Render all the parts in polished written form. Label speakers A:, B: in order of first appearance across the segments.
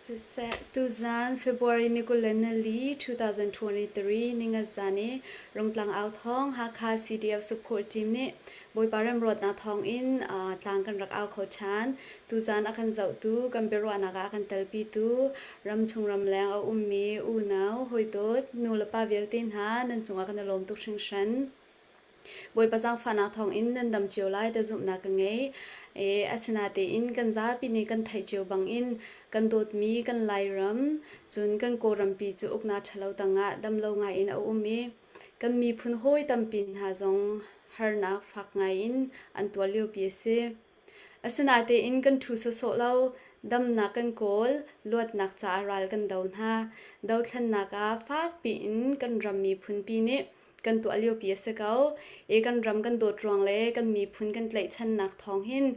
A: Siseh, tuzaan February ni 24, 2023 ningazan i Rungtlang Authawng Hakha CDF Support Team nih Bawipa remruatnak thawngin tlang kan rak au kho ṭhan. Tuzaan a kan zohtu, kan biaruahnak ah a kan telpitu, ramchung ramleng a ummi unau, hawidawt, nu le pa vialte hna nan cungah kan i lawm tuk hringhran. Bawipa zaangfahnak thawngin nan dam cio lai ti zumhnak ka ngei. E, asinatein kan zapi nih kan theih cio bangin kan dawtmi kan Lairam, cun kan Kawlrampi cu uknak ṭhalo tangah dam lo ngaiin a um i kan miphun hawi tampi hna zong harnak fak ngaiin an tuar liopi a si. Asinatein kan ṭhu sawsawh lo, damnak kan kawl, luatnak caah ral kan do hna. Dothlennak ah fakpi in kan ram miphunpi nih kan tuah liopi a si ko. I kan ram kan dawt ruang le kan miphun kan tlaihchannak thawng hin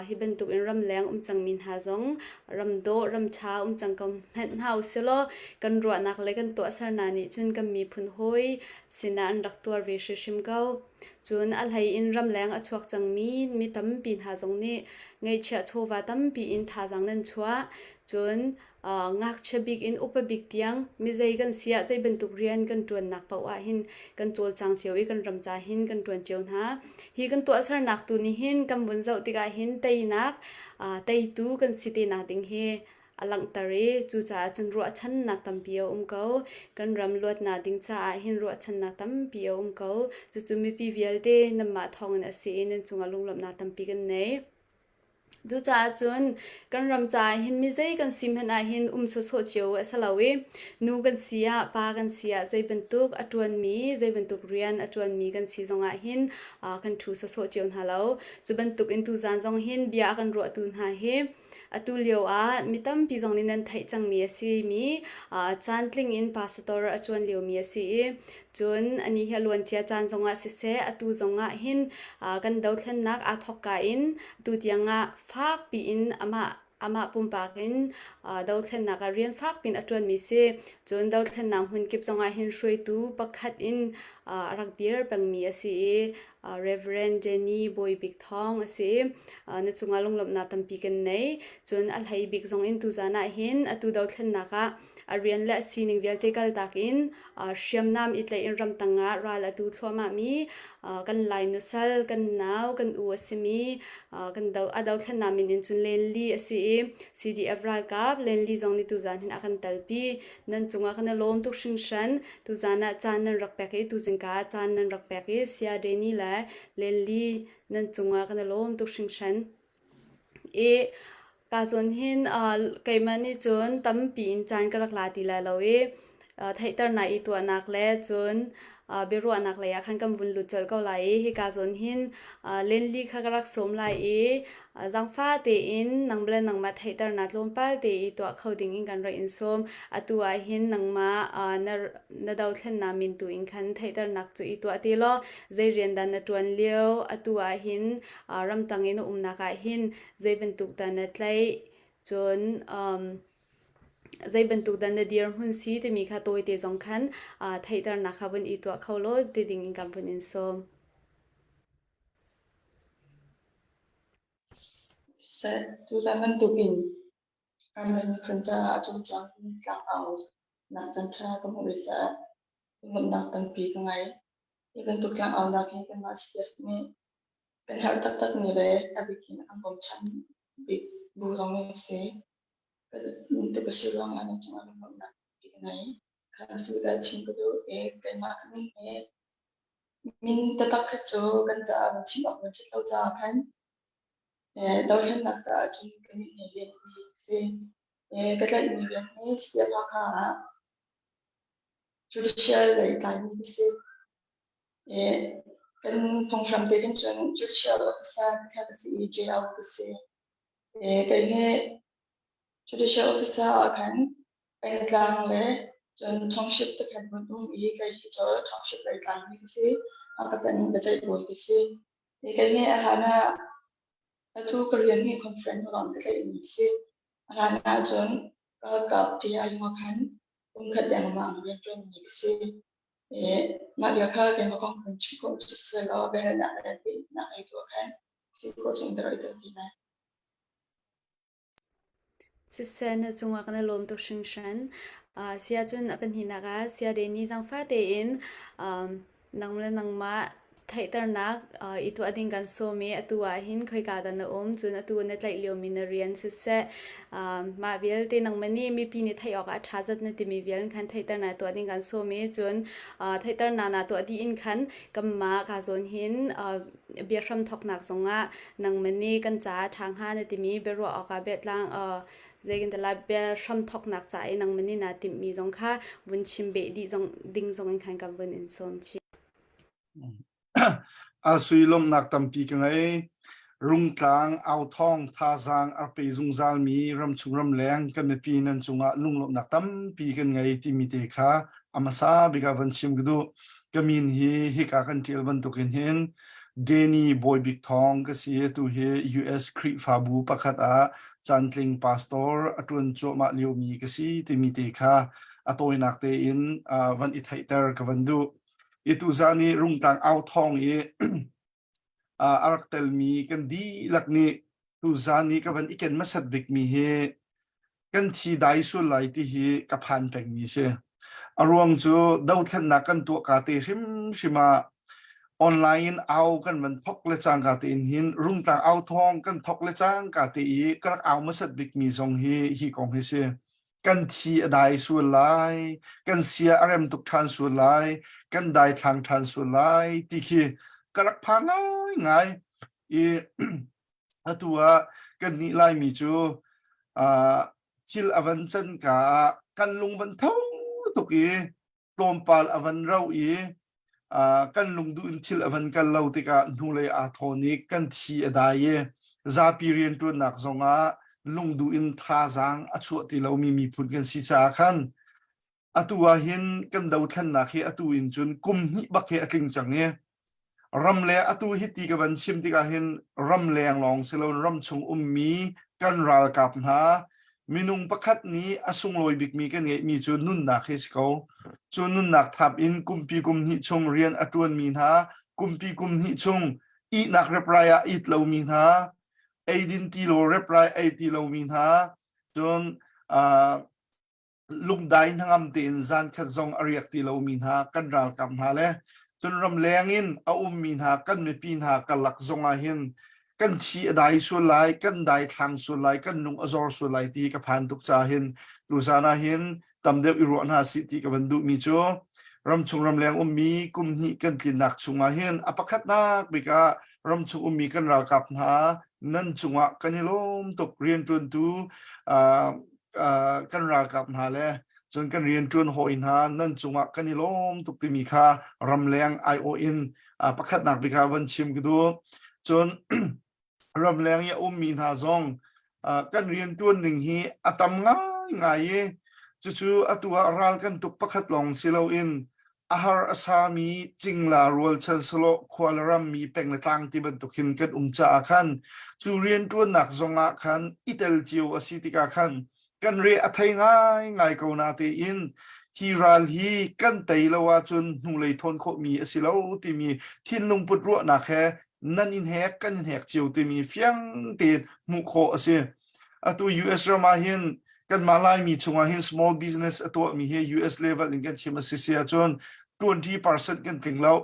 A: hi bantuk in ramleng um cangmi hna zong ram dawh ram ṭha um cang ko hmanh hna usilaw kan ruahnak le kan tuahsernak nih cun kan miphun hawi sinah an rak tuar ve hrimhrim ko. Cun a hlei in ramleng a chuak cangmi mi tampi hna zong nih ngeihchiah chawva tampi in thazaang nan chuah. Cun ngakchia bik in upa bik tiang mizei kan si ah zei bantuk rian kan ṭuannak paoh ah hin kan cawlcang cio i kan ram ca hin kan ṭuan cio hna. Hi kan tuahsernak tu nih hin kan vun zoh tikah hin teinak teitu kan si te nak ding hi a langhter i cucaah cun ruahchannak tampi a um ko. Kan ram luatnak ding caah hin ruahchannak tampi a um ko. Cucu mipi vialte nanmah thawngin a si i nan cungah lunglawmhnak tampi kan nei. Cucaah cun kan ram caah hin mizei kan si hmanh ah hin um sawsawh cio a si lo i nu kan si ah pa kan si ah zei bantuk a ṭuanmi zei bantuk rian a ṭuanmi kan si zongah hin kan ṭhu sawsawh cio hna lo. Cu bantuk in tuzaan zong hin bia a kan ruahtu hna hi atu lio ah mi tampi zong nih nan theih cangmi a simi caantling in pastor a ṭuan liomi a si i cun anih hi a luancia caan zongah siseh atu zongah hin kan dothlennak aa thawkka in atu tiangah fakpi in amah amah pumpak in dothlennak ah rian fakpi in a ṭuanmi si. Cun dothlennak hmun kip zongah hin hruaitu pakhat in a rak dir pengmi a si i Reverend Jenny Bawi Bik Thawng a si. Na cungah lunglawmhnak tampi kan nei. Cun a hlei bik zong in tuzaan ah hin atu dothlennak ah a rian le a sining vialte kaltak in hriamnam i tlaih in ramtang ah ral a tu thluahmahmi kan Lai nusal, kan nau, kan u a simi kan do a dothlennak min in cun Lenli a si i CDF ralkap Lenli zong nih tuzaan hin a kan telpi. Nan cungah kan i lawm tuk hringhran. Tuzaan ah caan nan rak pek i tuzingka ah caan nan rak pek i Saya Danny le Lenli nan cungah kan i lawm tuk hringhran. I ka zawn hin keimah nih cun tampi in caan ka rak la ti lai lo i theihternak i tuahnak le cun biaruahnak lei ah khan kan vun lut colh ko lai i hika zawn hin Lenli kha ka rak sawm lai i zaangfah tein nang le nangmah theihternak tlawmpal te i tuah kho ding in kan rak in sawm. Atu ah hin nangmah na na dothlennak min tu in khan theihternak cu i tuah ti law zei rian dah na ṭuan lio atu ah hin ramtang i na umnak ah hin zei bantuk dah na tlaih cun zei bantuk dah na dirhmun si timi kha tawite zong khan theihternak kha vun i tuah kho law ti ding in kan vun in sawm.
B: Siseh, tuzaan bantuk in ram le miphun caah a cungcang tlangau nak caanṭha ka hmuh ve caah lunglawmhnak tampi ka ngei. Hi bantuk tlangaunak hi kanmah CDF nih Kan herh taktakmi le a bik in an bawmchan bik bu zong an si. Tuk a si ruangah nan cungah lunglawmhnak tampi ka ngei. Kha a si ka chim ka duh i keimah ka min hi min taktak kha cu kan caah van chim awk van ṭhat lo caah khan dothlennak caah cun ka min hi Lianpi a si. Ka tlaihmi rian hi CDF Hakha ah judicial lei tlaimi ka si. Kan phunghram te khin cun judicial officer ti kha ka si i JO ka si. Kei hi judicial officer ah khan pengtlang le cun township te khan vun um i kei hi cu township lei tlangmi ka si. Ka peng biaceih bawi ka si. Kei hi a hlan ah atu ka rian hi conference lawng ka tlaihmi a si. A hlan ah cun ralkap TI khan kum khat dengmang rianṭuanmi ka si. Mah bia kha keimah kong kan chim khawh cu si law biahalnak le tinhnak ei tu ah khan si khawh chung ka rak i tel ti lai.
A: Siseh na cungah kan i lawm tuk hringhran. Sia cun a pahnihnak ah sia Deni zaangfah tein nang le nangmah theihternak i tuah ding kan sawm i atu ah hin khoika dah na um cun atu na tlaih liomi na rian siseh mah vialte nangmah nih mipi nih theih awkah a ṭha zat na timi vial khan theihternak tuah ding kan sawm i cun theihternak na tuah dih in khan kanmah ka zawn hin biahram thawknak zongah nangmah nih kan caah ṭha hnga na timi biaruah awkah biatlang zeitintiah biahram thawknak ca i nangmah nih naa timhmi zong kha vun chim beh dih zong ding zong in khan kan vun in sawm chih.
C: A sui lawmhnak tampi ka ngei. Rungtlang, authawng, thazaang a pe zungzalmi ramchung ramleng kan mipi nan cungah lunglawmhnak tampi kan ngei timi te kha a hmasa bik ah van chim ka duh. Ka min hi hika kan ṭial bantukin hin Danny Bawi Bik Thawng ka si. Atu hi US Khrihfabu pakhat ah cantling pastor a ṭuan cuahmah liomi ka si timi te kha a tawinak tein van i theihter ka van duh. I tuzan i Rungtlang au thawng i a rak telmi kan dihlak nih tuzan i ka van i ken hmasat bikmi hi kan thi dai sual lai ti hi ka phan pengmi si. A ruang cu dothlennak kan tuah ka te hrimhrim ah online in au kan van thok le cangka tein hin Rungtlang au thawng kan thok le cangka te i ka rak au hmasat bikmi zong hi hi kong hi si. Kan thi a dai sual lai, kan sia a rem tuk ṭhan sual lai, kan daithlang ṭhan sual lai ti khi ka rak phang ngaingai. I atu ah kannih Laimi cu uh, thil a van can ka ah kan lung van tho tuk i tlawmpal a van ro i kan lungduh in thil a van kal lo tikah hnulei aa thawn i kan thi a dai i zapi rianṭuannak zongah lungduh in thazaang a chuah ti lomi miphun kan si caah khan atu ah hin kan dothlennak hi atu in cun kum hnih bak hi a tling cang i Ram le atu hiti ka van chim tikah hin ramleng lawng si loin ramchung ummi kan ralkap hna minung pakhat nih a sunglawi bikmi kan ngeihmi cu nunnak hi si ko. Cu nunnak thap in kumpi kum hnih chung rian a ṭuanmi hna, kumpi kum hnih chung ihnak reprai ah it lomi hna, eidin ti lo reprai ei ti lomi hna, cun uh, lungdai hnangam tein zan khat zong a riak ti lomi hna kan ralkap hna le cun ramleng in a ummi hna kan mipi hna karlak zong ah hin kan thi a dai sual lai kan dai thlang sual lai kan lung a zor sual lai ti ka phan tuk ca hin tuzan ah hin tam deuh i ruah hna sih ti ka van duhmi cu ramchung ramleng ummi kum hnih kan tlinnak chungah hin a pakhatnak bik ah ramchung ummi kan ralkap hna nan cungah kan i lawm tuk rianṭuantu kan ralkap hna le cun kan rianṭuan hawi hna nan cungah kan i lawm tuk timi kha ramleng aiawh in pakhatnak bik ah van chim ka duh. Cun ramleng i a ummi hna zong kan rianṭuan ning hi a tam ngaingai i cucu atu ah ral kan tuk pakhat lawng si loin a har a sami cingla rualchan sawlawh khua le rammi peng le tlang ti bantuk hin kan um caah khan cu rianṭuannak zongah khan i tel cio a si tikah khan kan re a thei ngaingai ko na tein hi ral hi kan tei lo ahcun hnulei thawn khawhmi a si lo timi thinlung put ruahnak he nan in hek kan in hek cio timi fiang tein hmuh khawh a si. Atu US ram ah hin kanmah Laimi chungah hin small business a tuahmi hi US level in kan chim a si si ahcun 20% kan tling lo.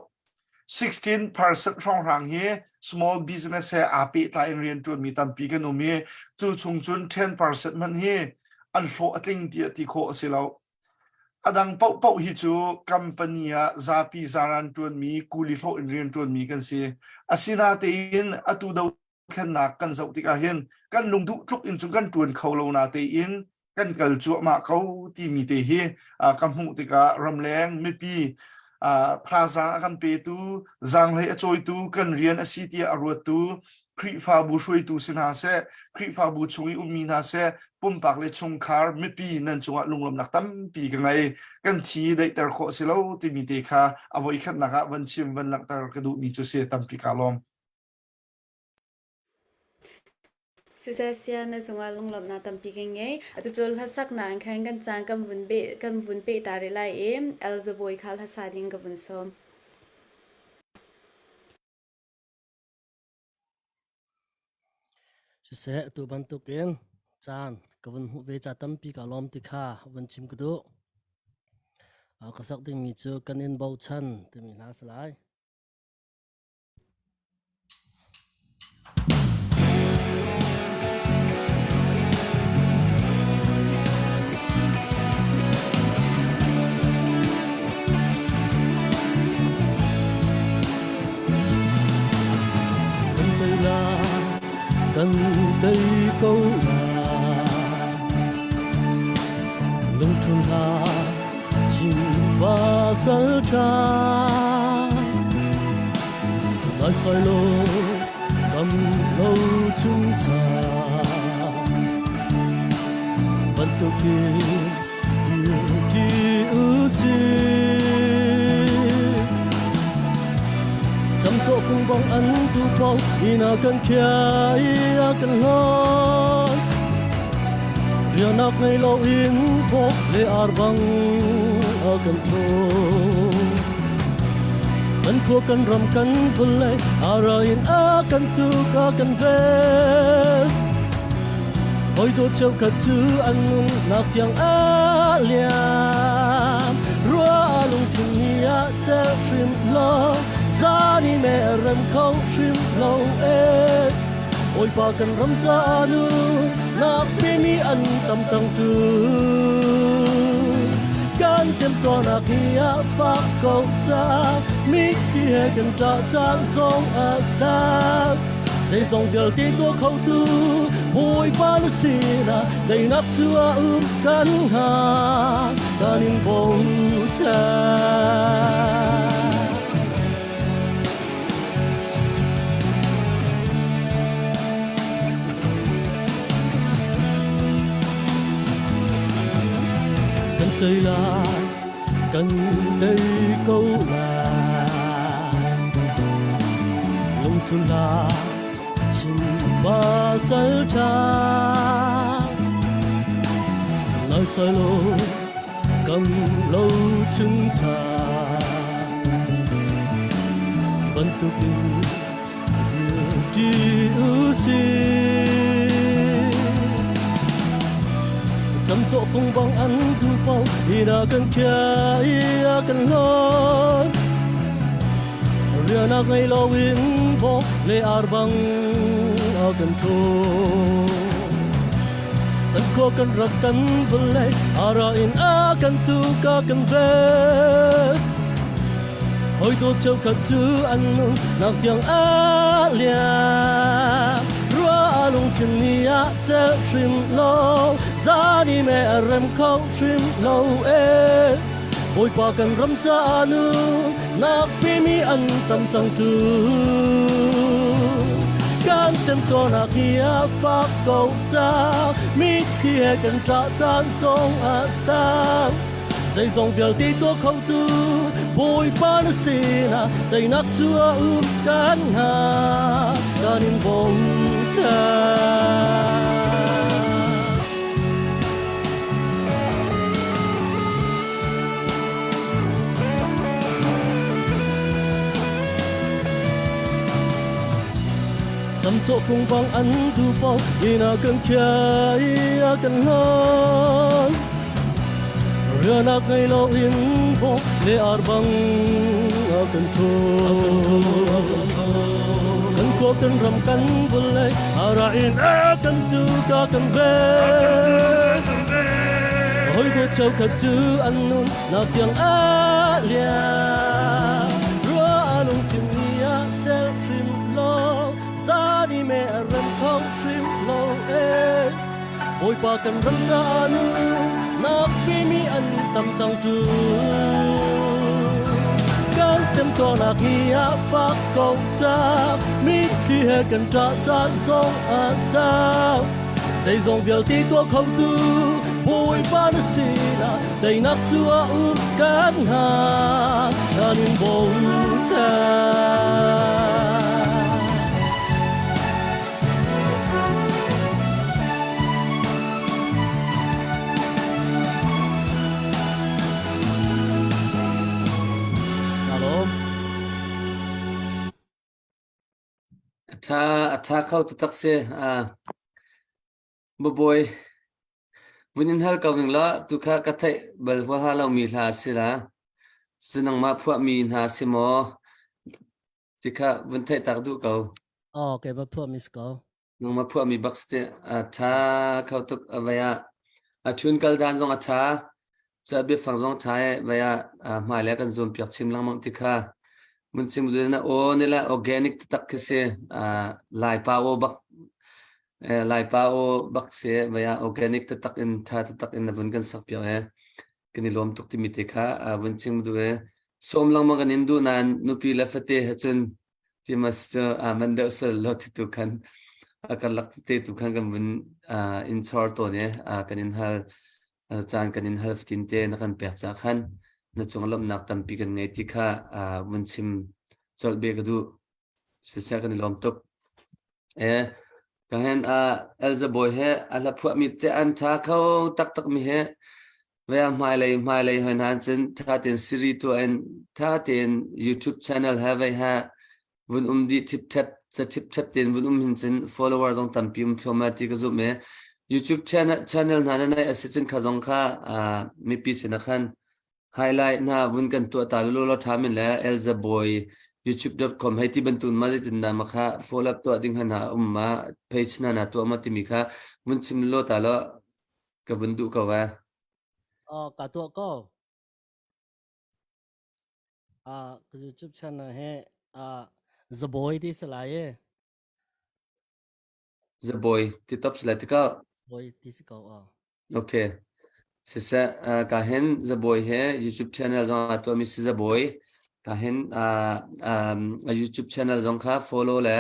C: 16% hrawnghrang hi small business he aa pehtlai in rianṭuanmi tampi kan um i cu chung cun 10% hmanh hi an hlawh a tling tiah ti khawh a si lo. A dang paohpaoh hi cu company ah zapi zaran ṭuanmi, kuli hlawh in rianṭuanmi kan si. Asinatein atu do thlennak kan zoh tikah hin kan lungduh tluk in cun kan ṭuan kho lo na tein kan kal cuahmah ko timi te hi ka hmuh tikah ramleng mipi thazaang a kan petu zaanghlei a cawitu kan rian a si tiah a ruattu Khrihfabu hruaitu si hna seh Khrihfabu chung i ummi hna seh pumpak le chungkhar mipi nan cungah lunglawmnak tampi ka ngei kan thi daihter khawh si lo timi te kha a voikhatnak ah van chim van langhter ka duhmi cu si tampi ka lawm.
A: Siseh na cungah lunglawmhnak tampi kan ngei. Atu cu hlasaknak in khan kan caan kan vun beh kan vun peh ta rih lai i Elzabawi kha hlasa ding ka vun sawm.
D: Siseh, atu bantukin caan ka. Ka vun hmuh ve ca tampi ka lawm ti kha vun chim ka duh. Ka sak dingmi cu kan in bochan timi hla si lai. Kan tei lai, kan tei ko lai. Lungthul hlah, Chin pasal ṭha. Lai sai lo, kam lo chung cha. Bantukin dir usih. Camcawh fung bang an tu pong ina kan khia i a kan hlawn. Rianak ngei lo in vok le ar bang a kan thaw. Kan khua kan ram kan vawlei ara in a kan tuk a kan vel. Hawi dawt cheukhat cu an nunnak tiang a liam. Rua lungthin ni ah cel hrim lo, zan i me rem kho hrim lo e. Bawipa kan ram caah nu, nak mi an tam cang tu. Kan temtuarnak hi a fak ko ca, mitthli he kan ṭah caan zong a sang. Zeizong vialte tuah khotu Bawipa na sinah teinak cu a um kan hnga kan in bochan. Kan tei lai, kan tei ko lai. Lungthul hlah, Chin pasal ṭha. Lai sai lo, kam lo chung cha. Bantukin dir ṭi usih. Camcawh fung bang an duh paoh ina kan khia i a kan hlawn. Rianak ngei loin vok le ar bang a kan ṭhawn. Kan khua kan rak kan vawlei ara in a kan tuk a kan vel. Hawi dawt cheukhat cu an nun nak tiang a liam. Rua lungthin ni ah cel hrim lo, zan i me a rem kho hrim lo e. Bawipa kan ram caah nu nak mi an tam cang tu. Kan temtuarnak hi a fak ko ca, mitthli he kan ṭah caan zong a sang. Zeizong vialte tuah khotu Bawipa na sinah teinak cu a um kan hnga kan in bochan. Camcawh fung bang an duh paoh ina kan khia i a kan hlan. Rianak ngei loin vok le ar bang a kan ṭhawl. Kan khua kan ram kan vawlei ara in a kan tu ka kan vel. Hoi dawt cheukhat cu an nun nak tiang a liam. Rua lungthin ni ah cel hrim lo, zani me a rem kho hrim lo e. Bawipa kan ram caah nu nak mi an tam cang tu. Kan temtuarnak hi a fak ko ca, mitthli he kan ṭah caan zong a sau. Zeizong vialte tuah khotu Bawipa na sinah teinak cu a um kan hnga, kan in bochan.
E: A ṭha a ṭha kho taktak si. Mabawi. Vun in hal ko ning law tu kha ka theih bal huaha lomi hla si la. Si nangmah phuahmi hna si maw? Ti kha vun theih tak duh ko.
D: Oh, keimah phuahmi si ko.
E: Nangmah phuahmi bak si te a ṭha kho tuk a vei ah. A ṭhun kal dan zong a ṭha. Ca biafang zong ṭha e vei ah hmailei kan zuam piak chin lengmang ti kha. Mun chim du na aw ni la organic taktak khi si. Laipa aw bak Laipa aw bak si vei ah organic taktak in ṭha taktak in na vun kan sak piak e. Kan i lawm tuk timi te kha vun chim du e. Sawm lengmang kan in duh nain nupi le fate he cun Timas cu aa manh deuh sual lo ti tu khan a karlak tete tu khan kan vun in chor tawn i kan in hal caan kan in hal fatin te na kan pek ca khan na cung lawmhnak tampi kan ngei ti kha vun chim colh be ka duh. Siseh kan i lawm tuk. Eh, ka hen Elza Bawi he a hla phuahmi te an tha kho taktak mi he Vea hmailei hmailei hoi hna cun ṭha tein Siri tuah in ṭha tein YouTube channel he vei he vun um dih ṭhipṭhep ca ṭhipṭhep tein vun um hin cun follower zong tampi um thluahmah ti ka zumh i YouTube channel channel hna na neih a si cun kha zong kha mipi sinah khan highlight hna vun kan tuah ta lulu law ṭha min le Elza Boy youtube.com hei ti bantuk ma zeitin dah ma kha follow up tuah ding hna um ma page hna na tuah ma timi kha vun chim lulu ta law ka vun duh ko eh.
D: Oh, ka tuah ko. Ah, ka YouTube channel he ah Zaboy ti si lai e.
E: Zaboy ti top si lai tikah.
D: Zaboy ti si ko ah.
E: Okay. Siseh, ka hin Zaboy he YouTube channel zong ah tuahmi si Zaboy. Ka hin a YouTube channel zong kha follow le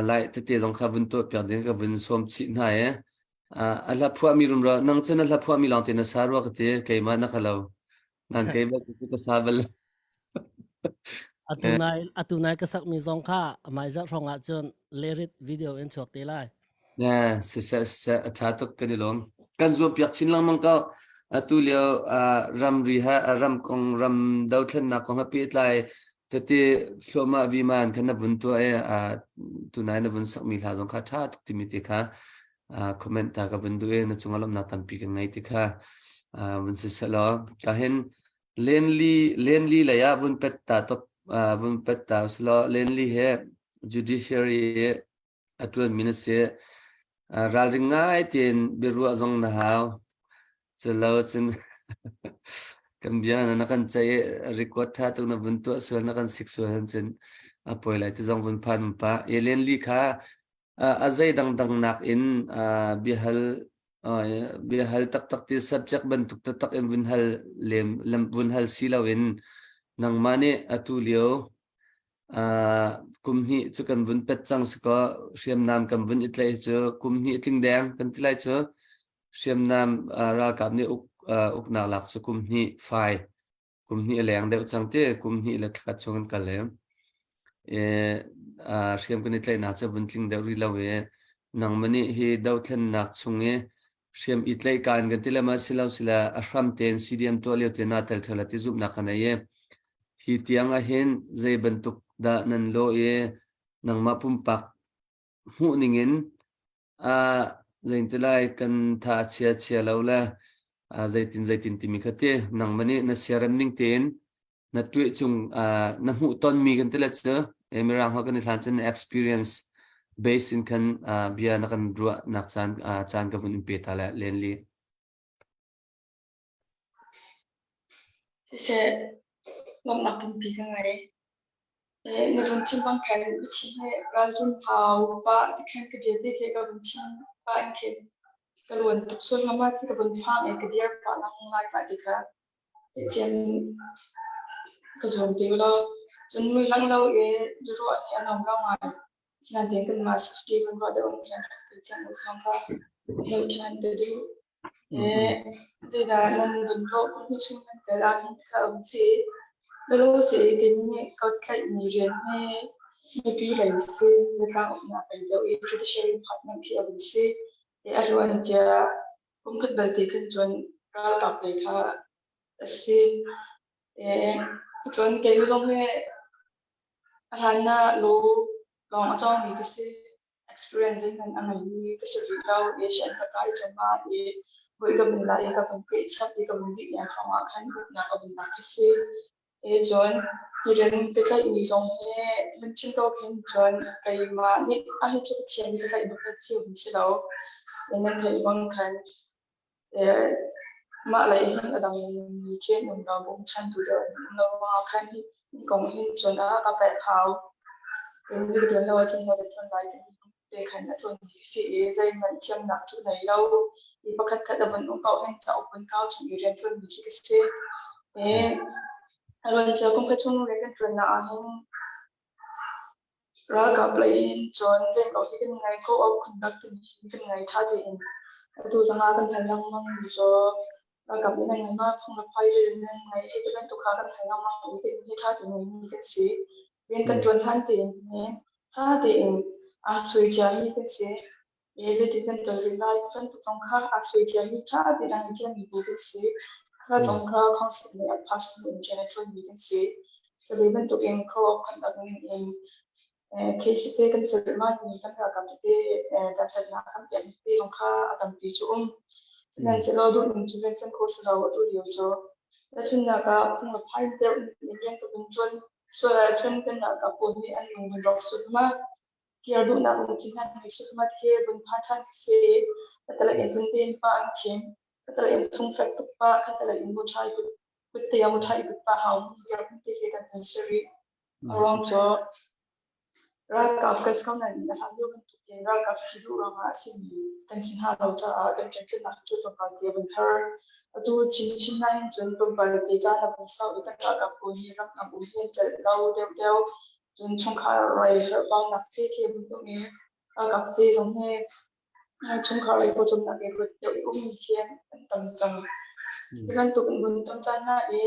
E: like tete zong kha vun tuah piak ding ka vun sawm chih hna e. A hla phuahmi rumro nang cu na hla phuahmi lawng te na sa rua ka ti keimah na ka lo nan keimah cu ka sa bal
D: Atu nai atu nai ka sakmi zong kha amai zarh hrawng ah cun lyric video in chuak te lai.
E: Ne si se se a tha tuk kan i lawm. Kan zuam piak chin lengmang ko. Atu lio ramri ha ram kong ram dothlennak kong ha pehtlai Tete thluahmah vima in khan na vun tuah i tunai na vun sakmi hla zong kha ṭha tuk timi te kha comment ta ka vun duh i na cungah lawmhnak tampi ka ngei ti kha vun si selaw ka hin lenli lenli lei ah vun pet ta top vun pet ta uselaw lenli he judiciary a ṭuanmi na si. Ralring ngai tein biaruah zong na hau. Culo cun kan bia na kan ceih i record ṭha tuk na vun tuah sual na kan sik sual han cun a poi lai ti zong vun phan pa. Alien li kha a zei dangdang nak in biahal biahal taktak ti subject bantuk taktak in vun hal lem vun hal si loin nangmah nih atu lio Kum hnih cu kan vun pet cang si kaw hriamnam kan vun i tlaih cu kum hnih tling deng kan ti lai cu hriamnam ralkap nih uk uknak lak cu kum hnih fai kum hnih a leng deuh cang ti kum hnih le thla chung kan kal i hriam kan i tlaihnak cu vun tling deuh rih lo i nangmah nih hi dothlennak chung i hriam i tlaih kaan kan ti le ma silo sila a hram tein CDM tuah lio te na tel theu la ti zumhnak kan ei i hi tiang ah hin zei bantuk dah nan lo i nangmah pumpak hmuh ning in a zeinti lai kan tha chia chia lo le zeitin zeitin timi kha ti nangmah nih na siarem ning tein na tuah chung na hmuh tonmi kan ti le cu mirang ho kan i hlan cun experience base in khan bia na kan ruah nak caan caan ka vun in pe ta le len li
B: Siseh, lawmhnak tampi ka ngei. Na vun chim bang khan biachim he ralrin hau pah ti khan ka bia te khi ka vun chim pah in khin ka luan tuk sual hnga ma ti ka vun phang i ka dir pah lang ngai pah ti kha Thiam ka zuam ti law cun mui lang lo i biaruah hi a nuam lo ngai. Asinain kanmah safety kan ruah deuh khan ti thiam u thawng kha hmuh ṭhan ka duh. Zeidah nan vun ruah hnu chung nan kal ah hin kha um si. Lalo si kei nih ka tlaihmi rian hi mipi lei si, zatlang uknak lei deuh i judiciary department khi a vun si. A luan cia Kum khat belte khan cun ralkap lei kha a si. Cun keimah zong hi a hlan ah law lawng a cawngmi ka si. Experience zeihmanh a ngeimi ka si rih lo i sian ka kai cuahmah i voi ka vun la i ka vun peh chap i ka vun dih leng hrawng ah khan uknak ka vun lak khi si. E cun hi rian ka tlaihmi zong hi nan chim ko khin cun keimah nih a hi cu ka thiam i ka tlaih bak na thil si lo. Nan theih bang khan Mah lei hin a dang mi khi an um lo, bawmchantu deuh an um lo ruangah khan hi kong hin cun a ka pek hau. Cun ni ka ṭuan lo ahcun maw ka ṭuan lai timi te khan a ṭuanmi a si i zeihmanh thiamnak cu nei lo. Mi pakhat khat a vun um paoh hin cauk vun kau chung i rian ṭuanmi khi ka si. I a luancia kum khat chung rian kan ṭuannak ahhin Ralkap lei in cun zeimawh hi kan ngei ko awk phun tak timi hi kan ngei ṭha tein. Atu zongah kan hal lengmang mi cu ralkap nih nan ngei ma, phung le phai zei nan ngei hei ti bantuk kha kan hal lengmang i kan hi ṭha tein ngeimi kan si. Rian kan ṭuan hlan tein hi ṭha tein aa sui ciami kan si. I zeitin kan ṭuan rih lai ti bantuk zong kha aa sui ciami ṭha tein a ngei ciami bu kan si. Kha zong kha council nih a pass hnu in rian a ṭuanmi kan si. Cu bantukin co-op conduct ning in case te kan celhmami kan ralkap tete dantatnak kan pekmi te zong kha a tampi cu um. Sihmanhsehlaw duhning cu rian ṭuan kho si lo atu lio cu. Tahchunhnak ah phung le phai deuh in rian ka vun ṭuan sual ahcun kan ralkap pawl nih an lung vun rawk sual ma. Kir duhnak lungthin an ngei sual ma khi vun phan ṭhan khi si. Khatalei in vun tein pa an khin. Khatalei in fungfek tuk pa, khatalei in muṭhai kut kutte a muṭhai i kutpa hau mi dirhmun te khi kan hun si rih. A ruang cu ralkap kan si ko nain a hlan lio bantuk in ralkap si duh ruangah a simi kan si hna lo caah kan ṭanṭannak cu tlawmpal te a vun har. Atu Chin Chin ah hin cun tlawmpal te caan a vun sau i kan ralkap pawl nih ramdang um hi an celh lo deuhdeuh. Cun chungkhar rai herhbaunak te khi a vun um i ralkap te zong hi Chungkhar lei pawcawmnak i ruat deuh i ummi khi an tam cang. Hi bantuk in vun tam caan hna i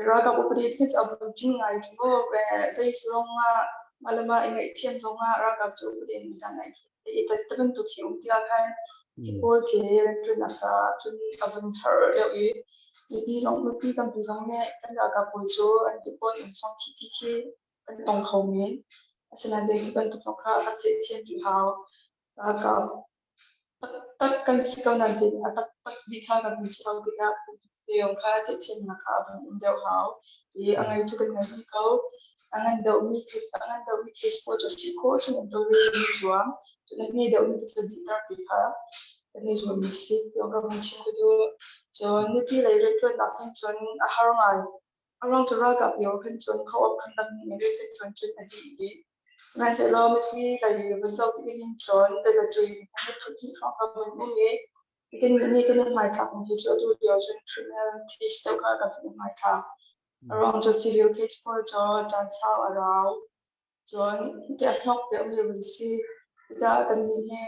B: ralkap upadi khi cu a vun ping ngai cu mu. Zei zong ah mah le mah i ngaihthiam zong ah ralkap cu upadi in midang ngaih i ti bantuk hi um tikah khan hi pawl khi rianṭuannak caah cun a vun har deuh i mipi zong mipi tampi zong nih kan ralkap pawl cu an i pawn um zong khi ti khi kan tong kho men. Asinain hi bantuk zong kha kan theihthiam rih hau. Ralkap taktak kan si ko nain a taktak dih kha kan hun si lo tikah te kha theihthiamnak kha a vun um deuh hau. I a ngei cu kan ngei dih ko. A ngan deuhmi a ngan deuhmi case pawl cu si khawh chung in tawlrel kan i zuam. Cun a hme deuhmi cu dihter ti kha kan i zuammi si. Tiang ka vun chim ka duh. Cun mipi lei rianṭuannak hin cun a har ngai. A ruang cu ralkap lio khan cun co-op khan rak nih rian kan ṭuan cun a dih dih. Sihmanhsehlaw mithi lei vun zoh tik hin cun tazacuai hmun phun hnih hrawng ka vun um i kannih nih kan i hmaithlakmi hi cu atu lio cun criminal case deuh kha kan vun i hmaithlak. A ruang cu civil case pawl cu caan sau a rau. Cun tiah hnok deuhmi vun si. Tikah kannih hi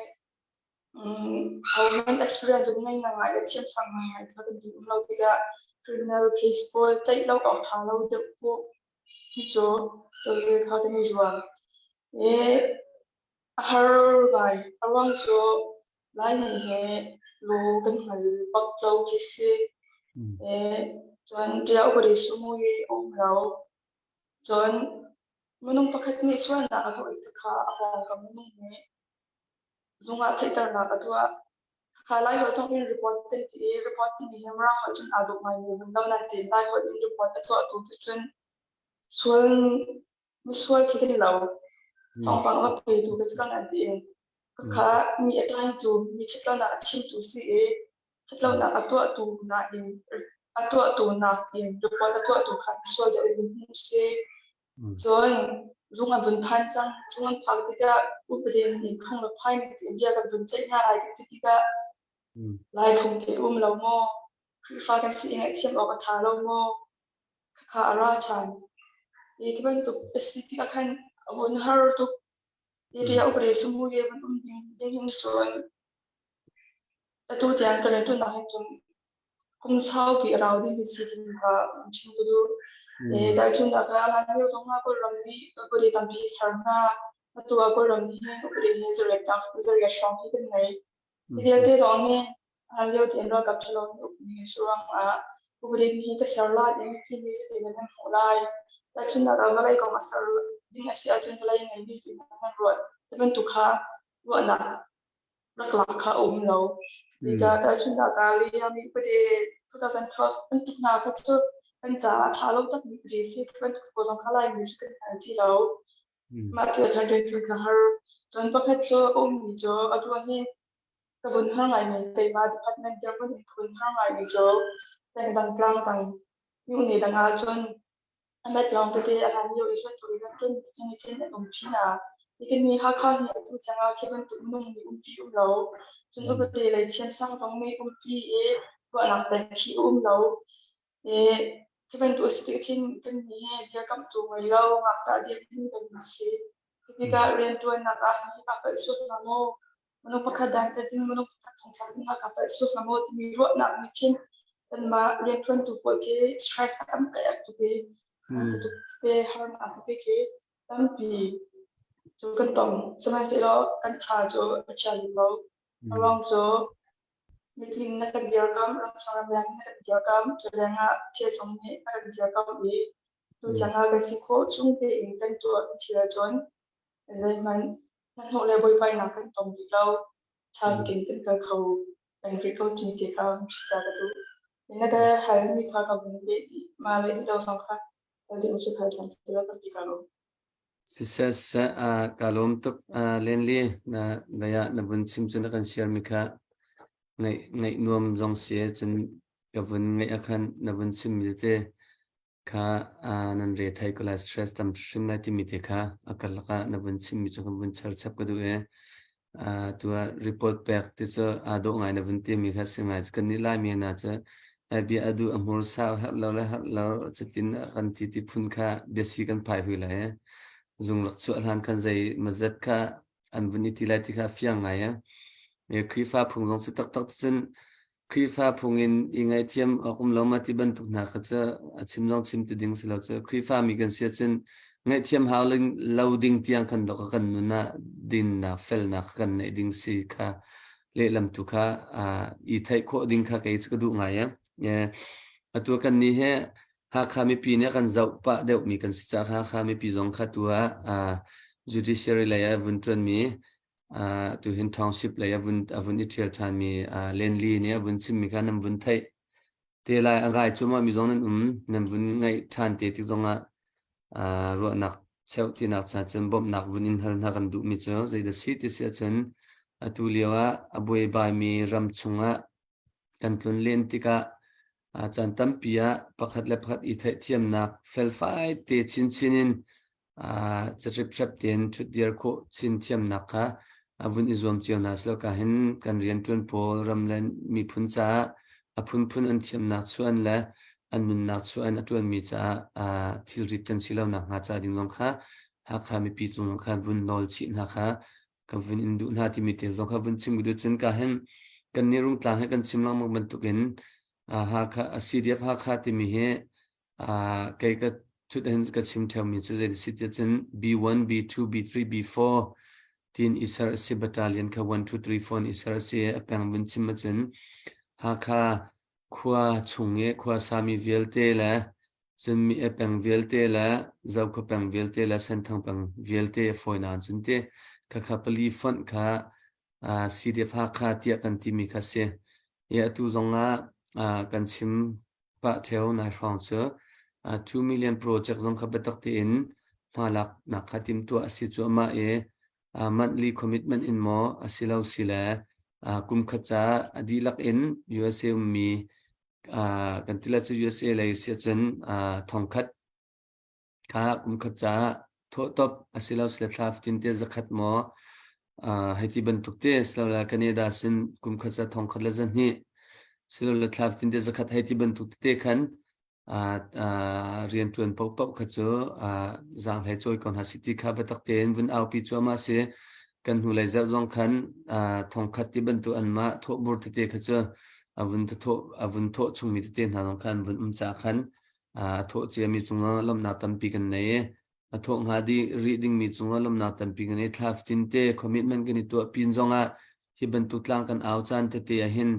B: Hohmanh experience an ngei ngai le thiamsang ngai kha kan duh um lo tikah criminal case pawl ceih lo awk ṭha lo deuh cu hi cu tawlrel kha kan i zuam. I a har ngai. A ruang cu Laimi he law kan hngal bak lo khi si. I cun ṭia upadi sungui a um lo. Cun minung pakhat nih sualnak a tuah i khakha a pawngkam minung nih Zung ah theihternak a tuah. Khakha Laiholh zong in report kan ti i report timi hi Mirang holh cun aa dawh ngaimi vun lo nain Laiholh in report a tuahtu tu cun sual misual khi kan lo. Thawngpang a va petu kan si ko nain tiin khakha mi a ṭaingtu, mi ṭhatlonak a chimtu si i ṭhatlonak a tuahtu nain a tuahtu nakin report a tuahtu kha misual deuh in vun hmuh si. Cun zung an vun phan cang. Zung an phak tikah upadi nih phung le phai ning tein bia kan vun ceih hna lai kan ti tikah Lai phung te um lo maw? Khrihfa kan si i ngaihthiam awk a ṭha lo maw? Khakha a ra ṭhan. Hi khi bantuk a si tikah khan a vun har tuk. Hi ṭia upadi sungmu ye vun um ding ding hin cun atu tiang ka rianṭuannak hin cun kum saupi a rau ding hi si timi kha chim ka duh. Tahchunhnak ah hlan lio zong ah Kawlram nih upadi tampi ser hna. Atu ah Kawlram nih hin upadi hi zariat hrawng hi kan ngei. Hi vialte zong hi hlan lio tein ralkap ṭhalo nih ukmi a si ruangah upadi hi ka ser lai i mipi nih zeitin dah nan hmuh lai. Tahchunhnak ah vawlei kong a ser ding a si ahcun vawlei ngeimi zeitin nan ruah ti bantuk kha. Ruahnak rak lak kha a um lo. Tikah tahchunhnak ah Liam i upadi 2012 bantuk hna kha cu kan caah a ṭha lo takmi upadi a si. Khi bantuk pawl zong kha Laimi cu kan hngal ti lo. Mah ti khan rianṭuan kha har. Cun pakhat cu a ummi cu atu ah hin ka vun har ngaimi keimah department dirhmun in ka vun har ngaimi cu pengdang tlangdang mihne dang ahcun A met lawng tete a hlan lio i hluttaw i rak ṭuan cang i khin an umpi hna. Nihin ni Hakha hi atu tiang ah khi bantuk minung nih umpi um lo. Cun upadi lei thiamsang zong nih umpi i ruahnak pek khi a um lo. I khi bantuk a si tik khin kannih hi dirkamhtu ngei lo ngakṭah dirhmun kan si. Khi tikah rianṭuannak ah hi aa palh sual hnga maw? Minung pakhat dantat in minung pakhat thongthlak ding ah kaa palh sual hnga maw timi ruahnak nih khin kanmah rianṭuantu pawl khi stress a kan pek tuk i tuk te harnak tete khi tampi cu kan tong. Sihmanhsehlaw kan tha cu a chia lim lo. A ruang cu mitling na kan dirkamh, ramchung ramleng na kan dirkamh, cu lengah thil zong nih a kan dirkamh i tuchan ah kan si khawh chung tein kan tuah thil ahcun zeihmanh hnahnawh le buaibainak kan tong rih lo. Ṭha tein kan kal kho peng rih ko timi te kha ṭhita ka duh. Na ka halmi kha ka vun leh dih. Mah le lo zong kha hal ding cu hal ṭhan ti lo ka ti ka lo.
E: Siseh siseh ka lawm tuk Lenli na vei ah na vun chim cu na kan share mi kha ngaih ngaih nuam zong si cun ka vun ngaih ah khan na vun chim mi tete kha nan re thai ko lai stress tam hrim lai timi te kha a karlak ah na vun chimmi cu kan vun char chap ka duh i tu ah report pek ti cu aa dawh ngai na vun timi kha si ngai kan nih Laimi hna cu bia a duh a hmur sau herh lo le herh lo cutin kan ti ti phun kha biasi kan phai hui lai zung rak chuah hlan khan zei mazat kha an vun i ti lai ti kha fiang ngai e Khrihfa phung zong cu taktak cun Khrihfa phung in i ngaihthiam awk um lo ma ti bantuk hna kha cu a chim zong chim ti ding si lo cu Khrihfa mi kan si ahcun ngaihthiam hau lo ding tiang khan dok kan nun ah dinnak felnak kan neih ding si kha lehlam tu kha i theih khawh ding kha kei cu ka duh ngai e. Atu kan ni he Hakha mipi nih kan zoh pah deuhmi kan si caah Hakha mipi zong kha tu ah judiciary lei ah vun ṭuanmi tuhin township lei a vun a vun i ṭhial ṭhanmi Lenli nih a vun chimmi kha nan vun theih te lai. A ngai cuahmah mi zong nan um nan vun ngaih ṭhan te tik zongah ruahnak cheuh tinak ca cun bawmhnak vun in hal hna kan duhmi cu zeidah si ti si ahcun atu lio ah a buaibaimi ram chungah kan tlun len tikah caan tampi ah pakhat le pakhat i theihthiamnak felfai te chinchin in cahriphrep tein ṭhutdir khawh chin thiamnak kha a vun i zuam cio hna silo ka hin kan rianṭuan pawl ram le miphun caah a phunphun an thiamnak chuan le an nunnak chuan a ṭuanmi caah thilrit kan si lo nakhnga ca ding zong kha Hakha mipi cung khan vun nawl chih hna kha ka vun in duh hna timi te zong kha vun chim ka duh. Cun ka hin kan nih Rungtlang he kan chim lengmang bantukin Hakha CDF Hakha timi hi kei ka thut hin ka chim theumi cu zei si ti cun B1 B2 B3 B4 tin i ser a si. Battalion kha 1 2 3 4 in i ser a si. A peng vun chim ahcun Hakha khua chung i khua sami vialte le cun mi e peng vialte le Zokhua peng vialte le Senthang peng vialte fawinak cun ti khakha pali fonh kha CDF Hakha tiah kan timi kha si. I atu zong ah kan chim pah theo nai hrawng cu 2 million project zong kha biatak tein hmalaknak kha timtuah a si cuahmah i monthly commitment in maw a si lo si le kum khat ca a dihlak in USA ummi kan ti le cu USA lei si ahcun thongkhat kha kum khat caah thawhtop a si lo si le thla fatin te zakhat maw hei ti bantuk te silole Canada sin kum khat ca thongkhat le zahnih silole thla fatin te zakhat hei ti bantuk tete khan rianṭuan paohpaoh kha cu zaanghlei cawi ko hna sih ti kha biatak tein vun aupi cuahmah si. Kan hnulei zarh zong khan thongkhat ti bantuk anmah thawhbur tete kha cu a vun thawh a vun thawh chungmi tete hna zong khan vun um ca khan a thawh ciami cungah lawmhnak tampi kan nei i a thawh hnga di rih dingmi cungah lawmhnak tampi kan nei. Thla fatin te commitment kan i tuah pin zongah hi bantuk tlang kan au caan tete ah hin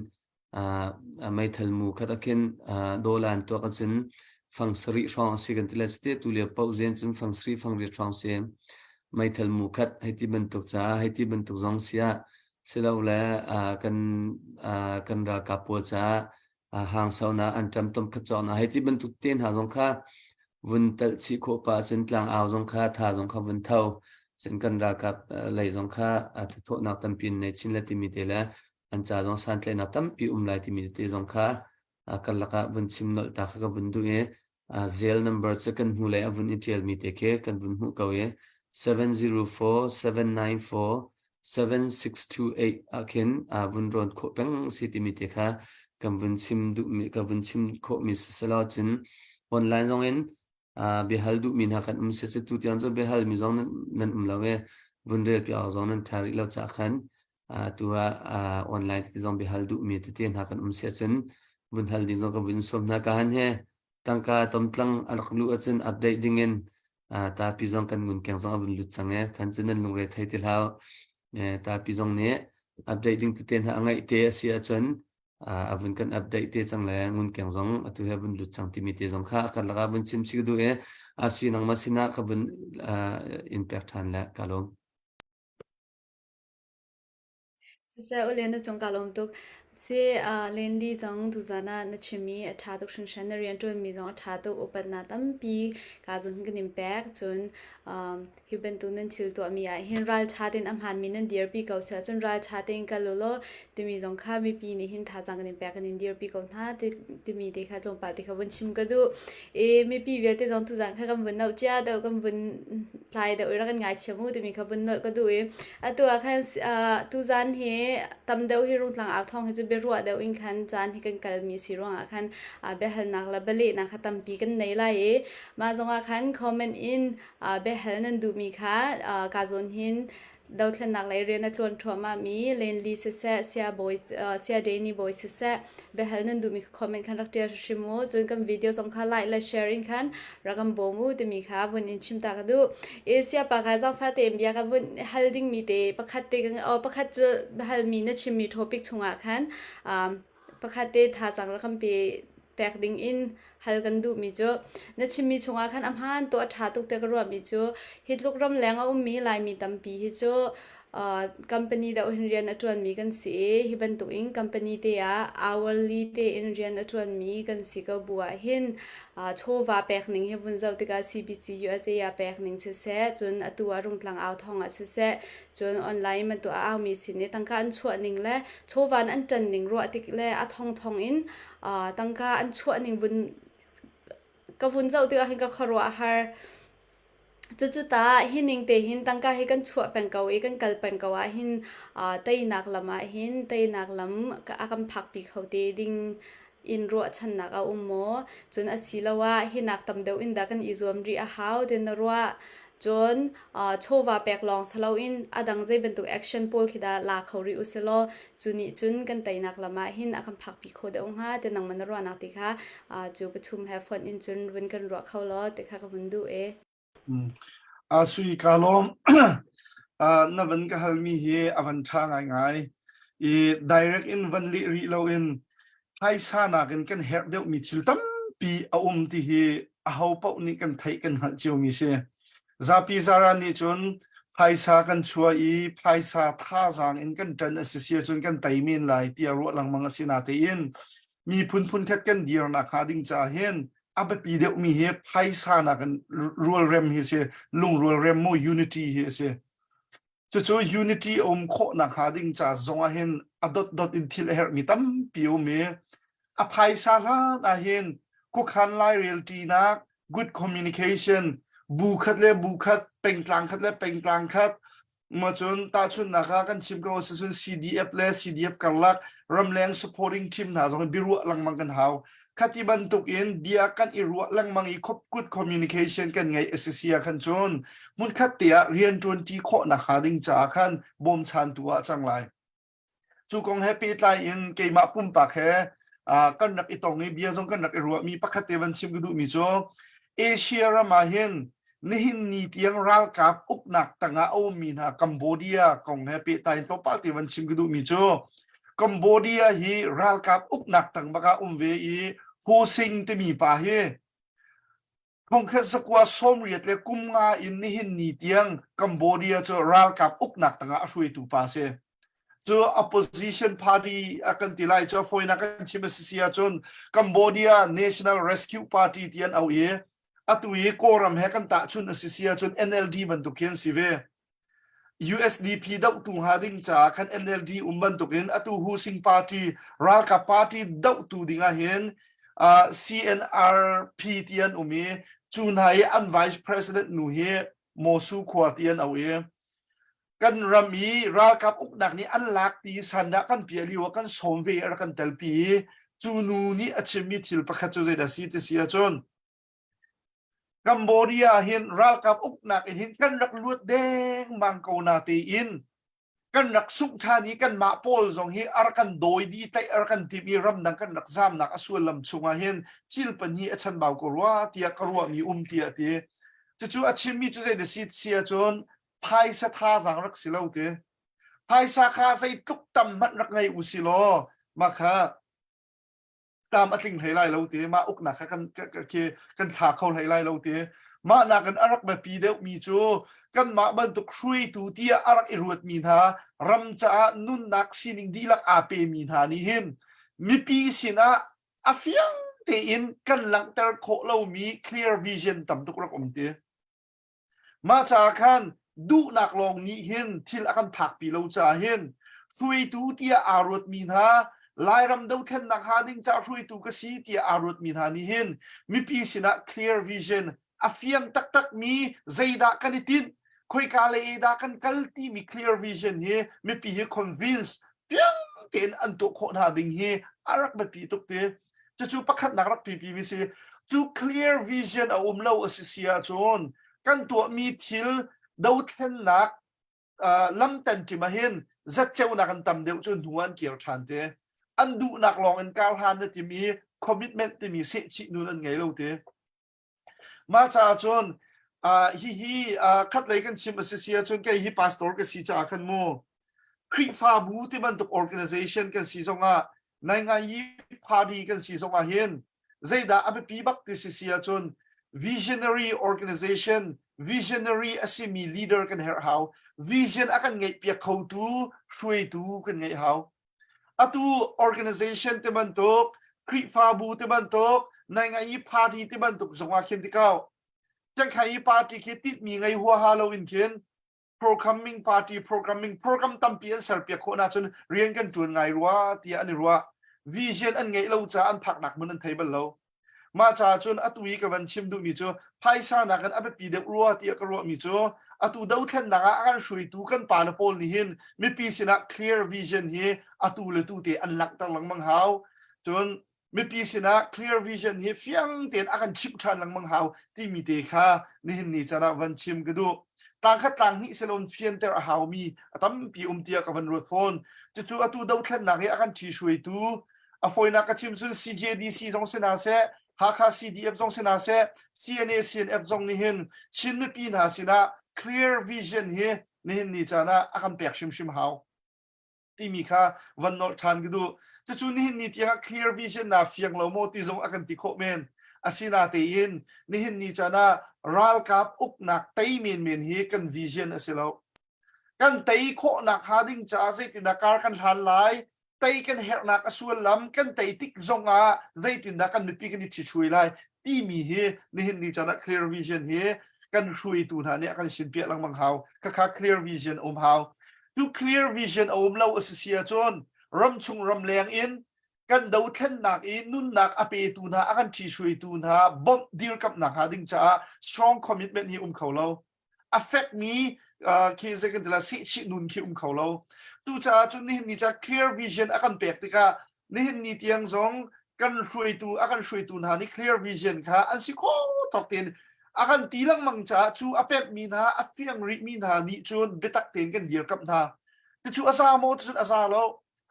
E: meithal mu khat ah khin dawlan tuak ahcun fang sarih hrawng a si kan ti le cite tu lio paoh zen cun fang sarih fang riat hrawng si. Meithal mu khat hei ti bantuk caah hei ti bantuk zong siah silole kan kan ralkap pawl caah hangsonak an ṭam tom khat cawknak hei ti bantuk te hna zong kha vun telh chih khawh pah cun tlangau zong kha tha zong kha vun tho cun kan ralkap lei zong kha thathawhnak tampi in nei chin le timi te le an ca zong santlaihnak tampi um lai timi te zong kha karlak ah vun chim nolh ta kha ka vun duh i Zelle number cu kan hnulei a vun i ṭialmi te khi kan vun hmuh ko i 704 794 7628 ah khin vun rawn khawh peng si timi te kha kan vun chim duhmi ka vun chim khawhmi si selaw cun online zong in biahal duhmi hna kan um si cu tu tiang cu biahal mi zong nan um lo i vun rel piak zong nan ṭha rih lo caah khan tu ah online tete zong biahal duhmi tete hna kan um si ahcun vun hal ding zong ka vun sawm hna. Ka han he tangka tomtlang a rak luh ahcun update ding in tapi zong kan ngunkeng zong a vun lut cang e khan cun nan lungre thei ti hlah tapi zong nih update ding tete hna a ngaih te a si ahcun a vun kan update te cang le ngunkeng zong atu he vun lut cang timi te zong kha a karlak ah vun chim si ka duh i a sui nangmah sinah ka vun in pek ṭhan le ka lawm.
A: Siseh u Lian na cung kaa lawm tuk. Si Lenli zong tuzaan ah na chimmi a ṭha tuk hringhran. Na rianṭuanmi zong a ṭha tuk. Upatnak tampi kaa zun kan in pek. Cun hi bantuk nan thil tuahmi ah hin ralṭha tein a hmaanmi nan dirpi ko si ahcun ralṭha tein kal u law timi zong kha mipi nih hin thazaang kan in pek kan in dirpi ko hna timi te kha tlawmpal te kha vun chim ka duh. I mipi vialte zong tuzaan kha kan vun noh cia deuh kan vun tlai deuh i rak kan ngaithiam u timi kha vun nolh ka duh i atu ah khan tuzaan hi tam deuh hi Rungtlang au thawng hi cu biaruah deuh in khan caan hi kan kalmi si ruangah khan biahalnak le bialehnak kha tampi kan nei lai i mah zongah khan comment in biahal nan duhmi kha ka zawn hin dothlennak lei rian a tluan thluahmah mi Lenli siseh Sia Bawi Sia Danny Bawi siseh biahal nan duhmi comment khan rak tial hrim u cun kan video zong kha like le share in khan rak kan bawm u timi kha vun in chim ta ka duh i sia pa kha zangfa tein bia kan vun hal ding mi te pakhat te kan pakhat cu hal mi na chim mi topic chungah khan pakhat te thazaang rak kan pe pek ding in hal kan duhmi cu na chimmi chungah khan a hmaan tu a ṭha tuk tiah ka ruahmi cu hi tluk ramleng a ummi Laimi tampi hi cu company deuh hin rian a ṭuanmi kan si i hi bantuk in company te ah hourly tein rian a ṭuanmi kan si ko bu ah hin chawva pek ning hi vun zoh tikah CBC USA ah pek ning siseh cun atu ah Rungtlang au thawng ah siseh cun online bantuk a aumi sin i tangka an chuah ning le chawva an ṭan ning ruah tik le a thongthong in tangka an chuah ning vun ka vun zoh tikah hin ka khuaruah a har. Cucu ta hi ning te hin tangka hi kan chuah peng ko i kan kal peng ko ah hin teinak lam ah hin teinak lam a kan phakpi kho te ding in ruahchannak a um maw? Cun asiloah hinak tam deuh in dah kan i zuam rih a hau ti na ruah? Cun chawva pek lawng si loin a dang zei bantuk action pawl khi dah la kho rih u si law cu nih cun kan teinak lam ah hin a kan phakpi kho deuh hnga ti nangmah na ruahnak ti kha cu pathum he fonh in cun vun kan ruah kho law ti kha ka vun duh e.
C: Sui ka lawm na van ka halmi hi a van ṭha ngaingai i direct in van leh rih loin phaisa nakin kan herh deuhmi thil tampi a um ti hi aho paoh nih kan theih kan hngalh ciomi si. Zapi zaran nih cun phaisa kan chuah i phaisa thazaang in kan ṭan a si si ahcun kan tei men lai tiah ruah lengmang a si natein miphun phunkhat kan dirnak hnga ding caah hin a biapi deuhmi hi phaisa nakin rualrem hi si lungrualrem mu unity hi a si cucu unity a um khawh nak hnga ding ca zong ah hin a dot dot in thil a herhmi tampi um i a phaisa hlan ah hin khuakhan lairel ṭinak good communication bu khat le bu khat pengtlang khat le pengtlang khat Ma cun tahchunhnak ah kan chim ko sicun CDF le CDF karlak ramleng supporting team hna zong biaruah lengmang kan hau. Khati bantuk in bia kan i ruah lengmang i good communication kan ngeih a si si ah khan cun hmunkhat te ah rianṭuan ṭi khawhnak hnga ding caah khan bawmchantu ah a cang lai. Cu kong he pehtlai in keimah pumpak he kan rak i tong i bia zong kan rak i ruahmi pakhat te van chim ka duhmi cu Asia ram ah hin nihin ni tiang ralkap uknak tangah a ummi hna Cambodia kong he pehtlai in tlawmpal te van chim ka duhmi cu Cambodia hi ralkap uknak tang bak ah um ve i Ho Sing timi pa hi. Thongkhat zakua 80 le kum nga in nihin ni tiang Cambodia cu ralkap uknak tangah a hruaitu pa si. Cu opposition party a kan ti lai cu a fawinak kan chim a si si ahcun Cambodia National Rescue Party ti an auh i atu i Kawlram he kan tahchun a si si ahcun NLD bantuk khi an si ve. USDP dohtu hnga ding caah khan NLD um bantukin atu Husing Party ralkap party dohtu ding ah hin uh, CNRP ti an um i cu hna i an vice president nu hi Mosu khua ti an au i kan ram i ralkap uknak nih an lak ti sandah kan piah lio ah kan sawm ve a rak kan telpi i cu nu nih a chimmi thil pakhat cu zeidah si ti si ahcun Cambodia hin ralkap uknak in hin kan rak luat dengmang ko na tein kan rak sungh ṭhan i kanmah pawl zong hi a rak kan dawi dih tlaih a rak kan timh i ramdang kan rak zamnak a sullam chungah hin thil pahnih a chanbau ko rua tiah ka ruahmi um tiah a ti. Cucu a chimmi cu zei na si si ahcun phaisa thazaang rak si lo ti. Phaisa kha zeitluk tam hmanh rak ngei u si law mah kha tlam a tling hlei lai lo ti mah uknak kha kan kan thla kho hlei lai lo ti mah nakin a rak biapi deuhmi cu kanmah bantuk hruaitu tiah a rak i ruatmi hna ram caah nunnak sining dihlak aa pemi hna nih hin mipi sinah a fiang tein kan langhter khawh lomi clear vision tam tuk rak um ti. Mah caah khan duhnak lawng nih hin thil a kan phakpi lo caah hin hruaitu tiah aa ruatmi hna Lairam dothlennak hnga ding caah hruaitu ka si tiah aa ruatmi hna nih hin mipi sinah clear vision a fiang taktakmi zeidah kan i tinh khoika lei dah kan kal timi clear vision hi mipi hi convince fiang tein an tuah khawh hna ding hi a rak biapi tuk ti. Cucu pakhatnak rak pipi mi si. Cu clear vision a um lo a si si ahcun kan tuahmi thil dothlennak uh, lamtan ṭim ahhin zatceunak an tam deuh cu hnu an kir ṭhan te. An duhnak lawng in kar hlan na timi commitment timi sehchih nun an ngei lo te. Mah caah cun uh, hihi uh, khatlei kan chim a si si ahcun kei hi pastor ka si caah khan mu Khrihfabu ti bantuk organization kan si zongah naingai party kan si zongah hin zeidah a biapi bak ti si si ahcun visionary organization visionary a simi leader kan herh hau vision a kan ngeih piak khotu hruaitu kan ngeih hau Atu organization ti bantuk, Khrihfabu ti bantuk, naingai party ti bantuk zongah khin ti ko. Chiangkhai party khi titmi ngei huaha lo in khin programming party programming program tampi an serpiak khawh na cun rian kan ṭuan ngai rua tiah an i ruah. Vision an ngeih lo caah an phaknak hmun an thei bal lo. Mah caah cun atu i ka van chim duhmi cu phaisa nakin a biapi deuh rua tiah ka ruahmi cu atu dothlennak ah a kan hruaitu kan pale pawl nih hin mipi sinah clear vision hi atu le tu te an langhter lengmang hau. Cun mipi sinah clear vision hi fiang tein a kan chimh ṭhan lengmang hau timi te kha nihin ni caan ah van chim ka duh. Tlangkhat tlang hnih silon fianter a haumi a tampi um tiah ka van ruat fawn. Cucu atu dothlennak hi a kan ṭhi-hruaitu A fawinak ka chim cun CJDC zong si hna seh, Hakha CDF zong si hna seh, CNA CNF zong nih hin Chin mipi hna sinah clear vision hi nihin ni caan ah a kan pek hrimhrim hau timi kha van nolh ṭhan ka duh. Cucu nihin ni tiangah clear vision naa fiang lo maw ti zong a kan ti khawh men. Asinatein nihin ni caan ah ralkap uknak tei menmen hi kan vision a si lo. Kan tei khawhnak hnga ding caah zeitindah kar kan hlan lai, tei kan herhnak a sullam kan tei tik zongah zeitindah kan mipi kan i ṭhithrui lai timi hi nihin ni caan ah clear vision hi kan hruaitu hna nih a kan sinpiah lengmang hau khakha clear vision um hau cu clear vision a um lo a si si ahcun ramchung ramleng in kan dothlennak i nunnak a petu hna a kan ṭhihruaitu hna bawmh dirkamhnak hnga ding caah strong commitment hi um kho lo a fekmi khi zei kan ti la sehchih nun khi um kho lo cucaah cun nihin ni ca clear vision a kan pek tikah nihin ni tiang zong kan hruaitu a kan hruaitu hna nih clear vision kha an si kho tawk tein a kan ti lengmang caah cu a pekmi hna a fiang rihmi hna nih cun biatak tein kan dirkamh hna cucu a za maw cun a za lo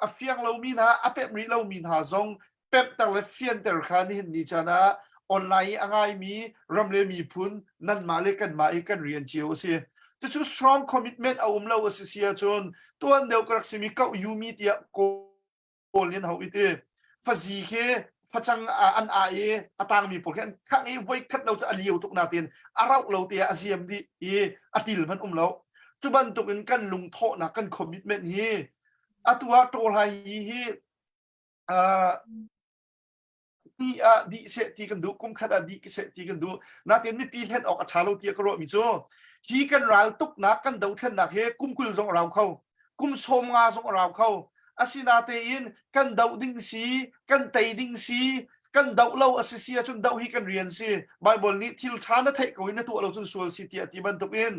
C: a fiang lomi hna a pemh rih lomi hna zong pemhter le fianter kha nihin ni caan ah online i a ngaimi ram le miphun nanmah le kanmah i kan rian cio a si. Cucu strong commitment a um lo a si si ahcun tuan deuh ka rak simi koh yumi tiah kawl nih an hau i ti. Fazi khi.
F: Facang an ah i a tangmi pawl khi an khangh i voi khat lo cu a lio tuk natin a rauh lo te ah a ziam dih i a til hmanh um lo. Cu bantuk in kan lungthawhnak kan commitment hi atu ah tawhlai hi hi uh, ti ah dih seh ti kan duh kum khat ah dih seh ti kan duh natin mipi hlen awk a ṭha lo tiah ka ruahmi cu hi kan ral tuknak kan dothlennak hi kum 20 zong a rau kho kum 50 zong a rau kho asinatein kan doh ding si kan tei ding si kan doh lo a si si ahcun doh hi kan rian si Bible nih thil ṭha na theih ko i na tuah lo cun sual si tiah ti bantuk in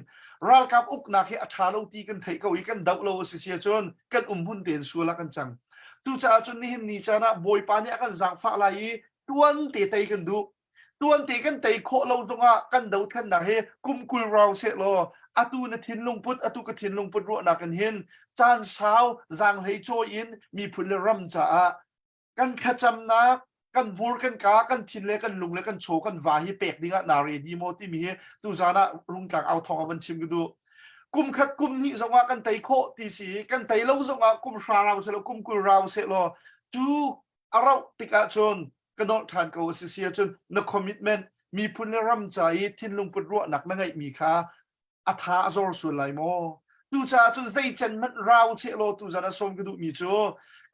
F: ralkap uknak hi a ṭha lo ti kan theih ko i kan doh lo a si si ahcun kan um hmun tein sual ah kan cang Cucaah cun nihin ni caan ah Bawipa nih a kan zaangfah lai i tuan te tei kan duh. Tuan te kan tei khawh lo zongah kan dothlennak hi kum 20 rau seh law atu na thinlung put atu ka thinlung put ruahnak in hin caan sau zaanghlei cawi in miphun le ram caah kan thlacamnak kan hmur kan ka kan thin le kan lung le kan chaw kan va hi pek ding ah naa ready maw timi hi tuzan ah rungtlang au thawng a van chim ka duh kum khat kum hnih zongah kan tei khawh ti si kan tei lo zongah kum hra rau seh law kum 20 rau seh law cu a rauh tikah cun ka nolh ṭhan ko a si si ahcun na commitment miphun le ram ca i thinlung put ruahnak na ngeihmi kha a tha a zor sual lai maw? Cucaah cun zei can hmanh rau cheh law tuzan a sawm ka duhmi cu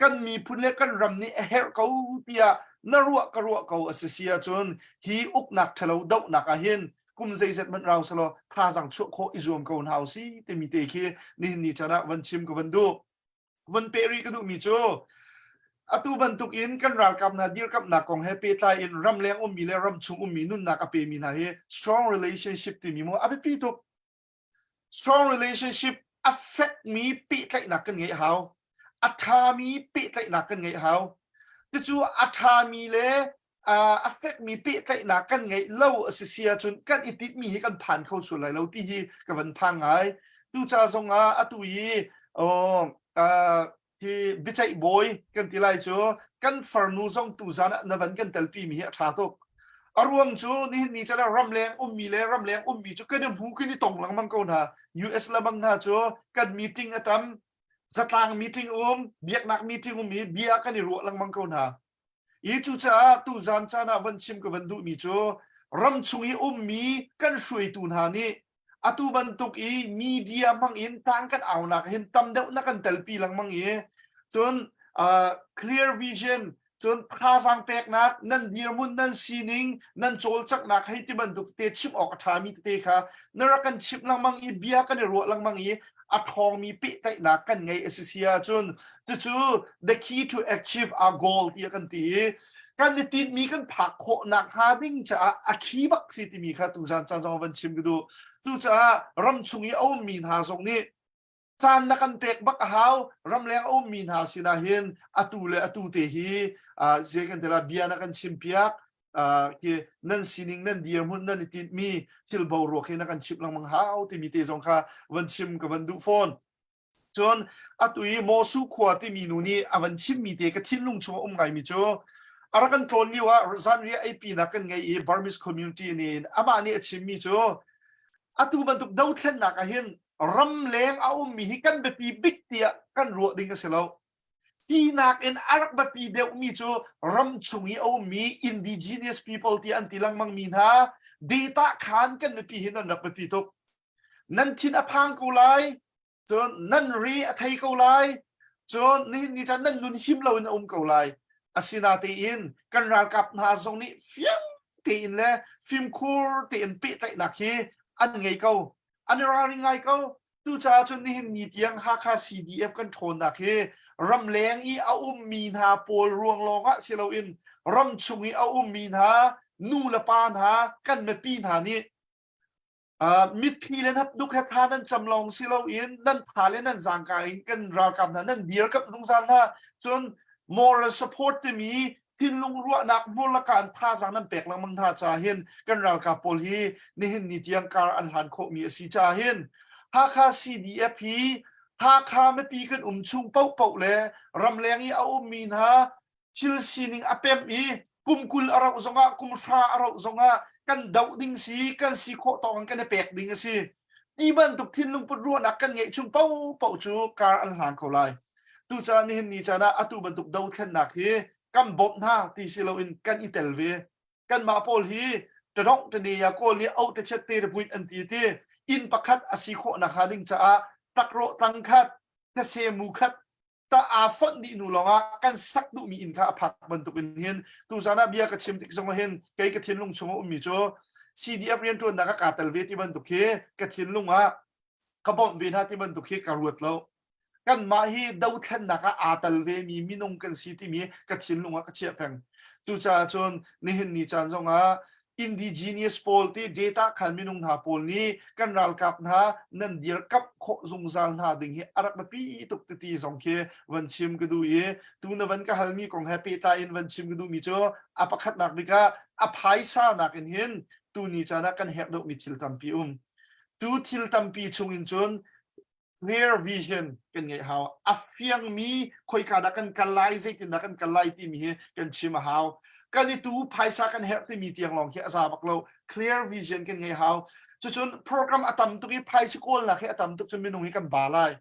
F: kan miphun le kan ram nih a herh ko tiah na ruah ka ruah ko a si si ahcun hi uknak ṭhalo dohnak ah hin kum zeizat hmanh rau selaw thazaang chuah khawh i zuam ko hna usih timi te khi nihin ni caan ah van chim ka van duh. Van peh rih ka duhmi cu atu bantuk in kan ralkap hna dirkamhnak kong he pehtlai in ramleng ummi le ramchung ummi nunnak a pemi hna hi strong relationship timi mu a biapi tuk. Strong relationship a fekmi pehtlaihnak kan ngeih hau. A ṭhami pehtlaihnak kan ngeih hau. Cucu a ṭhami le a fekmi pehtlaihnak kan ngeih lo a si si ahcun kan i tinhmi hi kan phan kho sual lai lo ti hi ka van phang ngai. Tuca zongah atu i hi biaceih bawi kan ti lai cu kan farnu zong tuzan ah na van kan telpi mi hi a ṭha tuk. A ruang cu nihin ni chan ah ramleng ummi le ramleng ummi cu kan i hmu kan i tong lengmang ko hna. US lamang hna cu kan meeting a tam, zatlang meeting um, biaknak meeting um i bia kan i ruah lengmang ko hna. I cucaah tuzan caan ah van chim ka van duhmi cu ramchung i ummi kan hruaitu hna nih atu bantuk i media hmang in tang kan aunak hin tam deuh na kan telpi lengmang i cun uh, clear vision cun thazaang peknak nan dirhmun nan sining nan cawlcanghnak hei ti bantuk te chim awk a ṭhami tete kha na rak kan chimh lengmang i bia kan i ruah lengmang i a ṭhawngmi pehtlaihnak kan ngeih a si si ahcun cucu the key to achieve our goal tiah kan ti i kan i tinhmi kan phak khawh nakhnga ding caah a key bak si timi kha tuzan caan zong van chim ka duh. Cucaah ramchung i a ummi hna zong nih caan na kan pek bak a hau ramleng a ummi hna sinah hin atu le atu te hi zei kan ti la bia na kan chim piak khi nan sining nan dirhmun nan i tinhmi thil boruak hi na kan chimh lengmang hau timi te zong kha van chim ka van duh fawn. Cun atu i Mosu khua timi nu nih a van chimmi te ka thinlung chung a um ngaimi cu a rak kan tlawn lio ah zanriah eipinak kan ngei i Burmese community nih amah nih a chimmi cu atu bantuk dothlennak ah hin ramleng a ummi hi kan biapi bik tiah kan ruah ding a si lo. Hi nakin a rak biapi deuhmi cu ramchung i a ummi indigenous people ti an ti lengmangmi hna data khan kan mipi hi nan rak biapi tuk. Nan thin a phang ko lai, cun nan ri a thei ko lai, cun nihin ni caan nan nun him loin a um ko lai. Asinatein kan ralkap hna zong nih fiang tein le fimkhur tein pehtlaihnak hi an ngei ko. An i ralring ngai ko. Cucaah cun nihin ni tiang Hakha CDF kan ṭhawnnak hi ramleng i a ummi hna pawl ruang lawngah si loin ramchung i a ummi hna nu le pa hna kan mipi hna nih uh, mitthli le hnapduk he tha nan cam lawng si loin nan tha le nan zaangka in kan ralkap hna nan dirkamh zungzal hna cun moral support timi thinlung ruahnak hmurlaka an thazaang nan pek lengmang hna caah hin kan ralkap pawl hi nihin ni tiang kar an hlan khawhmi a si caah hin Hakha CDF hi Hakha mipi kan um chung paohpaoh le ramleng i a ummi hna thil sining a pemh i kum 20 a rauh zongah kum hra a rauh zongah kan doh ding si kan si khawh tawk in kan i pek ding a si ti bantuk thinlung put ruahnak kan ngeih chung paohpaoh cu kar an hlang ko lai tucaah nihin ni caan ah atu bantuk dothlennak hi. Kan bawmh hna ti si loin kan i tel ve. Kanmah pawl hi tadongh tane ya kawl nih oh te chet te puit an ti ti inn pakhat a si khawh nak hnga ding caah takrawh tlang khat thase mu khat ta aa fonh dih hnu lawngah kan sak duhmi inn kha a phak bantuk in hin tuzan ah bia ka chim tik zong ah hin kei ka thinlung chung a ummi cu CDF rianṭuannak ah kaa tel ve ti bantuk hi ka thinlung ah ka bawmh ve hna ti bantuk hi ka ruat lo. Kanmah hi dothlennak ah aa tel vemi minung kan si timi ka thinlung ah ka chiah peng. Cucaah cun nihin ni caan zongah indigenous pawl ti data khan minung hna pawl nih kan ralkap hna nan dirkamh khawh zungzal hna ding hi a rak biapi tuk titi zong khi van chim ka duh i tu na van ka halmi kong he pehtlai in van chim ka duhmi cu a pakhatnak bik ah a phaisa nakin hin tu ni caan ah kan herh deuhmi thil tampi um cu thil tampi chung in cun clear vision kan ngeih hau. A fiangmi khoika dah kan kal lai, zeitindah kan kal lai timi hi kan chim a hau. Kan i tu phaisa kan herh timi tiang lawng khi a za bak lo. Clear vision kan ngeih hau. Cucun program a tam tuk i phaisa kawlnak hi a tam tuk cun minung hi kan ba lai.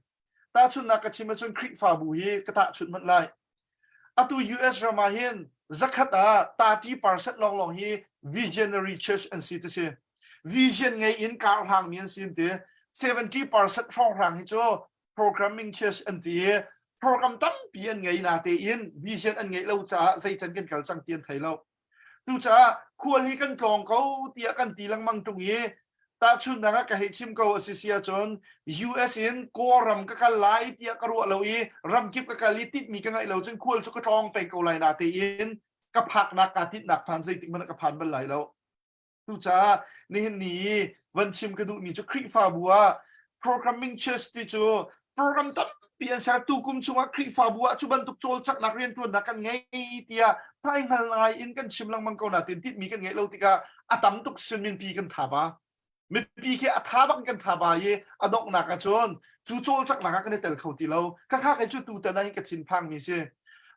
F: Tahchunhnak ka chim ahcun Khrihfabu hi ka tahchunh hmanh lai. Atu US ram ah hin zakhat ah 30% lawnglawng hi visionary church an si ti si. Vision ngei in karhlang mi an si an ti. 70% hrawnghrang hi cu programming church an ti i program tampi an ngei na tein vision an ngeih lo caah zei can kan kal cang ti an thei lo. Cucaah khual hi kan tlawng ko tiah kan ti lengmang ṭung i tahchunhnak ah ka hei chim ko a si si ahcun US in Kawlram ka kal lai tiah ka ruah lo i ramkip ka kal i tinhmi ka ngeih lo cun khual cu ka tlawng peng ko lai na tein ka phaknak kaa tinhnak phan zeitik hmanh ah ka phan bal lai lo. Cucaah nihin ni i van chim ka duhmi cu Khrihfabu ah programming church ti cu program tampi an ser tu kum chungah Khrihfabu ah cu bantuk cawlcanghnak rianṭuannak kan ngei tiah hmaihngal ngai in kan chim lengmang ko nain tinhmi kan ngeih lo tikah a tam tuk sin mipi kan tha ba. Mipi khi a tha bak kan tha ba i a donghnak ah cun cu cawlcanghnak ah kan i tel kho ti lo. Khakha kei cu tutan ah hin ka thinphang mi si.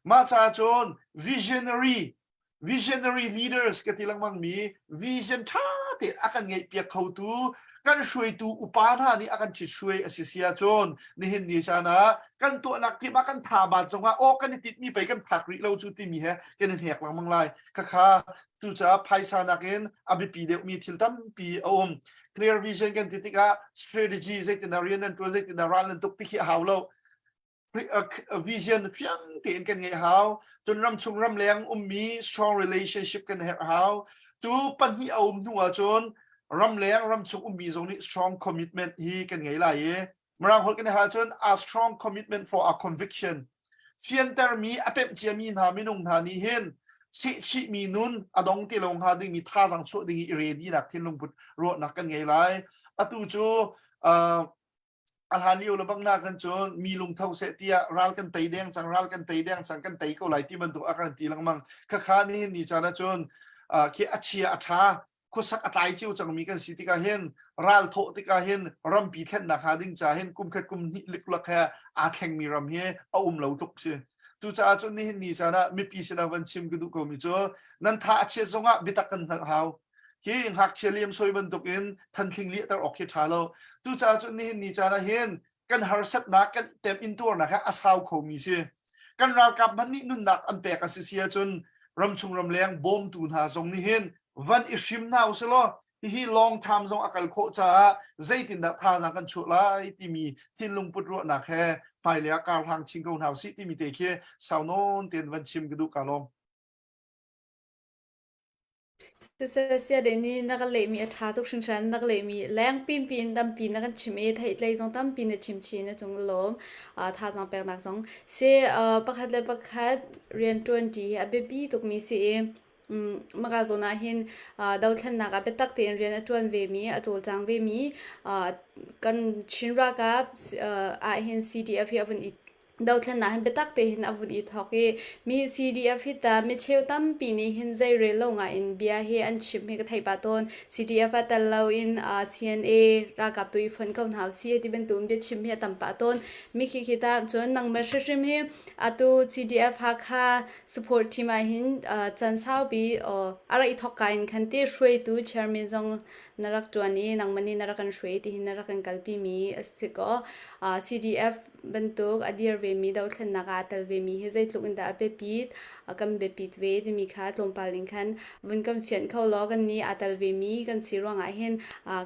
F: Mah caah cun visionary visionary leaders ka ti lengmang mi vision ṭha te a kan ngeih piak khotu kan hruaitu upa hna nih a kan ṭhit-hruai a si si ahcun nihin ni caan ah kan tuahnak kip ah kan tha bat zongah aw kan i tinhmi pei kan phak rih lo cu timi he kan i hnek lengmang lai khakha cucaah phaisa nakin a biapi deuhmi thil tampi a um clear vision kan ti tikah strategy zeitindah rian nan ṭuan zeitindah ral nan tuk ti khi a hau lo vision fiang tein kan ngeih hau cun ramchung ramleng ummi strong relationship kan herh hau cu pahnih a um hnu ahcun ramleng ramchung ummi zong nih strong commitment hi kan ngei lai i mirang holh kan hal cun a strong commitment for our conviction fiantermi a pemh ciami hna minung hna nih hin sehchihmi nun a dong ti lo hnga dingmi thazaang chuah ding i ready nak thinlung put ruahnak kan ngei lai atu cu a hlan lio le bang na kan cun mi lungtho seh tiah ral kan tei deng cang ral kan tei deng cang kan tei ko lai ti bantuk a kan ti lengmang khakha nihin ni caan ahcun khi a chia a tha khuasak a tlai cio cangmi kan si tikah hin ral thawh tikah hin rampi thlennak hnga ding ca hin kum khat kum hnih liklak he aa thlengmi ram hi a um lo tluk si cucaah cun nihin ni caan ah mipi sinah van chim ka duh komi cu nan tha a chiat zongah biatak kan hngalh hau Hi ngakchia liam soi bantukin thanthling liahter awk hi ṭha lo. Cucaah cun nihin ni caan ah hin kan harsatnak kan tem intuarnak hi a sau khomi si. Kan ralkap hmanh nih nunnak an pek a si si ahcun ramchung ramleng bawmtu hna zong nih hin van i hrim hna usilaw hihi long time zong a kal khawh caah zeitindah thazaang kan chuah lai timi thinlung put ruahnak he hmailei ah karhlang chin ko hna usih timi te khi sau nawn tein van chim ka duh ka lawm.
A: Siseh nih na ka lehmi a ṭha tuk hringhran. Na ka lehmi leng pimpi in tampi na kan chim i theihtlei zong tampi na chim chih na cung lawm. Thazaang peknak zong si pakhat le pakhat rianṭuanṭi hi a biapi tukmi si i maka zawn ah hin dothlennak ah biatak tein rian a ṭuan vemi, a cawlcang vemi kan Chin ralkap ah hin CDF hi a vun i Dothlennak hin biatak te hin a vun i thawk i mi CDF hi ta micheu tampi nih hin zeirel lo ngai in bia hi an chim hi ka thei pah tawn. CDF ah tel lo in uh, CNA ralkap tu i fonh ko hna usih ti bantuk bia chim hi a tam pah tawn. Mi khi khi ta cun nangmah hrimhrim hi atu CDF Hakha support team ah hin uh, chan saupi uh, a ra i thawk ka in khan ti hruaitu chairman zong na rak tuan i nangmah nih na rak kan hruai ti hin na rak kan kalpi mi a si ko. Uh, CDF. bantuk a dir vemi dothlennak ah aa tel vemi hi zeitluk in dah a biapit, kan biapit ve timi kha tlawmpal in khan vun kan fianh kho law kan nih aa tel vemi kan si ruangah hin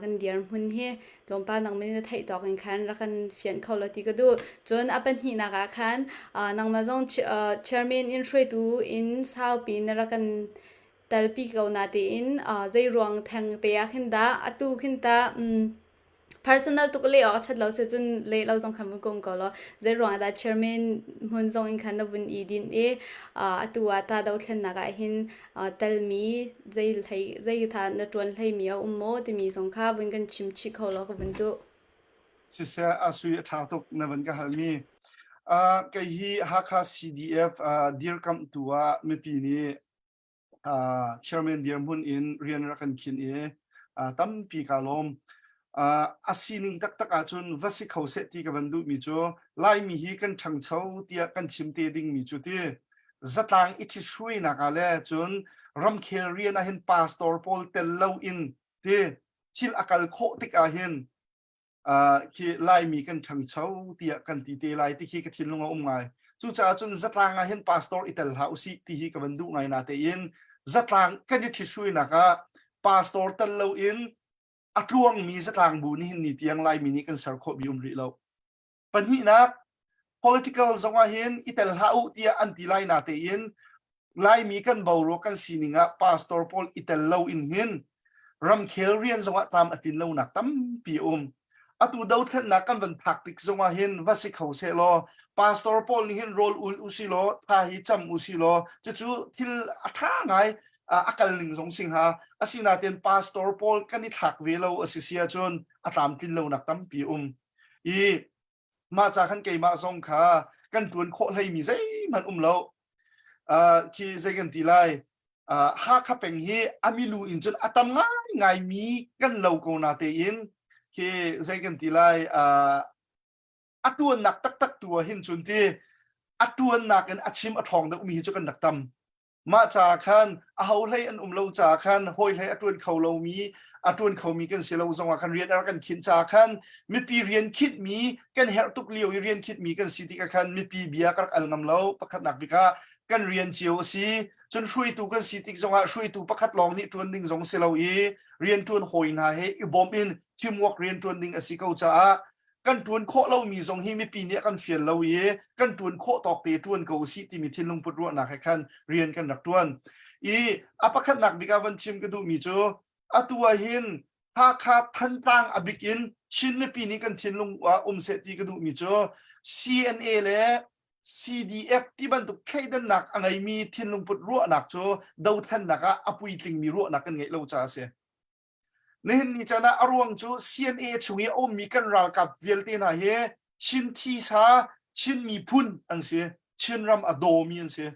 A: kan dirhmun hi tlawmpal nangmah nih na theih tawk in khan rak kan fianh kho law ti ka duh. Cun a pahnihnak ah khan nangmah zong chairman in hruaitu in saupi na rak kan telpi ko na tiin zei ruang theng te ah khin dah atu khin tah personal tuk le awk a ṭhat lo si cun leh lo zong khan vun kum ko law zei ruang ah dah chairman hmun zong in khan na vun i din i atu ah ta dothlennak ah hin telmi zei hlei zei tha na ṭuan hleimi a um maw timi zong kha vun kan chim chih kho law ka vun duh.
C: Siseh a sui a ṭha tuk na van ka halmi. Kei hi Hakha CDF dirkamhtu ah mipi nih chairman dirhmun in rian rak kan khin i tampi kaa lawm. A sining taktak ahcun va si kho seh ti ka van duhmi cu Laimi hi kan ṭhangcho tiah kan chim te dingmi cu ti zatlang i ṭhithruainak ah le cun ramkhel rian ah hin pastor pawl tel lo in ti thil a kal khawh tik ah hin khi Laimi kan ṭhangcho tiah kan ti te lai ti khi ka thinlung a um ngai. Cucaah cun zatlang ah hin pastor i tel hlah usih ti hi ka van duh ngai na tein zatlang kan i ṭhithruainak ah pastor tel loin a tluangmi zatlang bu nihin ni tiang Laimi nih kan ser khawhmi um rih lo. Pahnihnak, political zong ah hin i tel hlah u tiah an ti lai na tein Laimi kan boruak kan sining ah pastor pawl i tel lo in hin ramkhel rian zong ah tlam a tlin lonak tampi a um. Atu dothlennak kan van phak tik zong ah hin va si kho seh law pastor pawl nih hin rawl ul usi law tha hi cam usi law cucu thil a ṭha ngai a kal ning zong si hnga. Asinain pastor pawl kan i thlak ve lo a si si ahcun a tlamtlin lonak tampi a um. I mah ca khan keimah zong kha kan ṭuan khawh hleimi zeihmanh um lo. Khi zei kan ti lai Hakha peng hi a milu in cun a tam ngaingai mi kan lo ko na tein khi zei kan ti lai a ṭuannak taktak tu ah hin cun ti a ṭuannak in a chim a ṭhawng deuhmi hi cu kan rak tam. Mah caah khan aho hlei an um lo caah khan hawi hlei a ṭuan kho lomi a ṭuan khomi kan si lo zongah khan rian a rak kan khinh caah khan mipi rian khinhmi kan herh tuk lio i rian khinhmi kan si tikah khan mipi bia ka rak al ngam lo. Pakhatnak bik ah kan rian cio a si. Cun hruaitu kan si tik zongah hruaitu pakhat lawng nih ṭuan ding zong si lo i rian ṭuan hawi hna he i bawm in teamwork rian ṭuan ding a si ko caah kan ṭuan khawh lomi zong hi mipi nih a kan fial lo i kan ṭuan khawh tawk te ṭuan ko usih timi thinlung put ruahnak he khan rian kan rak ṭuan. I a pakhatnak bik ah van chim ka duhmi cu atu ah hin Hakha Thantlang a bik in Chin mipi nih kan thinlung ah um seh ti ka duhmi cu CNA le CDF ti bantuk thleidannak a ngeimi thinlung put ruahnak cu dothlennak ah a puitlingmi ruahnak kan ngeih lo caah a si. Nihin ni caan ah a ruang cu CNA chung i a ummi kan ralkap vialte hna hi Chin thisa, Chin miphun an si. Chinram a dawmi an si.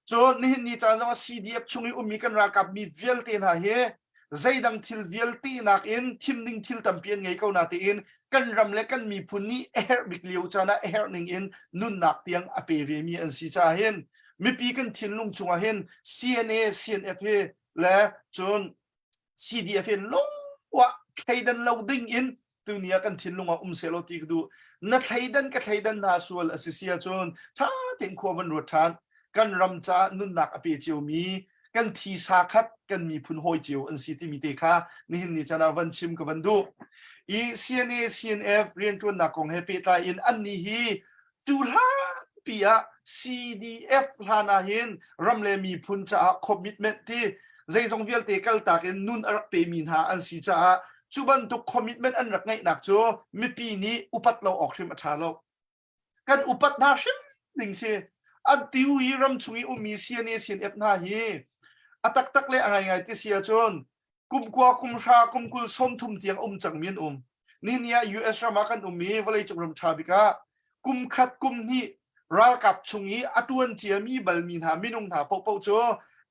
C: Cun nihin ni caan zong ah CDF chung i ummi kan ralkap mi vialte hna hi zeidang thil vialte nakin thim ding thil tampi an ngei ko na tiin kan ram le kan miphun nih a herh bik lio caan ah a herh ning in nunnak tiang a pe ve mi an si caah hin mipi kan thinlung chungah hin CNA CNF hi le cun CDF in lungwah thleidan lo ding in tuni ah kan thinlung ah um seh law ti ka duh na thleidan ka thleidan hna sual a si si ahcun ṭha tein khua van ruat ṭhan kan ram caah nunnak a pe ciomi kan thisa khat kan miphun hawi cio an si timi te kha nihin ni caan ah van chim ka van duh i CNA CNF rianṭuannak kong he pehtlai in annih hi Cu hlanpi ah CDF hlan ah hin ram le miphun caah commitment ti zeizong vialte kaltak in nun a rak pemi hna an si caah cu bantuk commitment an rak ngeihnak cu mipi nih upat lo awk hrim a ṭha lo. Kan upat hna hrim ding si. An tiu i ram chung i ummi CNA CNF hna hi a taktak le a ngaingai ti si ahcun kum kua kum hra kum kul 30 tiang um cangmi an um nihin ah US ram ah kan um i vawleicung ram ṭha bik ah kum khat kum hnih ralkap chung i a ṭuan ciami balmi hna minung hna paohpaoh cu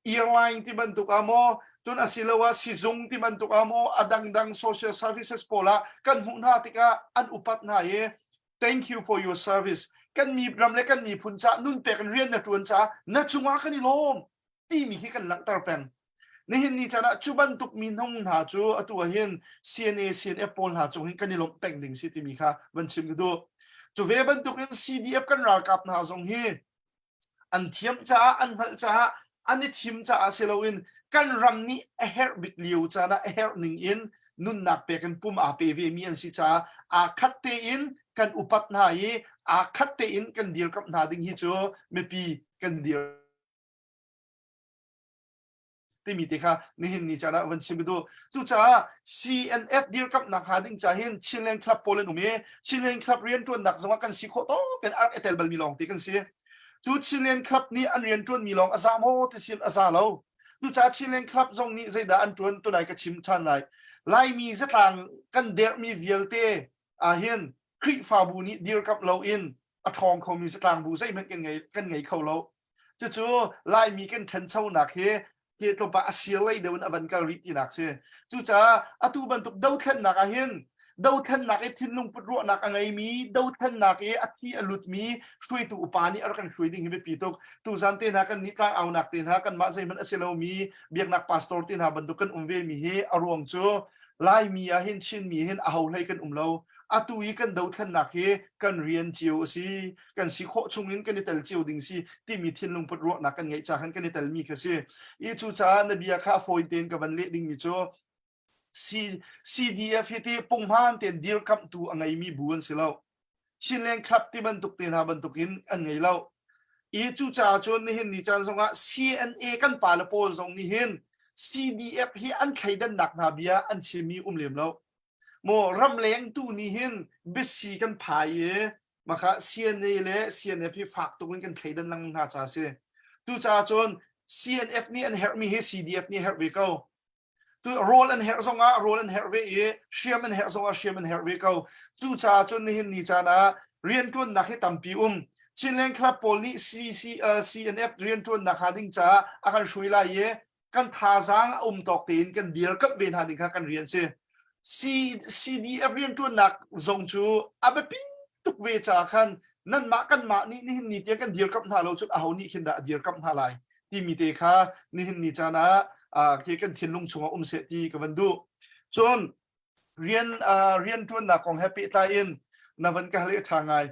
C: airline ti bantuk ah maw cun asiloah sizung ti bantuk ah maw a dangdang social services pawl ah kan hmuh hna tikah an upat hna i thank you for your service kan mi ram le kan miphun caah nun pek in rian na ṭuan caah na cungah kan i lawm timi hi kan langhter peng nihin ni caan ah cu bantuk minung hna cu atu ah hin CNA CNF pawl hna cung hin kan i lawmh peng ding si timi kha van chim ka duh.
F: Cu ve bantukin CDF kan ralkap hna zong hi an thiam caah an hngalh caah an i thim caah si loin kan ram nih a herh bik lio caan ah a herh ning in nunnak pek in pum aa pe ve mi an si caah aa khat tein kan upat hna i aa khat tein kan dirkamh hna ding hi cu mipi kan dir timi te kha nihin ni caan ah van chim duh. Cucaah CNF dirkamhnak hnga ding ca hin Chinland Club pawl an um i Chinland Club rianṭuannak zongah kan si khawh tawk in a rak i tel balmi lawng te kan si. Cu Chinland Club nih an rianṭuanmi lawng a za maw ti sin a za lo. Cucaah Chinland Club zong nih zeidah an ṭuan tunai ka chim ṭhan lai. Laimi zatlang kan derhmi vialte ahhin Khrihfabu nih dirkamh loin a ṭhawng khomi zatlangbu zeihmanh kan ngei kan ngei kho lo. Cucu Laimi kan ṭhanchonak hi hi tlawmpal a sir lei deuh in a van kal rih tinak si. Cucaah atu bantuk dothlennak ah hin dothlennak i thinlung put ruahnak a ngeimi, dothlennak i a thi a lutmi hruaitu upa nih a rak kan hruai ding hi biapi tuk. Tuzan te hna kan nih tlang aunak te hna kanmah zeihmanh a si lomi biaknak pastor te hna bantuk kan um ve mi hi a ruang cu Laimi ah hin Chinmi hin aho hlei kan um lo. Atu i kan dothlennak hi kan rian cio a si. Kan si khawh chung in kan i tel cio ding si timi thinlung put ruahnak kan ngeih ca khan kan i telmi kha si. I cucaah na bia kha a fawi tein ka van leh dingmi cu C CDF hi ti punghman tein dirkamhtu a ngeimi bu an si lo. Chinland Club ti bantuk te hna bantukin an ngei lo. I cucaah cun nihin ni caan zongah CNA kan pale pawl zong nih hin CDF hi an thleidannak hna bia an chimmi um lem lo. Maw ramleng tu nih hin biasi kan phai i maka CNA le CNF hi fak tuk in kan thleidan lengmang hna ca si. Cucaah cun CNF nih an herhmi hi CDF nih a herh ve ko. Tu rawl an herh zongah rawl an herh ve i hriam an herh zongah hriam an herh ve ko. Cucaah cun nihin ni caan ah rianṭuannak hi tampi um. Chinland Club pawl nih CC, uh, CNF rianṭuannak hnga ding caah a kan hrui lai i kan thazaang a um tawk tein kan dirkamh ve hna ding kha kan rian si. C, CDF rianṭuannak zong cu a biapi tuk ve caah khan nanmah kanmah nih nihin ni tiang kan dirkamh hna lo cun aho nih khin dah a dirkamh hna lai timi te kha nihin ni caan ah khi kan thinlung chungah um seh ti ka van duh. Cun rian rian ṭuannak kong he pehtlai in na van ka hal i ṭha ngai.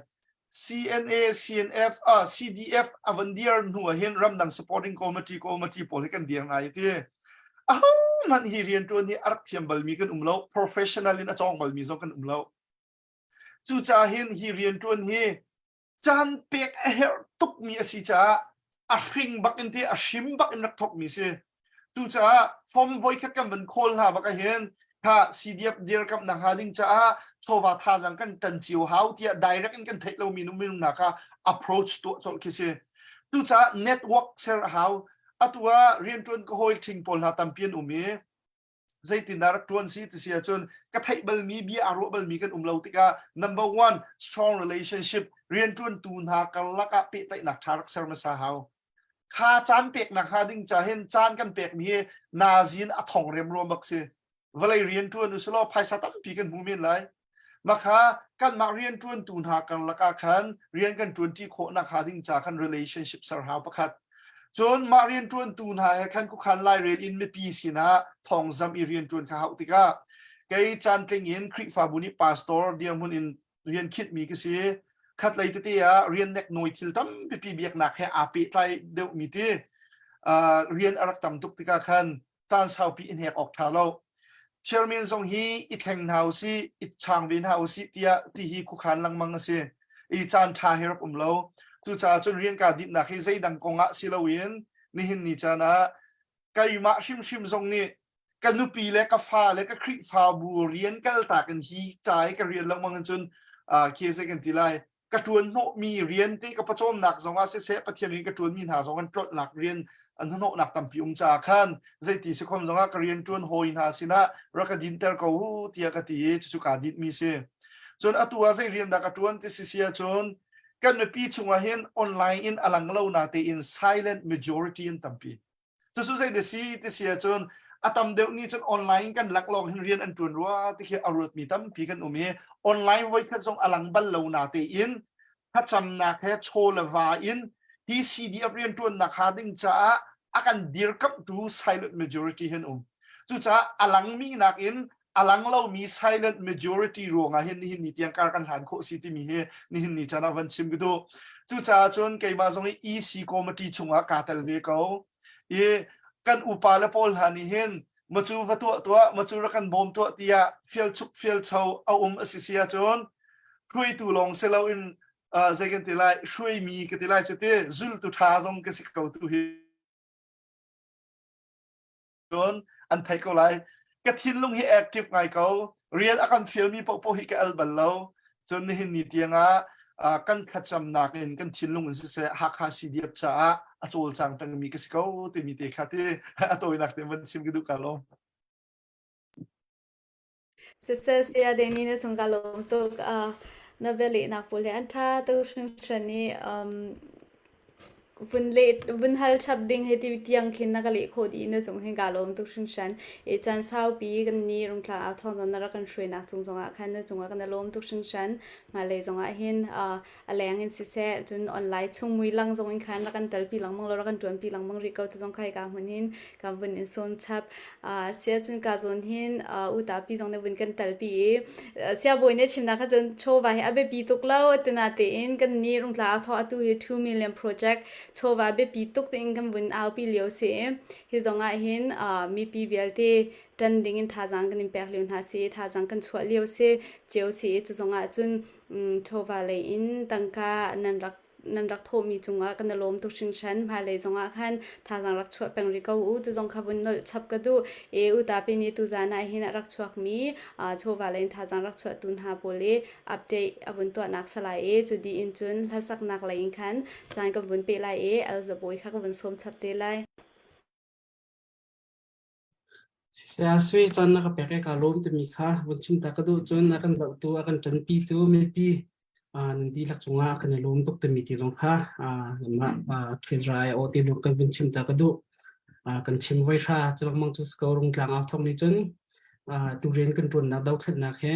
F: CNA, CNF, uh, CDF a van dir hnu ah hin ramdang supporting committee committee pawl hi kan dir ngai ti. Aho hmanh hi rian ṭuan hi a rak thiam balmi kan um lo, professional in a cawng balmi zong kan um lo. Cucaah hin hi rian ṭuan hi caan pek a herh tukmi a si caah a hring bak in te a hrim bak in rak thawkmi si. Cucaah form voikhat kan van khawl hna bak ahhin kha CDF dirkamnak hnga ding caah chawva thazaang kan ṭan cio hau tiah direct in kan theih lomi minung hna kha approach tuah colh khi si. Cucaah network ser a hau. Atu ah rianṭuan ka hawi ṭhing pawl hna tampi an um i zeitindah rak ṭuan si ti si ahcun ka theih balmi bia aa ruah balmi kan um lo tikah number one strong relationship rianṭuantu hna karlak ah pehtlaihnak ṭha rak ser hmasa hau kha caan peknak hnga ding ca hin caan kan pekmi hi nazin a thong remruam bak si vawlei rianṭuan usilaw phaisa tampi kan hmu men lai Makha kanmah rianṭuantu hna karlak ah khan rian kan ṭuanṭi khawhnak hnga ding ca khan relationship ser hau pakhat. Cun mah rianṭuantu hna he khan khuakhan lairel in mipi sinah thawngzamh i rianṭuan kha hauh tikah kei caantling in Khrihfabu nih pastor dirhmun in rian khitmi ka si. Khatlei tete ah rian neknawi thil tampipi biaknak he aa pehtlai deuhmi ti uh, rian a rak tam tuk tikah khan caan saupi i hnek awk ṭha lo. Chairman zong hi i thleng hna usih, i chang ve hna usih tiah ti hi khuakhan lengmang a si. I caan ṭha hi rak um lo. Cucaah cun rian kaa dinhnak hi zeidang kong ah si loin nihin ni caan ah keimah hrimhrim zong nih ka nupi le ka fa le ka Khrihfabu rian kaltak in hi ca i ka rian lengmang in cun khi zei kan ti lai ka ṭuan hnawhmi rian te ka pawcawmnak zongah siseh Pathian rian ka ṭuanmi hna zong an tlolhnak rian an hnawhnak tampi um caah khan zeiti si khom zongah ka rian ṭuan hawi hna sinah rak ka dinter ko u tiah ka ti i cucu kaa dinhmi si. Cun atu ah zei rian dah ka ṭuan ti si si ahcun kan mipi chungah hin online in a lang lo na tein silent majority an tampi. Cucu zei si ti si ahcun a tam deuh nih cun online kan laklawng hin rian an ṭuan rua ti khi a ruatmi tampi kan um i online voikhat zong a lang bal lo na tein thlacamnak he chaw le va in hi CDF rianṭuannak hnga ding caah a kan dirkamhtu silent majority hin um. Cucaah a langmi nakin. A lang lomi silent majority ruangah hin nihin ni tiang kar kan hlan khawh si timi hi nihin ni caan ah van chim ka duh. Cucaah cun keimah zong hi EC committee chungah kaa tel ve ko. I kan upa le pawl hna nih hin macu va tuah tuah macu rak kan bawm tuah tiah fial chuk fial cho a um a si si ahcun hruaitu lawng si loin zei kan ti lai hruaimi ka ti lai cu ti zultu ṭha zong ka si ko tu hi cun an theih ko lai. Ka thinlung hi active ngai ko. Rian a kan fialmi paohpaoh hi ka el bal lo. Cun nihin ni tiangah kan thlacamnak in kan thinlung in siseh Hakha CDF caah a cawlcang pengmi ka si ko timi te kha ti a tawinak te van chim ka duh ka lawm.
A: Siseh saya Danny na cung ka lawm tuk. Na bialehnak pawl hi an ṭha tuk hringhran i vun leh vun hal chap ding hei ti tiang khin na ka leh khawh dih na cung hin ka lawm tuk hringhran. I caan saupi kan nih Rungtlang au thawng zong na rak kan hruainak cung zongah khan na cungah kan i lawm tuk hringhran. Hmailei zongah hin a leng in siseh cun online chung mui lang zong in khan rak kan telpi lengmang lo rak kan ṭuanpi lengmang rih ko ti zong kha hika hmun hin kan vun in sawn chap. Sia cun ka zawn hin utapi zong na vun kan telpi i siabawi nih chimnak kha cun chawva hi a biapi tuk lo tina tein kan nih rungtla a thawh atu hi 2 million project chawva biapi tuk tiin kan vun aupi lio si i hi zong ah hin mipi vialte ṭan ding in thazaang kan in pek lio hna si thazaang kan chuah lio si cio si cu zong ah cun chawva lei in tangka nan rak nan rak thawhmi cungah kan i lawm tuk hringhran. Hmailei zongah khan thazaang rak chuah peng rih ko u. Tu zong kha vun nolh chap ka duh. E utapi nih tuzan ah hin a rak chuakmi chawva lei in thazaang rak chuahtu hna pawl i update a vun tuahnak salai i cu dih in cun hlasaknak lei in khan caan kan vun pe lai i Elza Bawi kha ka vun sawm chap te lai.
G: Siseh sui caan na ka pek i kaa lawm timi kha vun chim ta ka duh. Cun a kan zohtu, a kan ṭanpitu mipi nan dihlak cungah kan i lawm tuk timi ti zong kha mah Ṭhizrai aw ti zong kan vun chim ta ka duh. Kan chim voi hra cu lengmang cu si ko Rungtlang au thawk nih cun tu rian kan ṭuannak dothlatnak he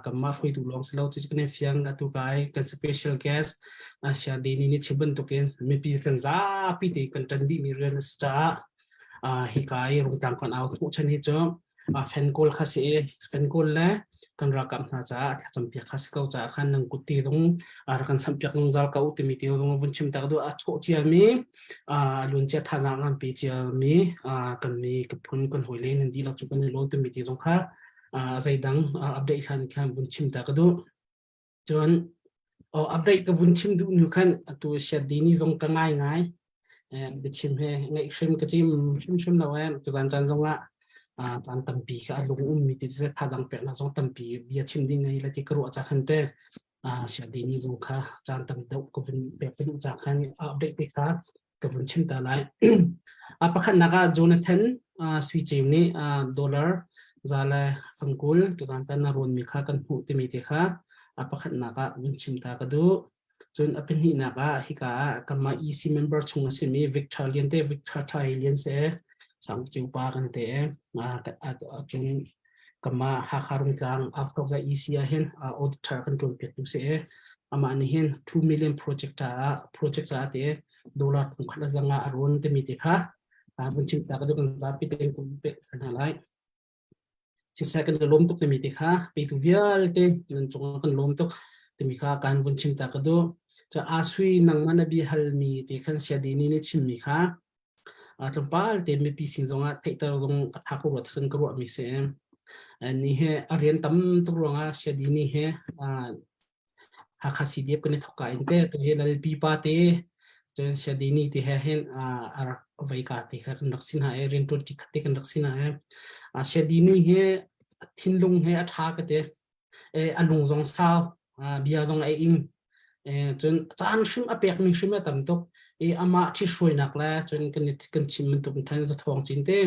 G: kanmah hruaitu lawng si lo cu kan i fiang atu kai kan special guest Sia Dini nih chim bantukin mipi kan zapi te kan ṭan dihmi rian a si caah hika i Rungtlang kan au hnawhchan hi cu fenkawl kha si i fenkawl le kan ralkap hna caah thlacampiak kha si ko caah khan nan kut ti zong rak kan samhpiak zungzal ko timi ti zong vun chim tak duh a chawh ciami luancia thazaang kan pe ciami kan mi ka phun kan hawile nan dihlak cu kan i lawm timi ti zong kha zeidang update hlan khan vun chim ta ka duh. Cun update ka vun chim duh nu khan atu Siadini zong ka ngai ngai. Biachim he ngaih hrim ka chim hrimhrim lo eh. Tuzan caan zong ah caan tampi kha a lung ummi ti seh thazang peknak zong tampi bia chim ding ngei la ti ka ruah ca khan te Siadini zong kha caan tam deuh ka vun pek ka duh ca khan update te kha ka vun chim ta lai. A pakhatnak ah Jonathan Sui Ceu nih dollar za le fangkul tuzan tan na rawnmi kha kan hmuh timi te kha a pakhatnak ah vun chim ta ka duh. Cun a pahnihnak ah hika ah kanmah EC member chung a simi Victor Lian te Victor Thai Lian se Sang Ceu pa kan te cun kanmah Hakha Rungtlang Outlook za EC ah hin auditor kan ṭuan piak tu si amah nih hin 2 million project caah project caah te dollar thongkhat le zanga a rawn timi te kha vun chim ta ka duh kan zapi tein kan pek hna lai. Siseh kan lawm tuk timi te kha petu vialte nan cungah kan lawm tuk timi kha kan vun chim ta ka duh. Ca asui nangmah na bi halmi te khan siadini nih chimmi kha tlawmpal te mipi sin zongah theihter zong a tha ko ruat khan ka ruahmi si. Ni he a rian tam tuk ruangah siadini he Hakha CDF kan i thawk ka in te tu hi Lalpi pa te cun Siadini ti he hin a rak vei ka te kha kan rak sin ha e rian ṭuan ṭi khat te kan rak sin ha e Siadini hi thinlung he a ṭha ka te a lung zong sau bia zong a ing cun caan hrim a pekmi hrim a tam tuk i amah ṭhithruainak le cun kan kan chim bantuk in khan zathawng cin te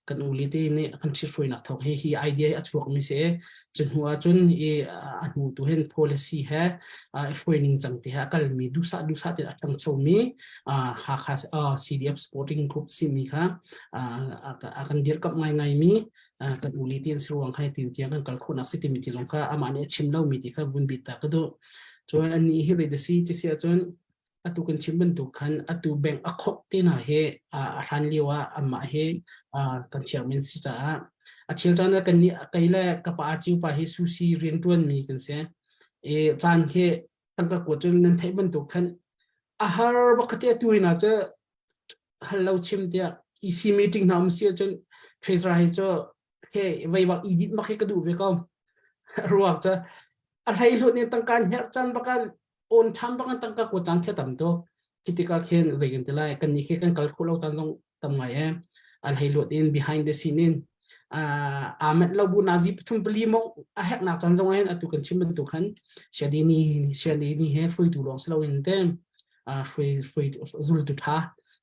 G: kan uli te nih kan ṭhithruainak thawng hi hi idea hi a chuakmi si cu hnu ah cun i a hnu tu hin policy he i hruai ning cang te he a kalmi duhsah duhsah te a ṭhangchomi Hakha CDF supporting group simi kha a kan dirkamh ngaingaimi kan uli ti an si ruang khai ti tiang kan kal khawhnak si timi ti lawng kha amah nih a chim lomi ti kha vun bit ta ka duh cun annih hi rei si ti si ahcun atu kan chim bantuk khan atu bank a khop te hna hi a hlan lio ah amah hi kan chairman si caah. A chel caan ah kan nih kei le ka pa ciu pa hi sushi rianṭuan mi kan si. I caan hi tangka kuat cun nan theih bantuk khan a har bak te tu ina cu hal lo chim tiah EC meeting hna um si ahcun treasurer hi cu he vei bak i dit mak hi ka duh ve ko. Ruak cu a hlei hlut ni tangka herh caan bakan on ṭhan bak in tangka kuat caan khi a tam tuk. Khi tikah khin zei kan ti lai kan nih khi kan kal khawh lo tan zong tam ngai e. An hei luat in behind the scene in aa manh lo bu nazi pathum pali mo a heknak caan zong hin atu kan chim bantuk khan siadini siadini he hruaitu lawng si loin te hrui hrui zultu ṭha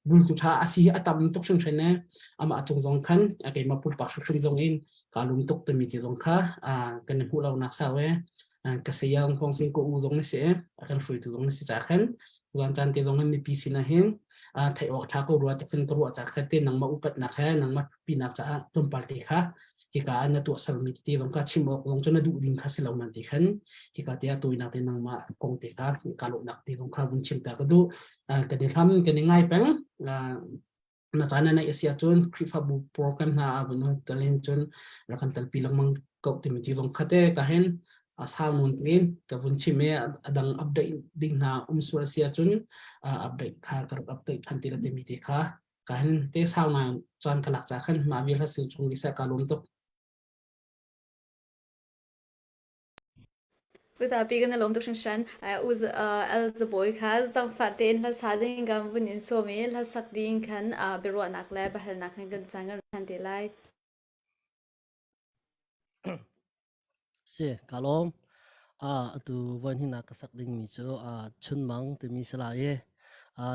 G: zultu ṭha a si a tam tuk hringhran e amah cung zong khan keimah pumpak hrimhrim zong in ka lum tuk timi ti zong kha kan i hmuh lo nak sau e ka sayang Hong Sing ko u zong na si a kan hruaitu zong na si ca khan tuan caan te zong mipi sin ah hin theih awk tha ko rua te khan ka ruah ca khan te nangmah upatnak he nangmah pinak caah tlawmpal te kha hika ah na tuah sermi tete zong kha chim awk zong cu na duh ding kha si lo nan ti khan hika te ah tawinak te nangmah kong te kha ka lawhnak te zong kha vun chim ta ka duh. Kan i hlam kan i ngai peng. Na caan na neih a si ahcun Khrihfabu program hna ah vun talin cun rak kan telpi lengmang ko timi ti zong kha te ka hin a sau nawn tein ka vun chim i a dang update ding hna um sual a si ahcun update kha ka rak update than ti la timi te kha ka hin te sau ngai caan ka lak ca khan mah vial ha sil chung lisa ka lawm tuk.
A: Utapi kan lawm tuk hringhran. Uz El Zabawi kha zaangfah tein hlasa ding kan vun in sawm i hlasak ding khan biaruahnak le biahalnak khan kan cang kan ṭhan te lai.
D: Si, ka lawm. Atu voin hi na ka sak dingmi cu chunmang timi si lai i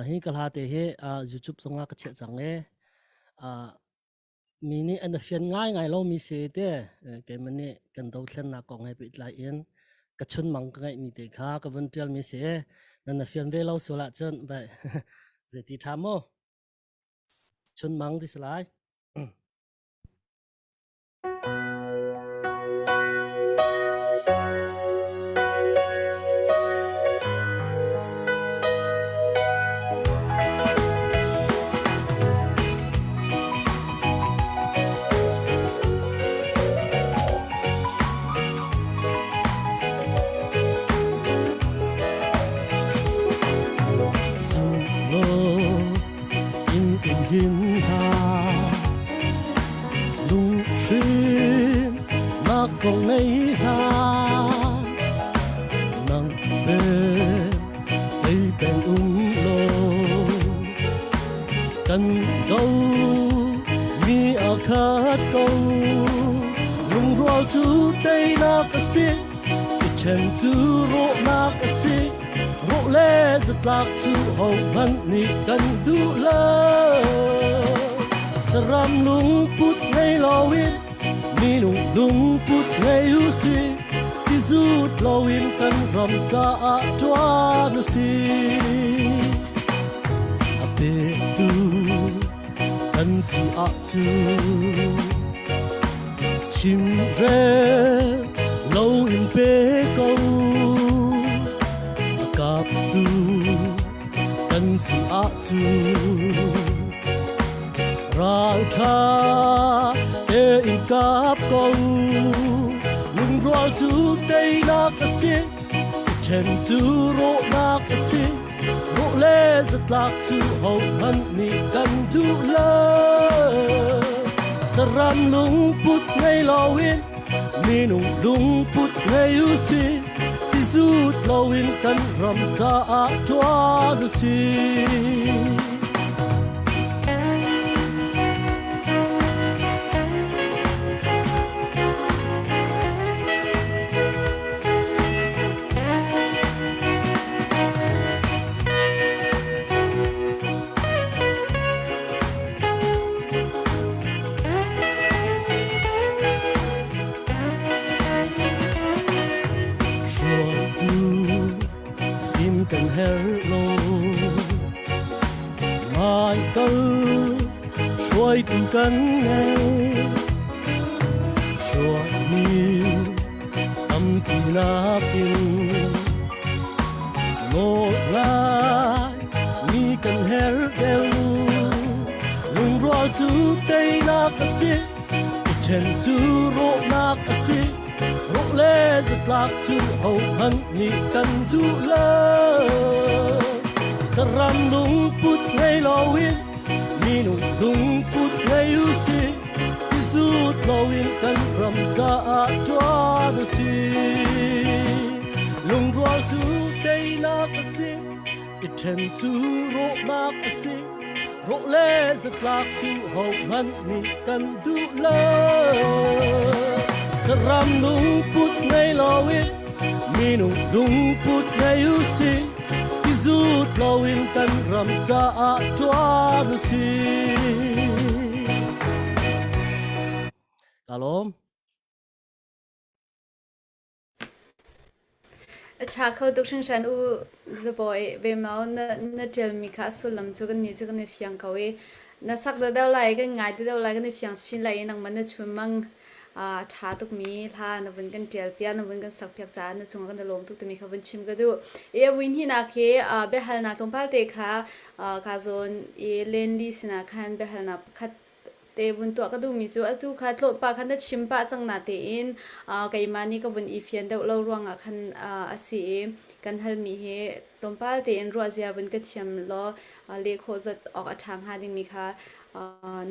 D: hi ka hla te hi YouTube zongah ka chiah cang i Mi nih an i fian ngaingai lomi si te keimah nih kan dothlennak kong he pehtlai in ka chunmang ka ngeihmi te kha ka vun ṭialmi si. Nan i fian ve lo sual ahcun vai zeiti ṭha maw? Chunmang ti si lai. Lunghrin nak zong ngei hlah nang be ei peng um lo kan do mi a khat ko lungrual cu teinak a si i ṭhen cu rawhnak a si rawh le zatlak cu hohmanh nih kan duh lo saram lungput ngei loin minung lungput ngei u si ti zut loin kan ram caah ṭuan u si a petu kan si ahcun chimrel lo in pe ko a kaptu kan si ahcun ralṭha tein kap ko lungrual cu teinak a si ṭhen cu rawhnak a si rawh le zatlak cu hohmanh nih kan duh lo saram lungput ngei loin minung lungput ngei u si ti zut loin kan ram caah ṭuan u si. Fim kan herh lo Hmaikal hruaitu kan ngei Hruaimi tampi nakin nawl ngai mi kan herh deuh. Lungrual cu teinak a si, i Ṭhen cu rawhnak a si, rawh le zatlak cu hohmanh nih kan duh lo. Saram lungput ngei loin minung lungput ngei u sih, i zut loin kan ram caah ṭuan u sih. Lungrual cu teinak a si, i ṭhen cu rawhnak a si. Rawh le zatlak cu hohmanh nih kan duh lo. Saram lungput ngei loin minung lungput ngei u sih. I zut loin kan ram caah ṭuan u sih. Ka lawm.
A: A ṭha kho tuk hringhran u Zabawi Vemau na ṭialmi kha a sullam cu kannih cu kan i fiang ko i na sak deuhdeuh lai i kan ngai deuhdeuh lai kan i fiang chin lai i nangmah na chunmang a ṭha tukmi hla na vun kan ṭialpiak na vun kan sakpiak caah na cungah kan i lawm tuk timi kha vun chim ka duh. I a vuihnihnak hi biahalnak tlawmpal te kha kaa zawn i Lenli sinah khan biahalnak pakhat te vun tuah ka duhmi cu atu kha tlawhpa kha na chim pah cang na tein keimah nih ka vun i fian deuh lo ruangah khan a si i kan halmi hi tlawmpal tein ruahzia vun ka thiam law leh khawh zat awk a ṭha hnga dingmi kha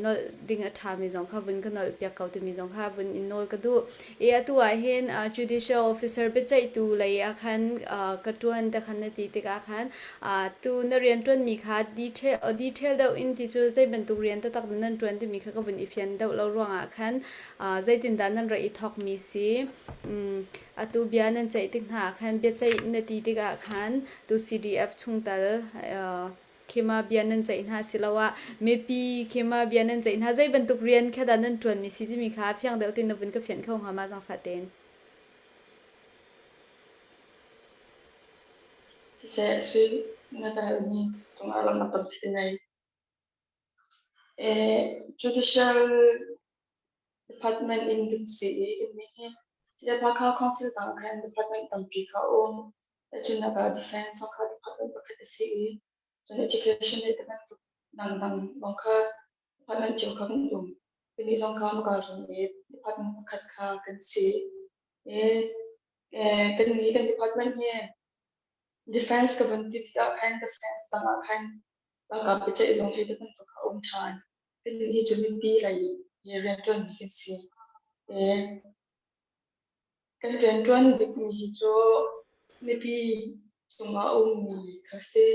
A: nolh ding a ṭhami zong kha vun ka nolh piak ko timi zong kha vun in nawl ka duh. I atu ah hin judicial officer biaceihtu lei ah khan ka ṭuan te khan na ti tikah khan Tu na rianṭuanmi kha detail deuh in ti cu zei bantuk rian taktak dah nan ṭuan timi kha ka vun i fian deuh lo ruangah khan zeitindah nan rak i thawkmi si. Atu bia nan ceih tik hna ah khan biaceih na ti tikah khan tu CDF chungtel khima bia nan ceih hna siloah mipi khima bia nan ceih hna zei bantuk rian kha dah nan ṭuanmi si timi kha fiang deuh tein na vun ka fianh kho hnga ma zaangfah tein.
B: Siseh, sui na ka halmi cungah lawmhnak tampi ka ngei. Judicial Department in kan si i kannih hi Sipakha Council tang ah khan department tampi kha a um. Tahchunhnak ah Defense zong kha department pakhat a si i cun Education le tibantuk dangdang zong kha department cio kha kan um. Kannih zong kha muka zung i department pakhat kha kan si. Kannih kan department hi defense ka vun ti tikah khan defense tangah khan ralkap biaceih zung hi tibantuk a um ṭhan. Kannih hi cu mipi lei i rianṭuanmi kan si. Kan rianṭuan bikmi hi cu mipi cungah a ummi kha si.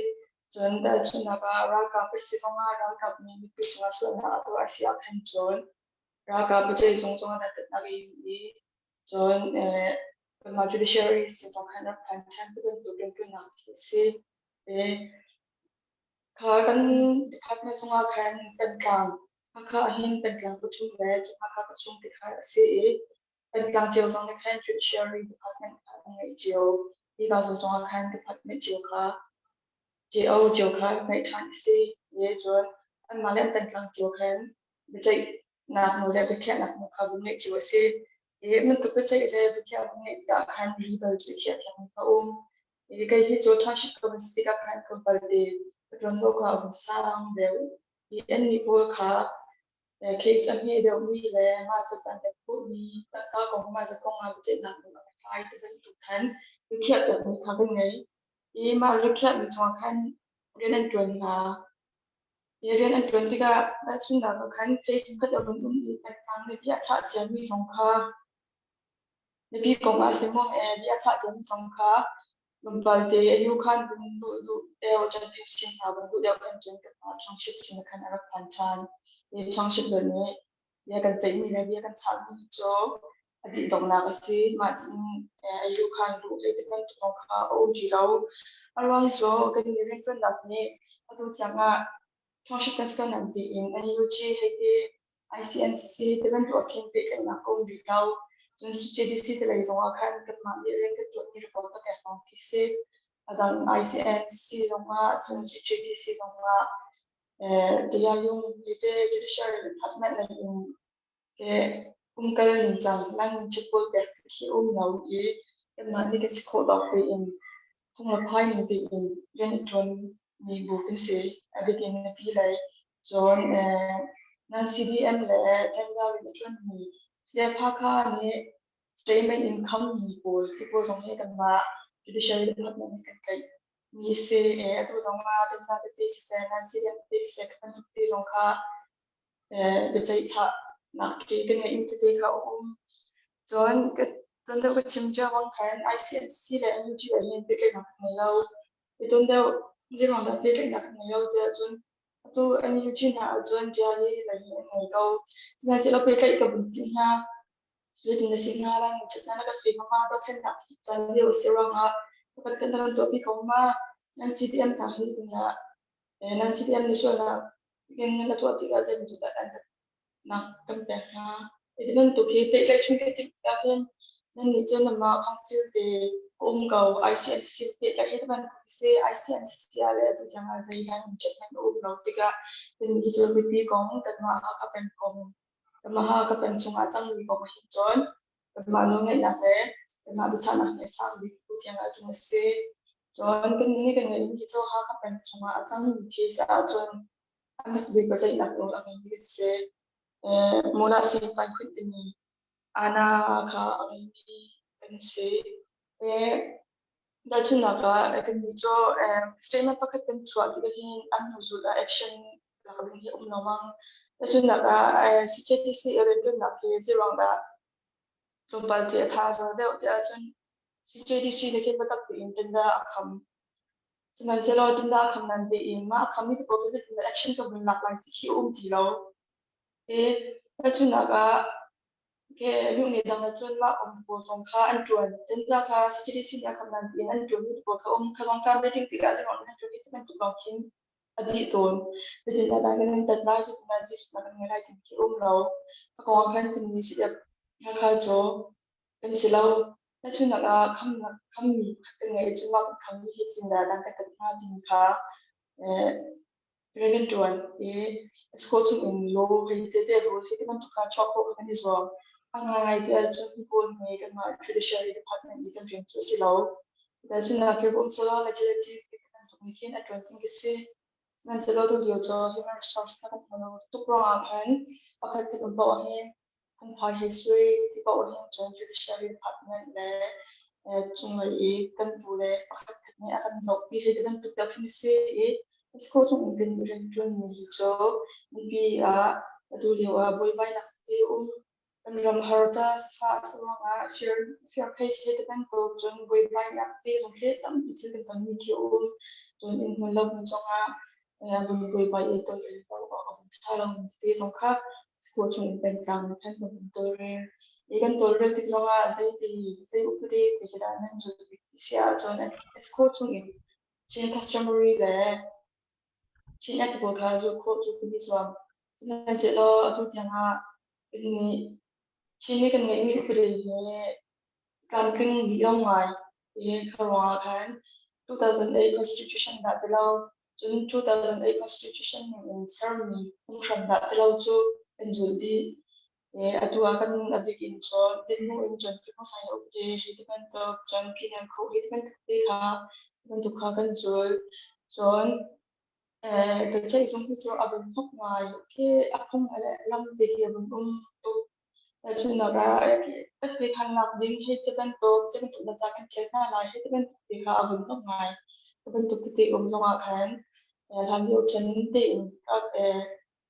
B: Cun tahchunhnak ah ralkap a si zongah ralkap nih mipi cungah sualnak a tuah a si ahkhan cun ralkap biaceih zung zongah dantatnak a ing i Cun kanmah judiciary zong khan rak phan ṭhan ti bantuk rianṭuannak khi a si. Kha kan department zongah khan pengtlang Hakha ahhin pengtlang pathum le Hakha khuachung ti kha a si i pengtlang cio zong nih khan judiciary department kha an ngeih cio. Hika zong zongah khan department cio kha JO cio kha ngeih ṭhan a si. Cun anmah le an pengtlang cio khan biaceihnak nawl le biakhiahnak nawl kha vun ngeih cio a si. I bantuk biaceih le biakhiah vun ngeih tikah khan legal cu i khiahpiakmi kha a um. I kei hi cu township ka vun si tikah khan tlawmpal te ka ṭuanvo kha a vun sang deuh. I annih pawl kha case a hme deuhmi le mah zat an pek khawhmi tangka kong mah zat kong ah biaceihnak nawl a tlai ti bantuk khan rikhiahpiakmi kha kan ngei. I mah rikhiahmi chungah khan rian an ṭuan hna. Hi rian an ṭuan tikah tahchunhnak ah khan Facebook a vun um i pengtlang nih bia a chah ciami zong kha mipi kong ah si maw bia a chah ciami zong kha tlawmpal te a yu khan vun duh duh deuh champion sin hna vun duh deuh khan cun kanmah township sin ah khan a rak phan ṭhan. Hi township le nih bia kan ceihmi le bia kan chahmi cu a dih donghnak a si. Mah tiin a yu khan luh le ti bantuk zong kha a um ti lo. A ruang cu kan i rianṭuannak nih atu tiang ah township kan si ko nan tiin NUG hei ti ICNCC ti bantuk ah khin pehtlaihnak a um rih lo. Cun JDC te lei zong ah khan kanmah nih rian kan ṭuanmi report ka pek lawng khi si. A dang ICNCC zong ah cun JDC zong ah Tayayung te Judiciary Department lei in ke umkal ningcang lang pawl pek ti khi um lo i kanmah nih kan si khawh tawk tein phung le phai ning tein rian a ṭuan mi bu kan si. A bik in mipi lei cun nan CDM le Tanga rian a ṭuan mi. CDF Hakha nih statement in khammi pawl hi pawl zong hi kanmah judiciary department nih kan tlaih mi si i atu zong ah Tesla tete siseh, Nancy Lian tete siseh, kan tete zong kha biaceih chahnak khi kan ngeihmi tete kha a um. Cun cun deuh ka chim cia bang khan ICNCC le NUG ah hin pehtlaihnak kan ngei lo. Tun deuh zeiruang dah pehtlaihnak kan ngei lo tiah cun atu NUG hna ahcun Jali lei hi an ngei ko. Sihmanhsehlaw pehtlaih ka vun timh hna. Zeitin na si hnga lai mangchiatnak na kan pe ma dothlennak caan lio a si ruangah pakhat kan kan tuahpi ko ma nan CDM hna hi zeitindah nan CDM nih sualnak in na tuah tikah zeibantuk dah dantatnak kan pek hna ti bantuk hi pehtlaih chung te tik tikah khin nan nih cun nanmah council te a um ko ICNCC pehtlaih hi bantuk si ICNCC ah le atu tiang ah zeidan checkman a um lo tikah nan nih cu mipi kong kanmah Hakha peng kong Kanmah Hakha peng chungah cangmi kong hin cun kanmah nawlngeihnak le kanmah biachahnak nih a sang bik tu tiang ahcun a si. Cun kannih nih kan ngeihmi cu Hakha peng chungah a cangmi case ahcun a hmasa bik biaceihnak nawl a ngeimi kan si. Mawlah Singpai Khut timi Ana kha a ngeimi kan si. Tahchunhnak ah kannih cu statement pakhat kan chuah tikah hin an hnuzul ah action lak ding hi um lengmang. Tahchunhnak ah CJTC rianṭuannak hi zeiruang dah tlawmpal te a tha a zor deuh tiah cun CJDC nih khin biatak tein tender a kham. Sihmanhsehlaw tender a kham nan tein mah a khammi te pawl khi zeitindah action ka vun lak lai ti khi a um ti lo. I tahchunhnak ah Luhne dang ahcun mah um pawl zong kha an ṭuan. Tender kha CJDC nih a kham nan tiin an ṭuanmi te pawl kha um. Kha zong kha meeting tikah zeiruang dah nan ṭuan i ti bantuk lawng khin a dih tawn. Zeitindah dan kan in tat lai, zeitindah Jesuh kan ngei lai timi khi um lo. A kong ah khan timi si Hakha cu kan si lo. Tahchunhnak ah khamnak khammi pakhat kan ngeih cu mah kan khammi hi zeitindah dan kan tat hnga timi kha rian kan ṭuan i school chung in law hei tete rule hei ti bantuk kha chuah khawh kan i zuam. A ngaingai ti ahcun hi pawl hi kanmah judiciary department i kan rian cu a si lo. Tahchunhnak hi um selaw legislative bantuk nih khin a ṭuan ding ka si. Sihmanhsehlaw tulio cu human resource kha kan hmu lo tuk ruangah khan pakhat khat um paoh ahhin phungphai he sui ti paoh ahhin cun judiciary department le cunglei i kan pu le pakhat khat nih a kan zohpi hei ti bantuk deuh khin a si i school chung in kan rianṭuanmi hi cu mipi ah atu lio ah buaibainak tete um Kan ram har ca sifah a si ruangah fir case he ti bantuk cun buaibainak te zong hi tampi thil kan tonmi khi a um. Cun inn hmun lo hmun zongah vun buaibai i tawlrel lo awk a vun ṭha lomi tete zong kha school chung in pengtlang nih khan kan vun tawlrel. I kan tawlrel tik zongah zeiti zei upadi ti hi dah nan zulh bik ti si ahcun school chung in Chin customary le Chin Act pawl kha zulh khawh cu kan i zuam. Sihmanhsehlaw atu tiangah Nih Chin nih kan ngeihmi upadi hi tlamtling dih lo ngai i kha ruangah khan 2008 Constitution dah ti lo, cun 2008 Constitution ning in sermi phunghram dah ti lo cu kan zulh dih. I atu ah kan a bik in cun dinhmu in cun Phihmawsai upadi hi ti bantuk, cun Penal Code hi ti bantuk te kha bantuk kha kan zul. Cun Biaceih zung hi cu a vun tuk ngai. Khi a phung le lam te khi a vun um tuk. Tahchunhnak ah tette khan lak ding hei ti bantuk, cu bantuk na ca kan ṭial hna lai hei ti bantuk te kha a vun tuk ngai. Cu bantuk tete um zongah khan hlan lio chan tein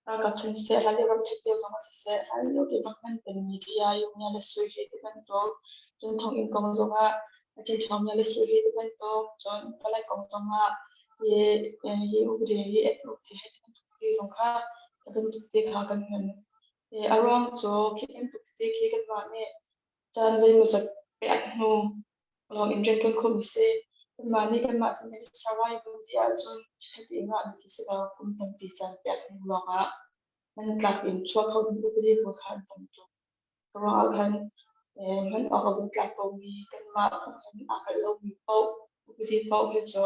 B: Ralkap chan siseh, hlanlio ramṭhen lio zongah siseh, hlanlio te bak hman pengmi TIU Mya le Sui he ti bantuk, cun thonginn kong zongah Chin Thawng Mya le Sui he ti bantuk, cun palek kong zongah hi hi upadi hi upadi he ti bantuk tete zong kha ti bantuk te kha kan hman. A ruang cu khi bantuk tete khi kanmah nih caan zeimawzat pek hnu lawng in rianṭuan khawhmi si. Kanmah nih kanmah cu kan i survival ti ahcun chikkhat te ngah mi khi si lo. Kum tampi caan pek hnu lawngah nan tlak in chuah kho ding upadi pawl kha an tam tuk. Ka ruang ah khan hman awk a vun tlak komi kanmah phung in aa kalh lomi paoh upadi paoh hi cu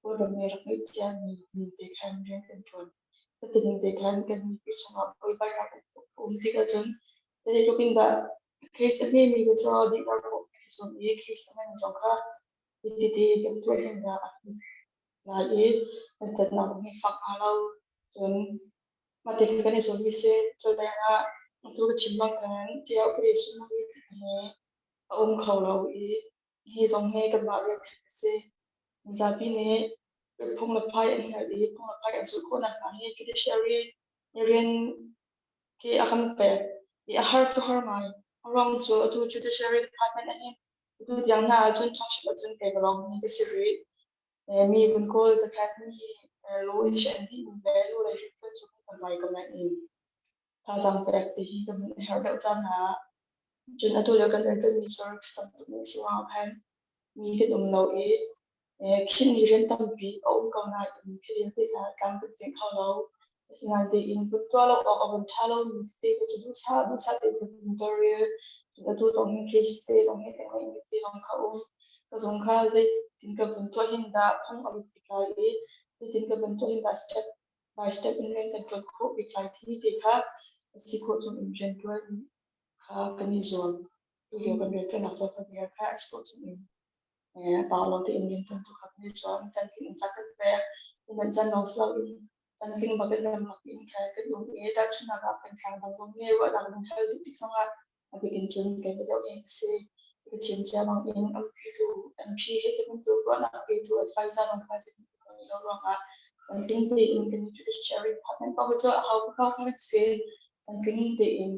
B: Kawlram nih rak ngeih ciami ning te khan rian kan ṭuan. Cutin te khan kan mipi chungah buaibainak a um tik ahcun zeitluk in dah Case a hmemi kha cu dihter khawh kan i zuam i case a ngan zong kha titi kan tuah hin dah a him lai i kan tatnak zong hi fak hnga lo. Cun mah ti kan i zuammi si. Cu lengah Atu ka chim bang khan tiah upadi sunglawi he a um kho lo i hi zong hi kanmah rian khat a si. Mizapi nih phung le phai an hngalh i phung le phai an zulh khawh nakhnga hi judiciary nih rian khi a kan pek i a har cu har ngai. A ruang cu atu judiciary department ahhin atu tiang hna ahcun township ahcun kei ka lawng hi ka si rih. Mi vun kawl takhat mi law in an dih le law lei hrimhrim cu kan lai ko nain thazaang pek ti hi kan hun herh deuh caan hna. Cun atu lio kan rianṭuanmi cu risk tam tuk nih si ruangah khan mi kan um lo i khinmi rian tampi a um ko nain khi vialte kha tlam kan tling kho lo. Asinain tein vun tuah lo awk a vun ṭha lomi tete kha cu duhsah duhsah tein kan vun tawlrel. Cun atu zong hin case te zong hi kan ngeihmi te zong kha um. Ka zung kha zeitin ka vun tuah hin dah phung a lut bik lai i zeitin ka vun tuah hin dah step by step in rian kan ṭuan khawh bik lai timi te kha a si khawh chung in rianṭuan kha kan i zuam. Tulio kan rianṭuannak cu kan bia kha a si khawh chung in pau lo tein rianṭuan tu kha kan i zuam. Cantling in ca kan pek. Nan can lawng si loin cantling bak in ramlak in kha kan um i tahchunhnak ah pengtlang dang zong nih ruahnak nan hal duh tik zongah a bik in cun keimah deuh in a si. Ka chim cia bang in MP tu MP he ti bantuk ruahnak petu advisor zong kha zeitin lo ruangah cantling tein kan judiciary department paoh cu a hau ko kha kan si. Cantling tein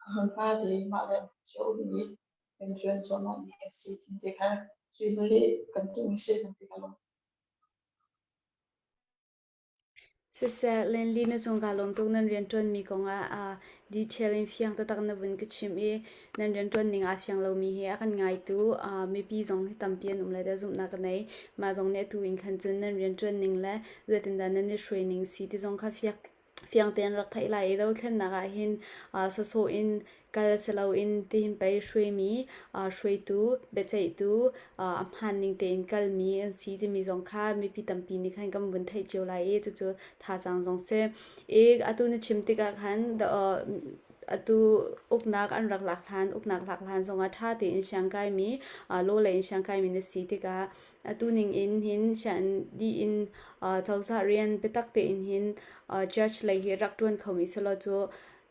B: a hmunhma te mah le cio um i kan ṭuan cuahmah mi kan si tin te kha sui le kan tuah mi si kan ti kha lo.
A: Siseh, Lenli na cung kaa lawm tuk. Nan rianṭuanmi kongah detail in fiang taktak na vun ka chimh i nan rianṭuan ning aa fiang lomi hi a kan ngaitu mipi zong hi tampi an um lai tiah zumhnak ka nei. Mah zong nih atu in khan cun nan rianṭuan ning le zeitindah nan i hruai ning si ti zong kha fiang tein rak theih lai i dothlennak ah hin sawsawh in kal si loin tihin pei hruaimi hruaitu biaceihtu a hmaan ning tein kalmi an si timi zong kha mipi tampi nih khan kan vun theih cio lai i cucu thazaang zong si. I atu na chim tikah khan atu uknak an rak lak hlan uknak lak hlan zongah ṭha tein siangkaimi law lei in siangkaimi na si tikah atu ning in hin sian dih in cozah rian biatak tein hin judge lei hi rak ṭuan khomi si law cu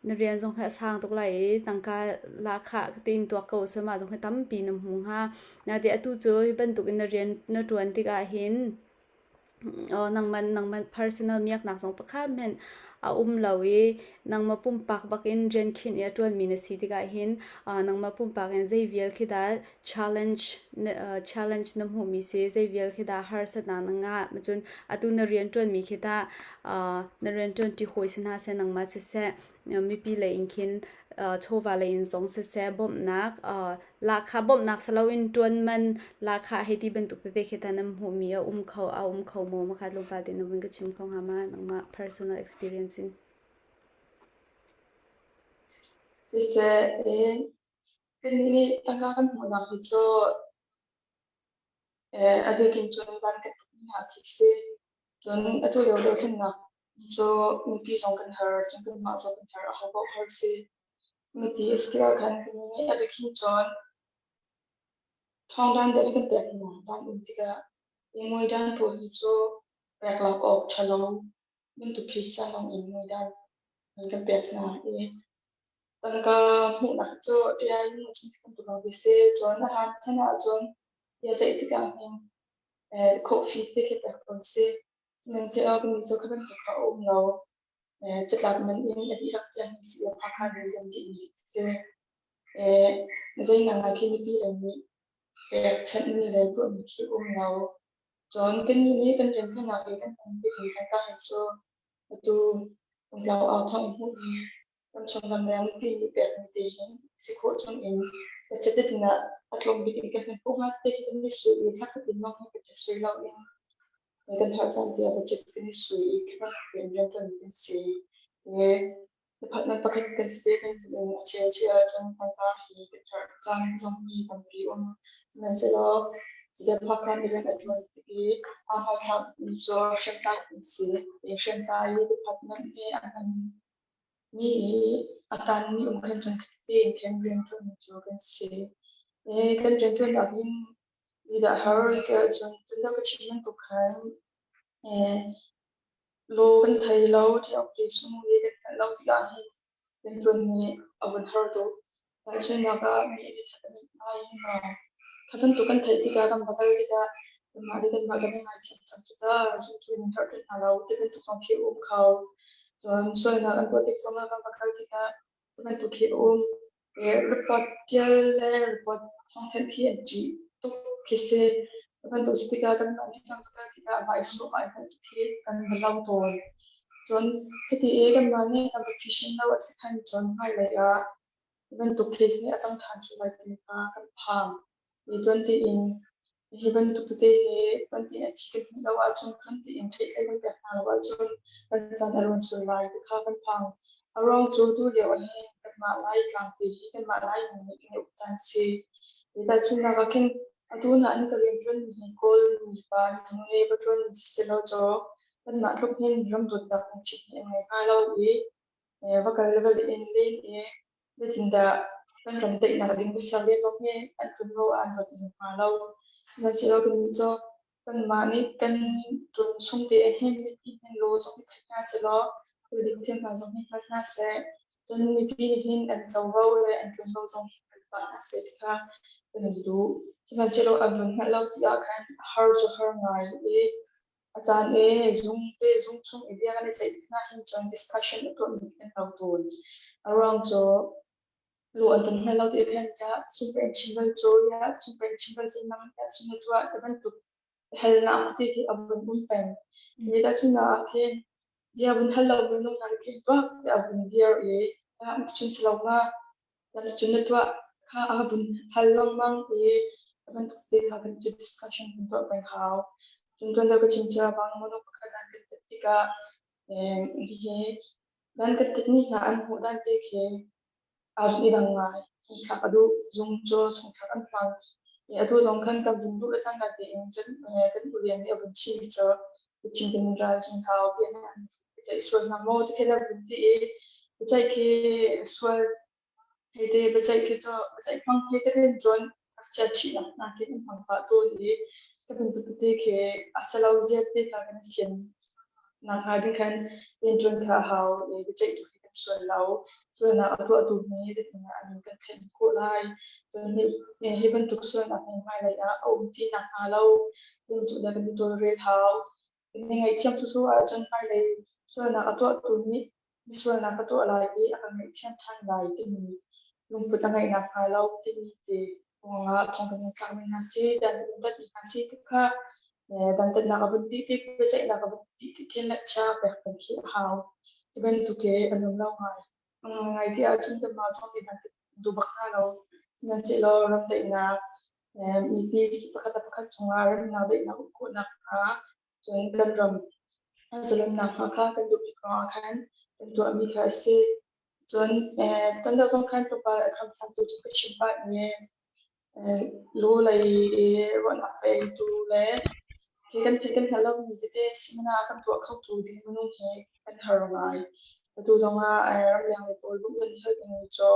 A: na rian zong hi a sang tuk lai i tangka lahkhah tein tuak ko seh mah zong hi tampi na hmu hnga. Naite atu cu hi bantuk in na rian na ṭuan tikah hin nangmah nangmah personal miaknak zong pakhat hmanh a um lo i nangmah pumpak bakin rian khinh i a ṭuanmi na si tikah hin nangmah pumpak in zei vial khi dah challenge challenge na hmuhmi si zei vial khi dah harsatnak na ngah cun atu na rian ṭuanmi khi tah na rian ṭuanṭi hawi si hna seh nangmah siseh mipi lei in khin chawva lei in zong siseh bawmhnak lahkhah bawmhnak si loin ṭuan man lahkhah hei ti bantuk tete khi tah nan hmuhmi a um kho a um kho maw makha tlawmpal te na vun ka chim kho hnga ma nangmah personal experience in?
B: Siseh, kannih nih tangka kan hmuhnak hi cu a bik in cun van kan hmuhmi hna khi a si. Cun atu lio dothlennak cu mipi zong kan har, cun kanmah zong kan har, ahopaoh har a si. Miti a si tikah khan kannih nih a bik in cun thawngdan deuh kan pek hna. Dan um tikah i muidan pawl hi cu pek lak awk ṭha lo bantuk khi sianlawng in muidan kan pek hna i tangka hmuhnak cu AI in cun kan tuah ve si. Cun a hlan chan ahcun bia ceih tikah hin coffee te khi pek tawn si. Sihmanhsehlaw kannih cu kha bantuk kha a um lo. Catlap man in a dihlak tiang hin si a phak rian dihmi a si. Zei ngai khi mipi lei nih pekchanhmi le tuahmi khi a um lo. Cun kannih nih kan rianṭuannak i kan hman bikmi tangka hi cu atu Rungtlang au thawng in hmuhmi ramchung ramleng mipi nih pekmi te hin si khawh chung in budget in ah a tlawm bik in kan hman khawh hnga te khi kan i sui i thla khat in lawng hi budget sui lo in kan herh caan tiah budget kan i sui i khi bantuk in rianṭuan kan si. I department pakhat kan si te bantuk in a cheu cheu ahcun tangka hi kan herh caan zong hi tampi um. Sihmanhsehlaw Zephakhan i rian a ṭuan tik i aa hmaithlakmi cu hriamtlai an si. I hriamtlai department nih a hmanmi i a tanmi um khan cun tein khin rianṭuanmi cu kan si. I kan rianṭuannak in zeidah har tiah cun tunlio ka chim bantuk khan law kan thei lo, ṭih awk te sung i kan hngalh lo tikah hin. Rianṭuan nih a vun har tuk. Tahchunhnak ah mi an i that an i ngai in ma kha bantuk kan theih tikah kan va kal tikah kanmah le kanmah kan i ngaithiam cang cu ta cu nan herh ti hna lo ti bantuk zong khi a um kho. Cun sualnak an tuah tik zongah kan va kal tikah ti bantuk khi a um. Report ṭial le report thawngthanh khi an ṭih tuk khi si. Cu bantuk si tikah kanmah nih kan va kal tikah amah i sawh mah i hngalh khi kan va lo tawn. Cun khiti i kanmah nih kan va phisin lo a si khan cun hmailei ah hi bantuk case nih a cang ṭhan sual lai ti kha kan phang. Hi tuan tein hi bantuk tete hi tuan tein a thi kan hmuh lo ahcun tuan tein theihtlei kan pek hna lo ahcun kan caan a luan sual lai ti kha kan phang. A ruang cu tu lio ah hin kanmah Lai tlangte hi kanmah Laimi nih kan i uk caan si. Hi tahchunhnak ah khin atu nain ka rianṭuanmi hi Kawl mipa minung le va ṭuanmi sisehlaw caw kanmah tluk hin ram dawtnak lungchim hi an ngei hnga lo i va kal va len len i Zeitindah kan ram daihnak ding biaser le zong hi an tlunro ah an zat ning hnga lo. Sihmanhsehlaw kannih cu kanmah nih kan ṭun chung te ah hin mipi hin law zong hi theih hna sehlaw thil dik thil hmaan zong hi hngal hna seh. Cun mipi nih hin an covo le an ṭuanvo zong hi hngal pah hna seh ti kha kan i duh. Sihmanhsehlaw an vun hngalh lo ti ah khan a har cu har ngai i A caan i zung te zung chung i bia kan i ceih tik hna hin cun discussion a tuahmi kan lo tawn. A ruang cu lu an kan hngal lo ti khan ya super in chim bal cu ya super in chim bal cu nang ya cun na tuah ti bantuk halnak tete khi a vun um peng. Ni dah cun ah khin bia vun hal lo minung hna khin tuak ti a vun dir i ya cun si lo ma Cun na tuah kha a vun hal lengmang i a bantuk te kha kan cu discussion kan tuah peng hau. Cun tuan deuh ka chim cia bang minung pakhat an kan tet tikah hihi nan kan tetmi hna an hmuh dan te khi aa i dang ngai. Thongthlak a duh, zung cu thongthlak an hmang. I atu zong khan kan vun duh le cangka tein kan kan ulian nih a vun chim mi cu chim kan ral chung hau bia an ceih sual hna maw ti khin a vun ti i biaceih khi sual hei te biaceih khi cu biaceih hmang hei te khin cun ngakchia ṭhihnak hna khi an hmang pah tawn i ka bantuk tete khi a si lo zia te kha kan i fian nak hnga ding khan rianṭuan kha a hau i biaceih tu hi kan sual lo. Sualnak a tuahtu hi zeitindah an kan thlen khawh lai? Cun hi bantuk sualnak hi hmailei ah a um ti nakhnga lo bantuk dah kan i tawlrel hau. Kan i ngaihthiam sawsawh ahcun hmailei sualnak a tuahtu nih misualnak ka tuah lai i a ka ngaihthiam ṭhan lai timi lungput a ngeih nakhnga lo timi te ruangah thong kan in tlakmi hna si, dan kan tatmi hna si ti kha dantatnak a vun dih tik, biaceihnak a vun dih tik khin le chia pek kan khi a hau. Ti bantuk i a nuam lo ngai. Ngai ti ahcun kanmah zong nih kan duh bak hna lo. Sihmanhsehlaw ram daihnak, mipi pakhat le pakhat cungah remnak daihnak um khawhnak hnga cun kan ram zalonnak hnga kha kan duh bik ruangah khan kan tuahmi kha a si. Cun kan deuh zong khan tlawmpal a khamsangtu cu ka chim pah i lu lei i ruahnak peitu le khi kan theih kan hngalh lomi tete seminar kan tuah khotu ding minung hi kan har ngai. Atu zongah ramleng lei pawl bawmh kan hal peng cu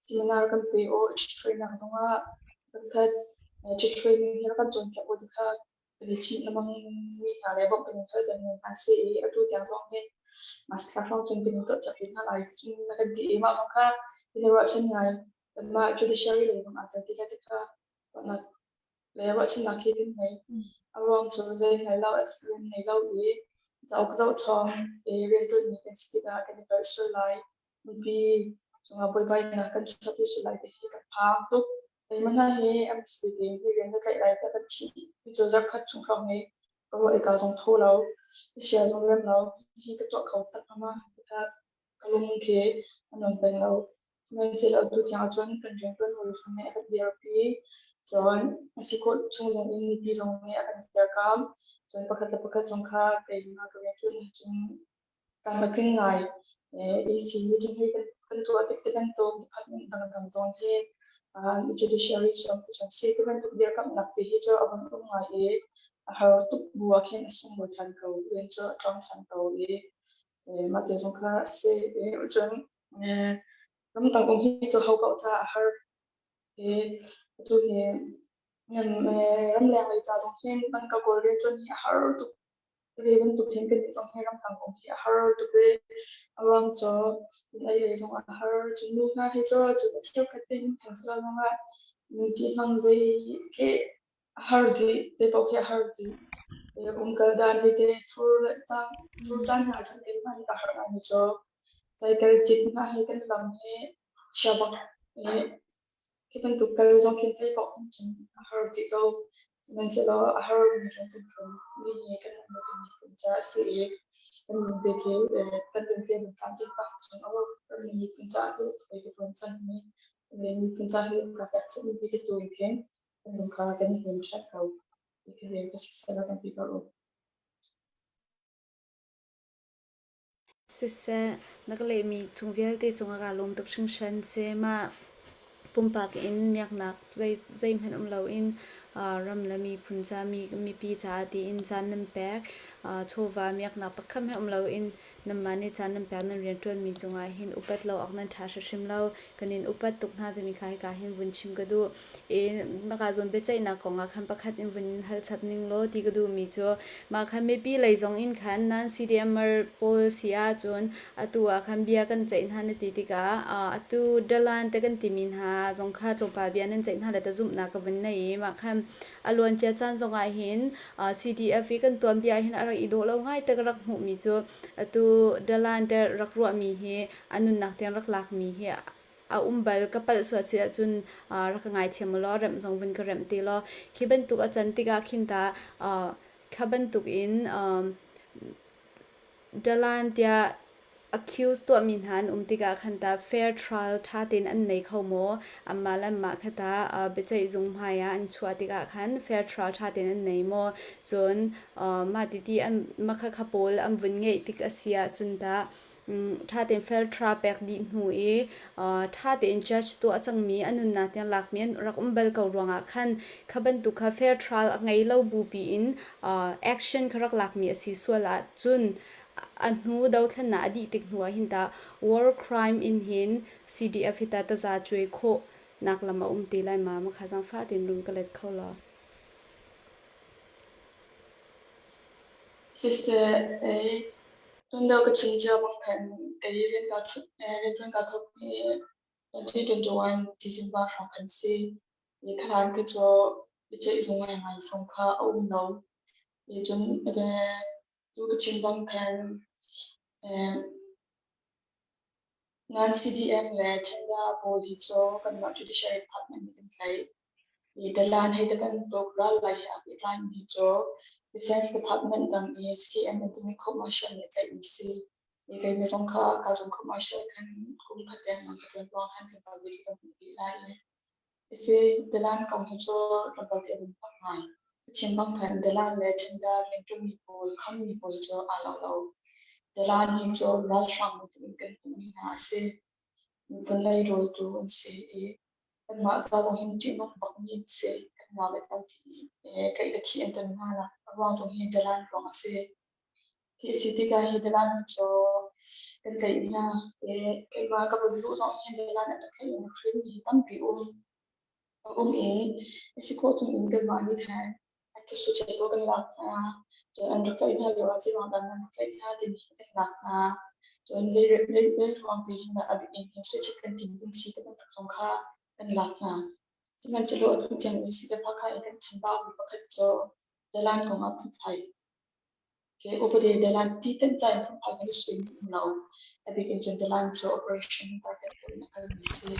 B: seminar kan pe aw ṭhithruainak zongah kan khat ṭhithruai ning hi rak kan cawnpiak u ti kha kan i chimh lengmang mi hna le bawmh kan in hal peng hna si i atu tiang zong hin mah thla hrawng cun kan in tuahpiak rih hna lai ti cun na kan ti i mah zong kha kan i ruahchan ngai. Kanmah judiciary lei zong aa tel ti le ti kha ruahnak le ruahchannak hi kan ngei. A ruang cu zei hngal lo experience ngei lo i cauk zoh chawm i rianṭuanmi kan si tikah kan i palh sual lai. Mipi cungah buaibainak kan chuahpi sual lai ti hi kan phang tuk. Keimah hna hi MSP tein hi rian na tlaih lai tiah kan chimh. Hi cu zarhkhat chung hrawng hi ka ruah i ka zong tho lo, ka sia zong rem lo, hi ka tuah kho tak hnga ma ti kha ka lung khi a nuam peng lo. Sihmanhsehlaw atu tiang ahcun kan rianṭuan hawi zong nih a kan dirpi. Cun a si khawh chung zong in mipi zong nih a kan dirkamh. Cun pakhat le pakhat zong kha keimah ka rianṭuan ahcun tlam a tling ngai. AC meeting hi kan tuah tik te bantuk department dangdang zong hi judiciary zong cu si ti bantuk dirkamhnak ti hi cu a vun um ngai i a har tuk bu ah khin a sunglawi ṭhan ko. Rian cu a ṭuan ṭhan ko i mah te zong kha a si. Cun ramdang um hi cu ho paoh caah a har. I atu hi ramleng lei ca zong hin kan ka kawl rianṭuan hi a har tuk. Hi bantuk hin kan zong hi ramdang um hi a har tuk i a ruang cu ei lei zong a har. Cun nu hna hi cu cu a cheukhat in thangsal zong ah nupi hmang zei khi a har dih, zei paoh khi a har dih. Umkal dan hi te fur le caan fur caan hna cun keimah nih ka har ngaimi cu cycle cit hna hi kan lam hi chia bak i Khi bantuk kal zong khin zei paoh hin cun a har dih ko. Sihmanhsehlaw a harmi ram kan tlung mi hi kan ram kan miphun caah a si i kan lungte khi kan lungte kan tlamtlin pah cun a ram miphun caah hi ka ṭuan cang mi miphun caah hi ka pek chih mi hi ka tu in khin kan lung kha kan i hnem ṭhan ko. Hi rian ka siseh kan ti ko.
A: Siseh, na ka lehmi chung vialte cungah kaa lawm tuk hringhran. Mah pumpak in miaknak zeihmanh um loin ram le miphun ca, mipi caah tiin caan nan pek. Chawva miaknak pakhat hmanh um loin nanmah nih caan nan pek nan rianṭuanmi cungah hin upat lo awk nan ṭha hrimhrim lo. Kan in upat tuk hna timi kha hika hin vun chim ka duh. I maka zawn biaceihnak kong ah khan pakhat in vun hal chap ning law ti ka duhmi cu mah khan mipi lei zong in khan nan CDMer pawl si ahcun atu ah khan bia kan ceih hna na ti tikah atu dalan te kan timi hna zong kha tlawmpal bia nan ceih hna le ta zumhnak ka vun nei i mah khan a luancia caan zong ah hin CDF i kan tuanbia hin a rak i dawh lo ngai te ka rak hmuhmi cu atu dalan te rak ruahmi hi a nunnak tiang rak lakmi hi a um bal ka palh sual si ahcun rak ka ngaithiam u law remh zong vun ka remh te law khi bantuk a can tikah khin ta kha bantuk in dalan tiah accuse tuahmi hna an um tikah khan ta fair trial ṭha tein an nei kho maw anmah le anmah kha ta biaceih zung hmai ah an chuah tikah khan fair trial ṭha tein an nei maw cun mah titi an mah kha kha pawl an vun ngeih tik a si ahcun tah Ṭha tein fair trial pek dih hnu i ṭha tein judge tuah cangmi a nunnak tiang lakmi an rak um bal ko ruangah khan kha bantuk kha fair trial a ngei lo bupi in action kha rak lakmi a si sual ahcun a hnu dothlennak a dih tik hnu ah hin tah war crime in hin CDF hi tah taza cuai khawh nak lam a um te lai ma ma kha zaangfah tein run ka let kho law.
B: Siseh, Tundeuh ka chim cia bang khan kei rian kaa thawk hi 2021 December hrawng khan si. I khalan ka cu biaceih zung ngaingai zong kha a um lo. I cun tu ka chim bang khan Nan CDM le Chanda pawl hi cu kanmah Judiciary Department nih kan tlaih. I dalan hei ti bantuk ral lei he aa pehtlaimi cu Defense Department dang i CM an timi court martial nih tlaihmi si. I keimah zong kha ka zung court martial khan kum khat dengmang ka ṭuan ruang khan tlangval te cu kan hmuh dih lai i isi dalan kong hi cu tlangval te a vun pak ngai. Kachin bang khan dalan le Chanda rianṭuanmi pawl khammi pawl cu aa lo lo. Dalan hi cu ralhrang bantuk in kan hmuhmi hna a si. Miphun lei rawltu an si i Kanmah ca zong hin ṭihnung bakmi an si. Kan nau le tampi tlaih le khih an ton hna nak a ruang zong hi dalan ruang a si. Hi a si tikah hi dalan cu kan tlaih hna. Keimah ka vun luh zong hin dalan an rak tlaih in hrinmi hi tampi um. A um i a si khawh chung in kanmah nih khan an thluachuah pawl kan lak hna. Cun an rak tlaih hna lio ah zei ruang dah nan rak tlaih hna timi hi kan lak hna. Cun zei ruang ti hin dah a bik in hin suichit kan tim ding si ti bantuk zong kha kan lak hna. Sihmanhsehlaw atu tiang i Sitapaka i kan chambau mi pakhat cu dalan kong ah phungphai ke upadi dalan ti tan ca in phungphai kan i sui mi um lo. A bik in cun dalan cu operation target in a kalmi si.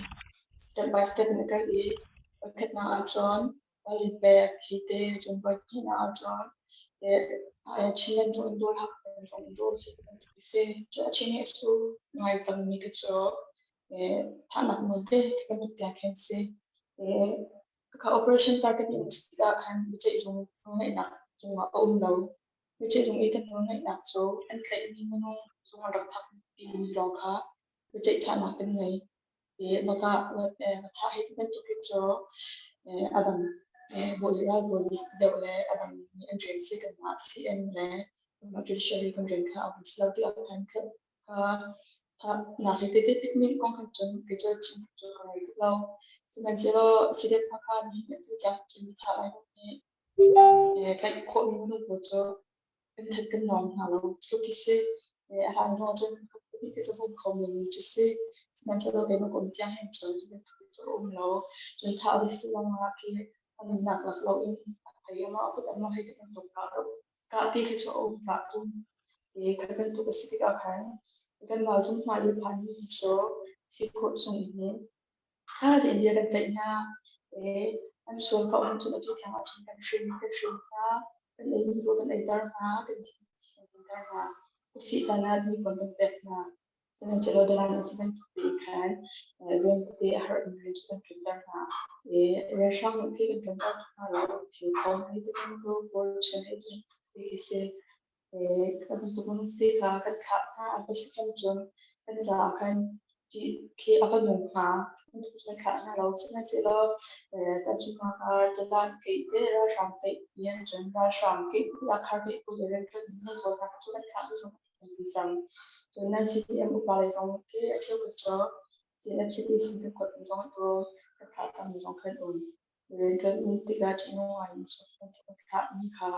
B: Step by step in a kal i pakhatnak ahcun Ralrin pek hi te cun voihnihnak ahcun Chinland zong in dawr Hakha zong in dawr hi ti bantuk a si. Cu a chin i a su ngai cangmi khi cu thahnak nawl te khi bantuk tiang khin a si. Khakha operation target in a si tikah khan biaceihzung nawlngeihnak cungah a um lo. Biaceihzung i kan nawlngeihnak cu an tlaihmi minung zung an rak phak timi lawng kha biaceihchahnak kan ngei. Va thah hi ti bantuk hi cu a dang bawi ralbawi deuh le a dang nih an rian si kanmah CM le kanmah judiciary kan rian kha a vun si lo tiah khan kha nak hi tete picnic kong khan cun kei cu chim cu ka ngei tuk lo. Sihmanhsehlaw CDF Hakha nih atu tiang cun thah lai nih tlaih khawhmi minung pawl cu. Kan that kan nawng hna lo. Tluk hi si. A hlan zong cun ti cu hmuh kho men mi cu si. Sihmanhsehlaw keimah ka um tiang hin cun hi bantuk cu a um lo. Cun thah ve si lawngah khi a nunnak lak loin a thei a mah kut a mah hei ti bantuk kah ti khi cu a um hlah tung. I kha bantuk a si tikah khan kanmah zung hmai i phanmi hi cu si khawh chung in Ṭha tein bia kan ceih hna i an sual ko ahcun atu tiang ahcun kan hrim kan hrim hna, kan eimi rawl kan eiter hna, kan thi thi kan dinter hna. Khuasih caan ah hnipuan kan pek hna. Sihmanhsehlaw dalan an si bantuk tein khan rian tete a har in rian cu kan ṭuanter hna. I rianhrang nih khi kan ṭuanter hna lo. Thil thawng hei ti bantuk, rawl chuan hei ti bantuk te khi si. Ka bantuk te kha kan thlah hna a va si khan cun kan caah khan khi a va nung hnga. Kan thlah hna lo. Sihmanhsehlaw tahchunhnak ah dalan keih te ralhrang keih ti cun ralhrang keih akhar keih pawl le rianṭuan hna pawl hna cu kan thlah zong kan ti cang. Cun nan CDM upa lei zong khi a cheukhat cu CNFCD sin kan kuat zong tu kan thlah cang mi zong khan um. Rianṭuan um tikah ṭihnung ngai in kan thlahmi kha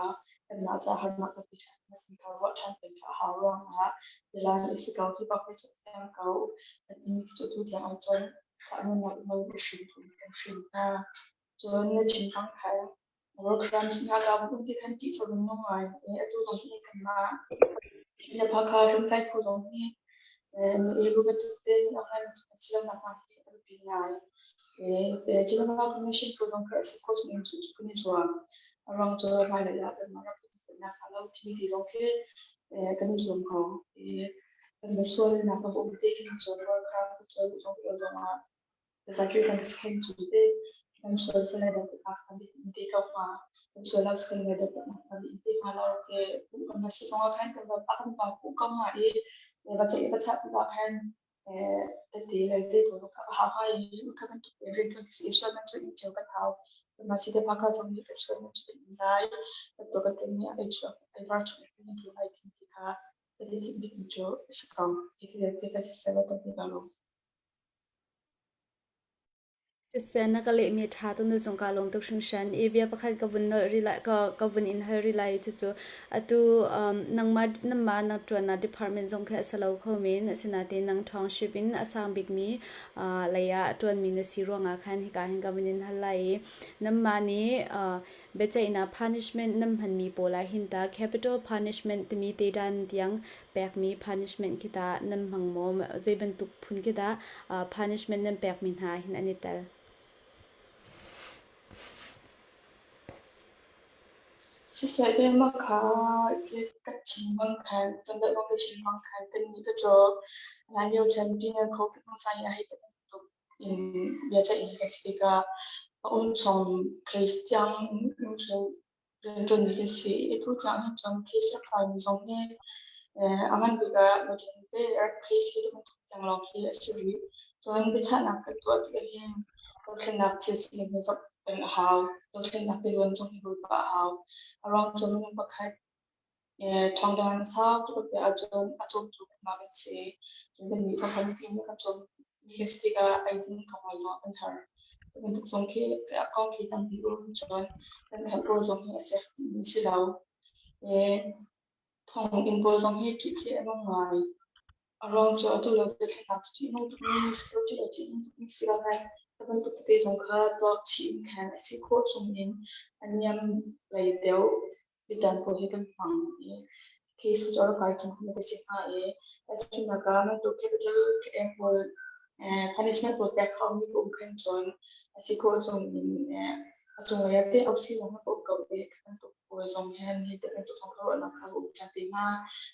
B: kanmah caah harnak kan pe ṭhan ti kha ruah ṭhan peng kha a hau ruangah dalan i si ko hi bak hi cu fiang ko a timi cu tu tiang an cawn thah-nunnak nawl i hrim kan hrim hna. Cun na chim bang khan war crimes hna ka um ti khan ṭih cu nung ngai i atu zong hi kanmah le phakha hriamtlai phu zong hi nu bantuk tein a si lonak hnga hi a biapi ngai. Geneva Commission phu zong kha a si khawh chung in cu kan i zuam. A ruang cu hmailei ah kanmah ram kan fehnak hnga lo timi ti zong khi kan i zuam ko. Kan va sualnak a va um te khin cun ralkap sual zong zong ah Tazakir kan khen cu te kan sual sale dat tak kan in te ko hnga kan sual lo sale dat tak kan in te hnga lo ke pu kan va si zong ah khan kan va kan va pu ko hnga i va cheih va chah tikah khan tete le zei ko ka ha ha i ka kan tuk rian kan si sual man cu in cheu kan hau ma si te pa ka zong nih ka sual man cu in lai kan to kan ten ni ai chuak ai var chuak in tu lai tin ti kha tete ti bik cu si ko te ka si selo kan ti lo.
A: Siseh, na ka lehmi a ṭha tuk na cung kaa lawm tuk hringhran. I bia pakhat ka vun nolh rih lai, ka vun in hal rih lai i cucu atu nangmah nangmah na ṭuannak department zong khi a si lo kho men. Asinain nang township in a sang bikmi lei ah a ṭuanmi na si ruangah khan hika hin ka vun in hal lai i nanmah nih biaceihnak punishment nan hmanmi pawl ah hin tah capital punishment timi te dan tiang pekmi punishment khi tah nan hmang maw? Zei bantuk phun khi dah punishment nan pekmi hna hin an i tel?
B: Siseh te mah kha ka chim bang khan kan deuh ka chim bang khan kan nih ka caw hlan lio chan penal code hmasa i a hei bantuk in bia ceih mi kan si tikah a um chung case tiang in khin rianṭuanmi kan si i atu tiang hin cun case a phaimi zong hi a ngan bik ah nutling te case hi bantuk tiang lawng khi a si rih. Cun biachahnak kan tuah tikah hin dothlennak thil sining hi zoh peng a hau. Dothlennak tiluan zong hi bulpah a hau. A ruang cu minung pakhat Thawngdan sau tuk a piah ahcun a cawmtu kanmah kan si. Cun kannih zong kan mipi nih kan cawmmi kan si tikah eidin kongah zong kan har. Cu bantuk zong khi kong khi tampi um cun kan khamh pawl zong hi a sek timi si lo. Thonginn pawl zong hi ṭih khi a nung ngai. A ruang cu atu lio dothlennak cu ṭihnung tukmi security le ṭihnung tukmi si lo nain cu bantuk tete zong kha tuak chih in khan a si khawh chung in a niam lei deuh bidan pawl hi kan hmang i case cu a rak kai chung ka si hnga i tahchunhnak ah bantuk capital pawl punishment pawl pek haumi ka um khan cun a si khawh chung in a cunglei ah teh si zong ka um ko i bantuk pawl zong hin hi bantuk zong ka ruahnak kha ka um ṭhan te hnga.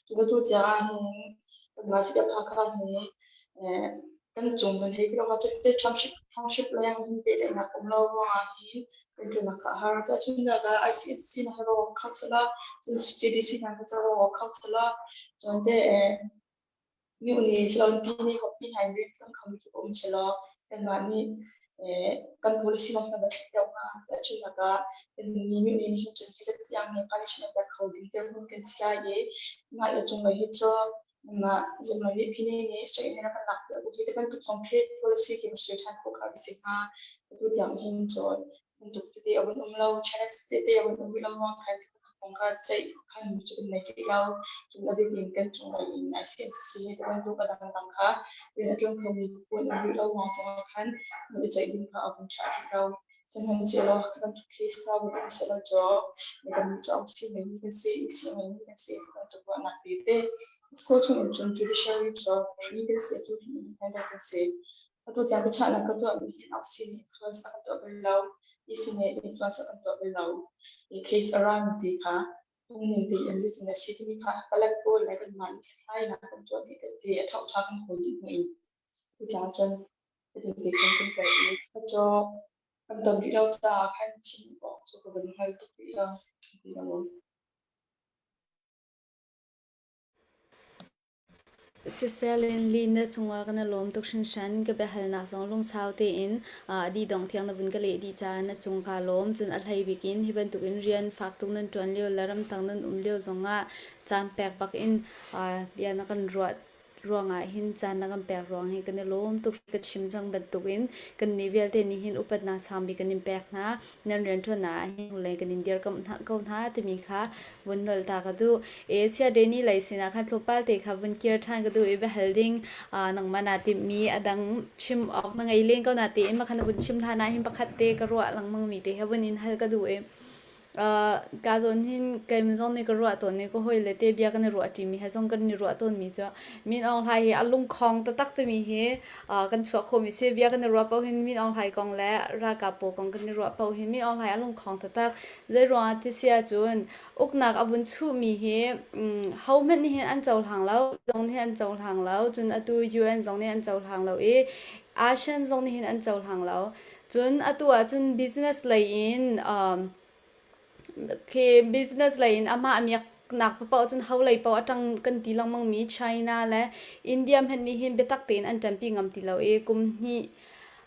B: Cu bantuk tiang ah hin kanmah Sitapha hi kan cung kan hei ti lo te township township leng hin pehtlaihnak um lo ruangah hin kan ṭuannak kha a har. Tahchunhnak ah ICFC na ro kho sala, cun CDC na ka ro kho sala, cun te myu nih silon pi nih pi hna in rian ṭuan khomi khi um selaw kanmah nih kan policy zong kan va thlek deuh hnga. Tahchunhnak ah kan nih myu nih hin cun hi zat tiang hi punishment pek kho ding dirhmun kan si lai i mah le cunglei hi cu mah zumlo nih phine nih straight in kan lak piak hi te bantuk zong khi policy khi va suai ṭhan khawh kha si hnga. Atu tiang hin cun bantuk tete a vun um lo, challenge tete a vun um rih lo ruang khan. kong kha ceih khan cu kan nei rih lo. Cun a bik in kan cunglei in ICNCC ti bantuk a dangdang kha rian a ṭuan khomi phu an um rih lo hna caah khan an i ceih ding kha a vun ṭha rih lo. Sihmanhsehlaw ka bantuk case kha vun um sehlaw cu midang nih cu si ngeimi kan si, isi ngeimi kan si ti bantuk ruahnak tete school chung in cun judiciary cu free kan si, atu hin independent kan si. Atu tiang biachahnak ka tuahmi hi AUC nih influence a kan tuah bal lo, EC nih influence a kan tuah bal lo. I case a rami ti kha phungning tein zeitin a si timi kha palek pawl le kanmah nih hlathlainak kan tuah dih ti a thohṭha kan kawl dih hnu in cucaah cun hitin kan kan pek i cu kan ton rih lo caah khan chim awk cu ka van hngal tuk rih lo ti lo.
A: Siseh Linli na cungah kan i lawm tuk hringhran. Ka biahalnak zong lungsau tein a dih dong tiang na vun ka leh dih caah na cung kaa lawm. Cun a hlei bik in hi bantukin rian fak tuk nan ṭuan lio le ramtang nan um lio zongah caan pek bak in bia na kan ruah ruangah hin caan na kan pek ruang hi kan i lawm tuk. Ka chim cang bantukin kannih vialte nih hin upatnak sangbik kan in pek hna. Nan rianṭuannak ah hin hnulei kan in dirkamh hna ko hna timi kha vun nolh ta ka duh. Asia Deni lei sinah khan tlawmpal te kha vun kir ṭhan ka duh i biahal ding nangmah naa timhmi a dang chim awk na ngei len ko na tein makhan na vun chim hlan ah hin pakhat te ka ruah lengmang mi te kha vun in hal ka duh i ka zawn hin keimah zong nih ka ruah tawn i ka hawile te bia kan i ruah ṭimi he zong kan i ruah tawnmi cu Min Aung Hlaing hi a lungkhong taktak timi hi kan chuah khawhmi si. Bia kan i ruah paoh hin Min Aung Hlaing kong le ralkap pawl kong kan i ruah paoh hin Min Aung Hlaing a lungkhong taktak. Zei ruangah ti si ahcun uknak a vun chuhmi hi hohmanh nih hin an cohlang lo, zong nih an cohlang lo, cun atu UN zong nih an cohlang lo i ASEAN zong nih hin an cohlang lo. Cun atu ahcun business lei in um, khi business lei in amah miaknak paoh cun ho lei paoh a ṭang kan ti lengmang mi China le India hmanh nih hin biatak tein an ṭanpi ngam ti lo i kum hnih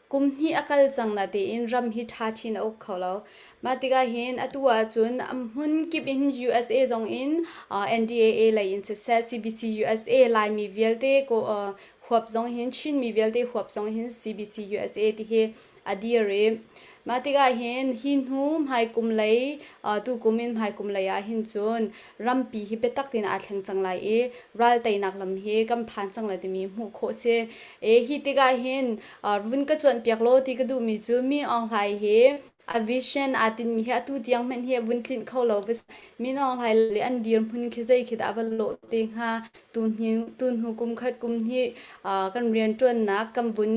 A: kum hnih a kal cang na tein ram hi ṭha chin a uk kho lo. Mah tikah hin atu ahcun a hmun kip in USA zong in uh, NDAA lei in siseh CBC USA Laimi vialte ko uh, huap zong hin Chinmi vialte huap zong hin CBC USA ti hi a dir i mah tikah hin hi hnu hmaikum lei tukum in hmaikum lei ah hin cun rampi hi biatak tein aa thleng cang lai i ral teinak lam hi kan phan cang lai timi hmuh khawh si. E hi tikah hin vun ka cuanh piak law ti ka duhmi cu Min Aung Hlaing hi a vision aa tinhmi hi atu tiang hmanh hi a vun tlinh kho lo. Min Aung Hlaing le an dirhmun khi zei khi dah a va lawh te hnga? Tu hnu kum khat kum hnih kan rianṭuannak kan vun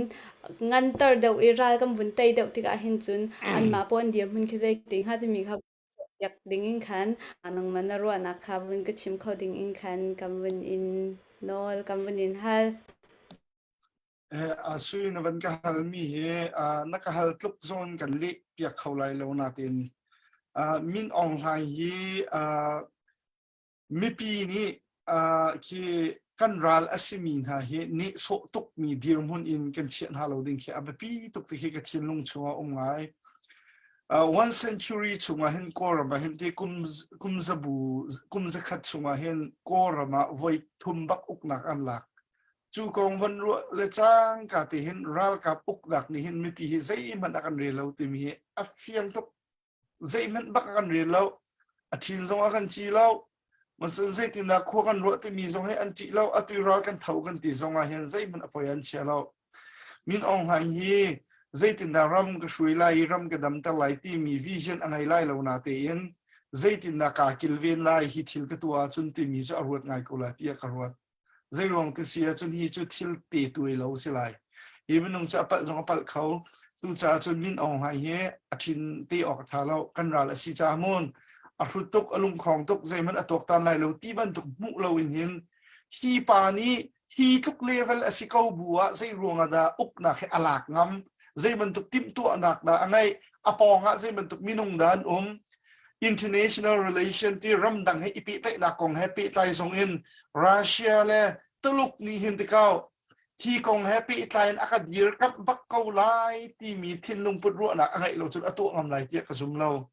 A: nganter deuh i ral kan vun tei deuh tikah hin cun anmah pawl an dirhmun khi zei ti hnga timi kha piak ding in khan nangmah na ruahnak kha vun ka chim kho ding in khan kan vun in nawl kan vun in hal.
C: Sui na van ka halmi hi na ka hal tluk zong kan leh piak kho lai lo natin Min Aung Hlaing hi mipi nih khi kan ral a simi hna hi nehsawh tukmi dirhmun in kan chiah hna lo ding khi a biapi tuk ti khi ka thinlung chungah um ngai. One century chungah hin Kawlram ah hin ti kum kum zabu kum zakhat chungah hin Kawlram ah voi thum bak uknak an lak. Cu kong van ruah le cangka te hin ralkap uknak nih hin mipi hi zeihmanh a kan rel lo timi hi a fiang tuk. Zeihmanh bak a kan rel lo. A ṭhin zong a kan ci lo. Cun zeitindah khua kan ruah timi zong hi an ṭih lo. Atu ral kan tho kan ti zong ah hin zeihmanh a poi an chia lo. Min Aung Hlaing hi zeitindah ram ka hruai lai i ram ka damter lai timi vision a ngei lai lo natein zeitindah kaa kilven lai hi thil ka tuah ahcun timi cu a ruat ngai ko lai tiah ka ruat. Zeiruang ti si ahcun hi cu thil te tuai lo si lai. Hi minung cu a palh zong a palh kho. Cucaah cun Min Aung Hlaing hi a ṭhin te awk a ṭha lo. Kan ral a si caah mun a hrut tuk, a lungkhong tuk, zeihmanh a tuaktan lai lo ti bantuk hmuh lo in hin hi pa nih hi tluk level a si ko bu ah zei ruang ah dah uknak hi a lak ngam, zei bantuk timhtuahnak dah a ngeih, a pawng ah zei bantuk minung dah an um, international relation ti ramdang he i pehtlaihnak kong he pehtlai zong in Russia le Tuluk nih hin tikau thi kong he pehtlai in a ka dirkamh bak ko lai timi thinlung put ruahnak a ngeih lo cun a tuah ngam lai tiah ka zum lo.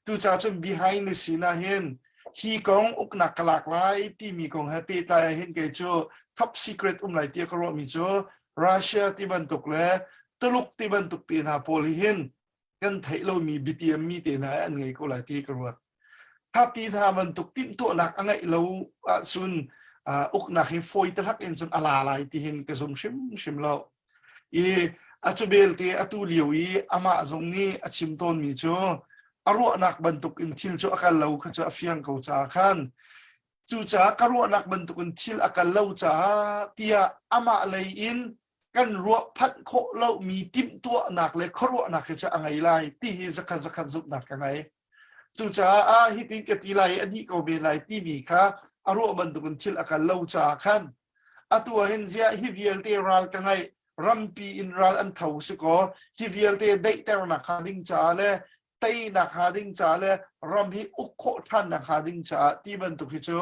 C: Tuca cun behind the scene ah hin hi kong uknak ka lak lai timi kong he pehtlai ah hin kei cu top secret um lai tiah ka ruahmi cu Russia ti bantuk le Tuluk ti bantuk te hna pawl hi hin kan theih lomi biatiammi te hna an ngei ko lai ti ka ruat.
F: Kha ti hna bantuk timhtuahnak a ngeih lo ahcun uknak hi fawi tahlak in cun a la lai ti hin ka zum hrimhrim lo. I a cu belte atu lio i amah zong nih a chim tawnmi cu a ruahnak bantuk in thil cu a kal lo kha cu a fiang ko caah khan cucaah ka ruahnak bantuk in thil a kal lo caah tiah amah lei in kan ruah phanh khawh lomi timhtuahnak le khuaruahnak hi cu a ngei lai ti hi zakhat zakhat zumhnak ka ngei. Cucaah ah hitin ka ti lai i a dih ko men lai timi kha a ruah bantukin thil a kal lo caah khan atu ah hin ziah hi vialte ral ka ngeih rampi in ral an tho si kaw hi vialte daihternak hnga ding caah le teinak hnga ding caah le ram hi uk khawh ṭhannak hnga ding caah ti bantuk hi cu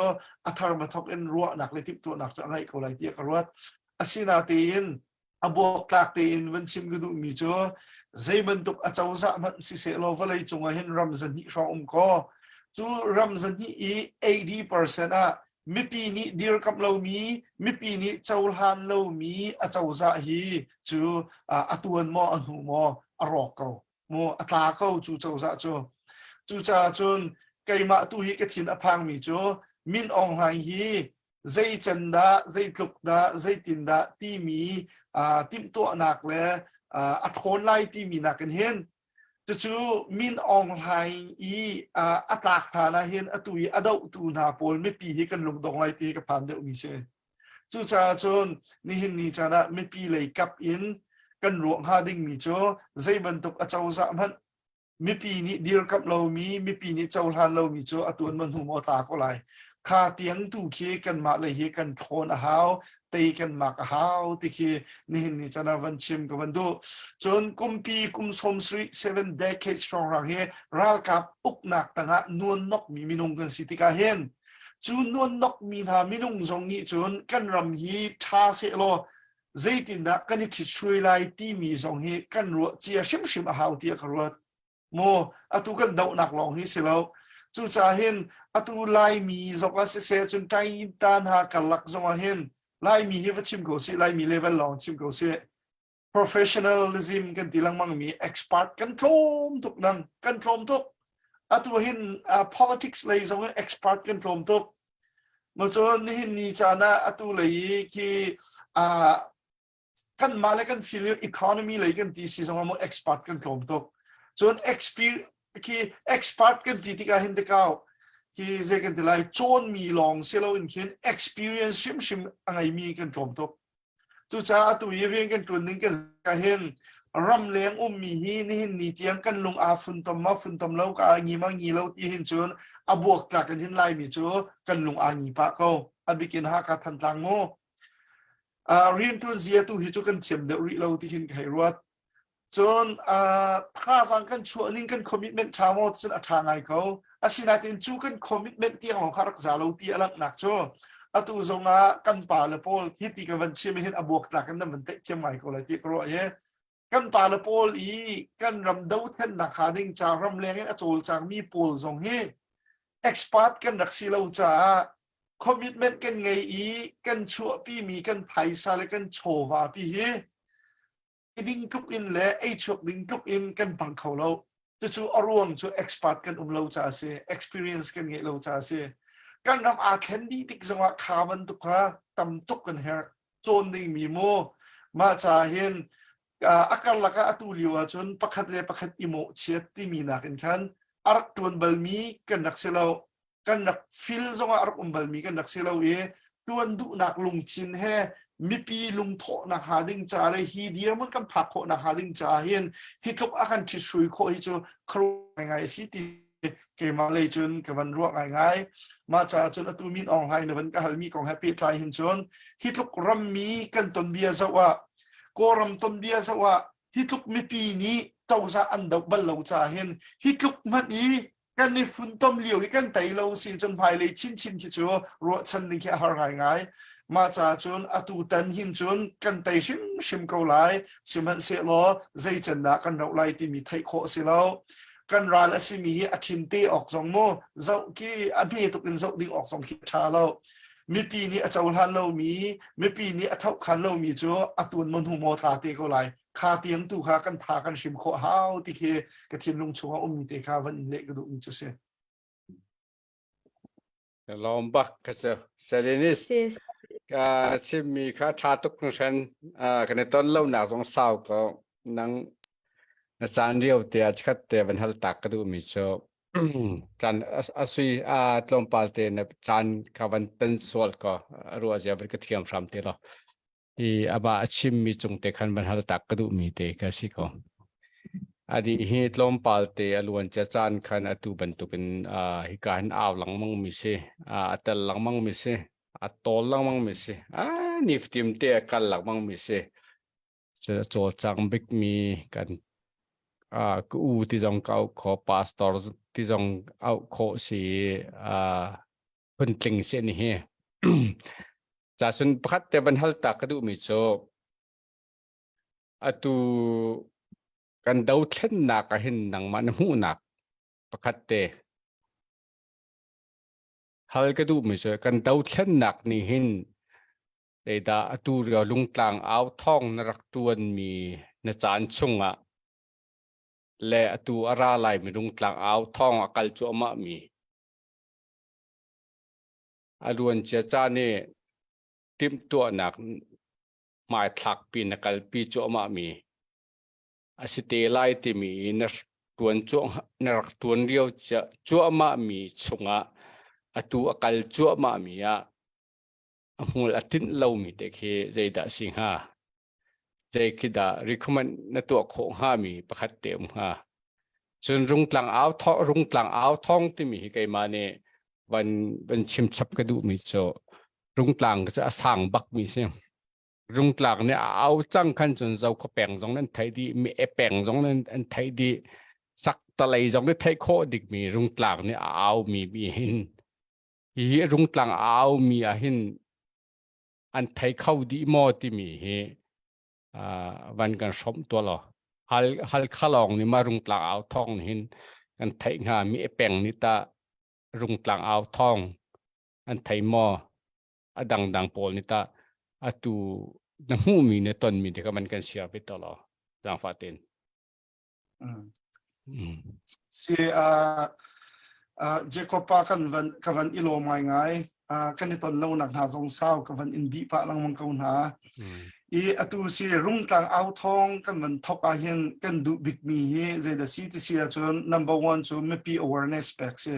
F: a thar mathok in ruahnak le timhtuahnak cu a ngeih ko lai tiah ka ruat. Asinatein a buaktlak tein van chim ka duhmi cu zei bantuk a cozah hmanh siseh law vawlei cung ah hin ram zahnih hrawng um kaw cu ram zahnih i 80% ah mipi nih dirkamh lomi mipi nih cohlan lomi a cozah hi cu a tuan maw a hnu maw a rawk ko mu a tla ko cu cozah cu cucaah cun keimah tu hi ka thin a phangmi cu Min Aung Hlaing hi zei can dah zeitluk dah zeitin dah timi timhtuahnak le a ṭhawn lai timi nakin hin cucu Min Aung Hlaing i a tlak hlan ah hin atu i a dohtu hna pawl mipi hi kan lungdong lai ti hi ka phan deuhmi si. Cucaah cun nihin ni caan ah mipi lei kap in kan ruah hnga dingmi cu zei bantuk a cozah hmanh mipi nih dirkamh lomi mipi nih cohlan lomi cu a tuan ma hnu maw tla ko lai. Kha tiang tu khi kanmah lei hi kan thawn a hau, tei kan mak a hau ti khi nihin ni caan ah van chim ka van duh. Cun kumpi kum 70 seven decades hrawnghrang hi ralkap uknak tangah nuannokmi minung kan si tikah hin Cu nuannokmi hna minung zong nih cun kan ram hi ṭha sehlaw zeitindah kan i ṭhithruai lai timi zong hi kan ruah cia hrimhrim a hau tiah ka ruat. Maw atu kan dohnak lawng hi si lo. Cucaah hin atu Laimi zong ah siseh cun Tainta hna karlak zong ah hin Laimi hi va chim ko sih, Laimi level lawng chim ko sih. Professionalism kan ti lengmang mi expert kan tlawm tuk nang kan tlawm tuk atu hin uh, politics lei zong in expert kan tlawm tuk mo cun nihin ni caan ah atu lei khi uh, kan mah le kan feel economy lei kan ti si zong ah mo expert kan tlawm tuk cun experience khi expert kan ti tikah hin tikau khi zei kan ti lai cawn mi lawng si lo in khin experience hrimhrim a ngei mi kan tlawm tuk Cucaah atu i rian kan ṭuan ning kan hin ramleng ummi hi nihin ni tiang kan lung aa funtom ma funtom lo ka ngi ma ngi lo ti hin cun a buaktlak in hin Laimi cu kan lung aa ngi pah ko. A bik in Hakha Thantlang mu. Uh, rianṭuan zia tu hi cu kan thiam deuh rih lo ti hin ka hei ruat. Cun thazaang kan chuah ning kan commitment ṭha maw cun a ṭha ngai ko. Asinain cu kan commitment tiang lawng kha rak za lo ti a langhnak cu atu zong ah kan pa le pawl hi ti ka van chim hin a buaktlak in nan van theih thiam ngai ko lai ti ka ruah i kan pa le pawl i kan ram dothlennak hnga ding ca ramleng in a cawlcangmi pawl zong hi expert kan rak si lo caah commitment kan ngei i kan chuahpimi kan phaisa le kan chawva pi hi ding tluk in le ei chuak ding tluk in kan hmang kho lo. Cucu a ruang cu expert kan um lo caah a si, experience kan ngeih lo caah a si. Kan ram aa thlen dih tik zongah kha bantuk kha tam tuk kan herh. Cawn dingmi mu. Mah caah hin a karlak ah atu lio ahcun pakhat le pakhat i mawhchiat timi nakin khan a rak ṭuan balmi kan rak si lo. Kan rak fil zongah a rak um balmi kan rak si lo i tuan duhnak lungthin he mipi lungthawhnak hnga ding ca le hi dirhmun kan phak khawhnak hnga ding caah hin hi tluk a kan ṭhithrui khawh hi cu khuaruah ngaingai a si ti keimah lei cun ka van ruah ngaingai. Mah caah cun atu Min Aung Hlaing na van ka halmi kong he pehtlai hin cun hi tluk rammi kan tonbia zoh ah Kawlram tonbia zoh ah hi tluk mipi nih cozah an doh bal lo caah hin hi tluk hmanh i kan i funtom lio hi kan tei lo sin cun hmailei chinchin khi cu ruahchan ding khi a har ngaingai. Mah caah cun atu tan hin cun kan tei hrimhrim ko lai. Sihmanhsehlaw zei can dah kan rauh lai timi theih khawh a si lo. Kan ral a simi hi a thin te awk zong mu zoh khi a hme tuk in zoh ding awk zong khi a ṭha lo. Mipi nih a cohlan lomi, mipi nih a thohkhan lomi cu a tun maw hnu maw tla te ko lai. Kha tiang tu kha kan tha kan hrim khawh hau ti khi ka thinlung chungah ummi te kha van in leh ka duhmi cu si.
H: Lawm bak ka cu. Salinis
A: Sis.
H: ka chimmi kha ṭha tuk hringhran. Kan i ton lonak zong sau ko. Nang na caan rio te ah chikkhat te van hal tak ka duhmi cu caan a sui a tlawmpal te na caan kha van tan sual ko ruah zia van ka thiam hram te lo. I amah a chimmi cung te khan van hal tak ka duhmi te ka si ko. Adi hi tlawmpal te a luan cia caan khan atu bantukin uh, hika hin au lengmang mi si, uh, a tel lengmang mi si, a tawl lengmang mi si, a niftim te a kal lengmang mi si. Cu a cawlcang bikmi kan uh, ka u ti zong ka auh khawh, pastor ti zong auh khawh si, uh, phuntling si ni hi. Ca sun pakhat te van hal ta ka duhmi cu atu kan dothlennak ah hin nangmah na hmuhnak pakhat te hal ka duhmi cu kan dothlennak nih hin zeidah atu rio lungtlang au thawng na rak ṭuanmi na caan chungah le atu a ra laimi lungtlang au thawng a kal cuahmah mi a luancia caan i timhtuahnak hmaithlakpi na kalpi cuahmahmi a si te lai timi na ṭuan na rak ṭuan lio cuahmahmi chungah atu a kal cuahmahmi ah a hmul a tinh lomi te khi zeidah si hnga? Zei khi dah recommend na tuah khawh hngami pakhat te um hnga? Cun rungtlang au thawng rungtlang au thawng timi hi keimah nih van van chim chap ka duhmi cu rungtlang cu a sang bakmi si. Rungtlang nih a au cang khan cun zo peng zong nan theih dih, mi e peng zong nan an theih dih, sak talei zong nih theih khawh dikmi rungtlang nih a aumi mi hin hi rungtlang a aumi ah hin an thei kho dih maw timi hi van kan hrawmh tuah law hal hal khalawng nih ma rungtlang au thawng hin kan theih hnga mi e peng nih ta rungtlang au thawng an thei maw a dangdang pawl nih ta atu na hmuhmi na tonmi te kha man kan share ve to law zaangfah ten
C: Si uh, uh, Jacob pa kan van ka van i lawm ngai ngai uh, kan i ton lo nak hna zong sau ka van in bih pah lengmang ko hna. I atu si rungtlang au thawng kan van thok ah hin kan duh bik mi hi zeidah si ti si ahcun number one cu mipi awareness pek si.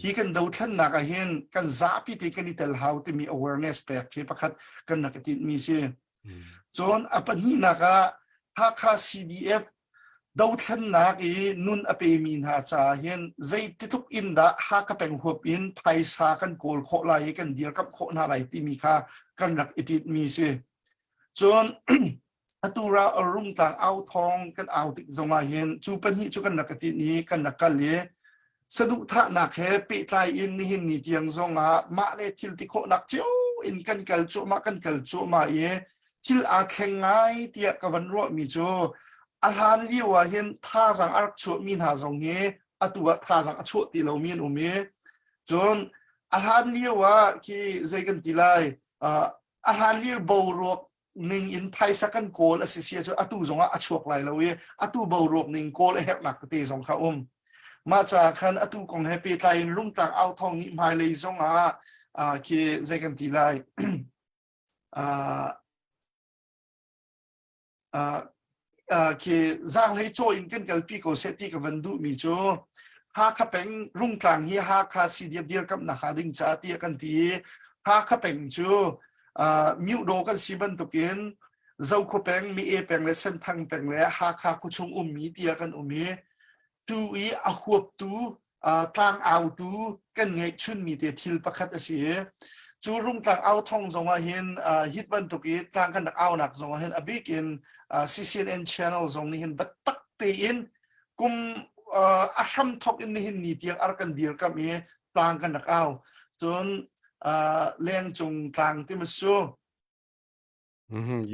C: Hi kan dothlennak ah hin kan zapi te kan i tel hau timi awareness pek hi pakhat kan rak i tinh mi si. Cun a pahnihnak ah Hakha CDF dothlennak i nun a pemi hna caah hin zeititluk in dah Hakha peng huap in phaisa kan kawl khawh lai i kan dirkamh khawh hna lai timi kha kan rak i tinhmi si. Cun atu ra rungtlang au thawng kan au tik zongah hin cu pahnih cu kan rak i tinh i kan rak kal i saduhthahnak he pehtlai in nihin ni tiang zongah mah le thil ti khawhnak cio in kan kal cuahmah kan kal cuahmah i thil aa thleng ngai tiah ka van ruahmi cu a hlan lio ah hin thazaang a rak chuahmi hna zong hi atu ah thazaang a chuah ti lomi an um i cun a hlan lio ah khi zei kan ti lai a hlan lio boruak ning in phaisa kan kawl a si si ahcun atu zongah a chuak lai lo i atu boruak ning kawl a herhnak tete zong kha um mah caah khan atu kong he pehtlai in lungtlak au thawng nih hmailei zongah khi zei kan ti lai khi zaanghlei caw in kan kalpi ko seh ti ka van duhmi cu Hakha peng Rungtlang hi Hakha CDF dirkamhnak hnga ding caah tiah kan ti i Hakha peng cu Myuhdaw kan si bantukin Zokhua peng, Mi-e peng le Senthang peng le Hakha khuachung ummi tiah kan um i tu i a huaptu tlangautu kan ngeihchunmi te thil pakhat a si i cu rungtlang au thong zong ah hin hit bantuk i tlang kan rak aunak zong ah hin a bik in CCNN channel zong nih hin biatak tein kum a hram thok in nihin ni tiang ar kan dirkamh i tlang kan rak au cun lengcung tlang ti masu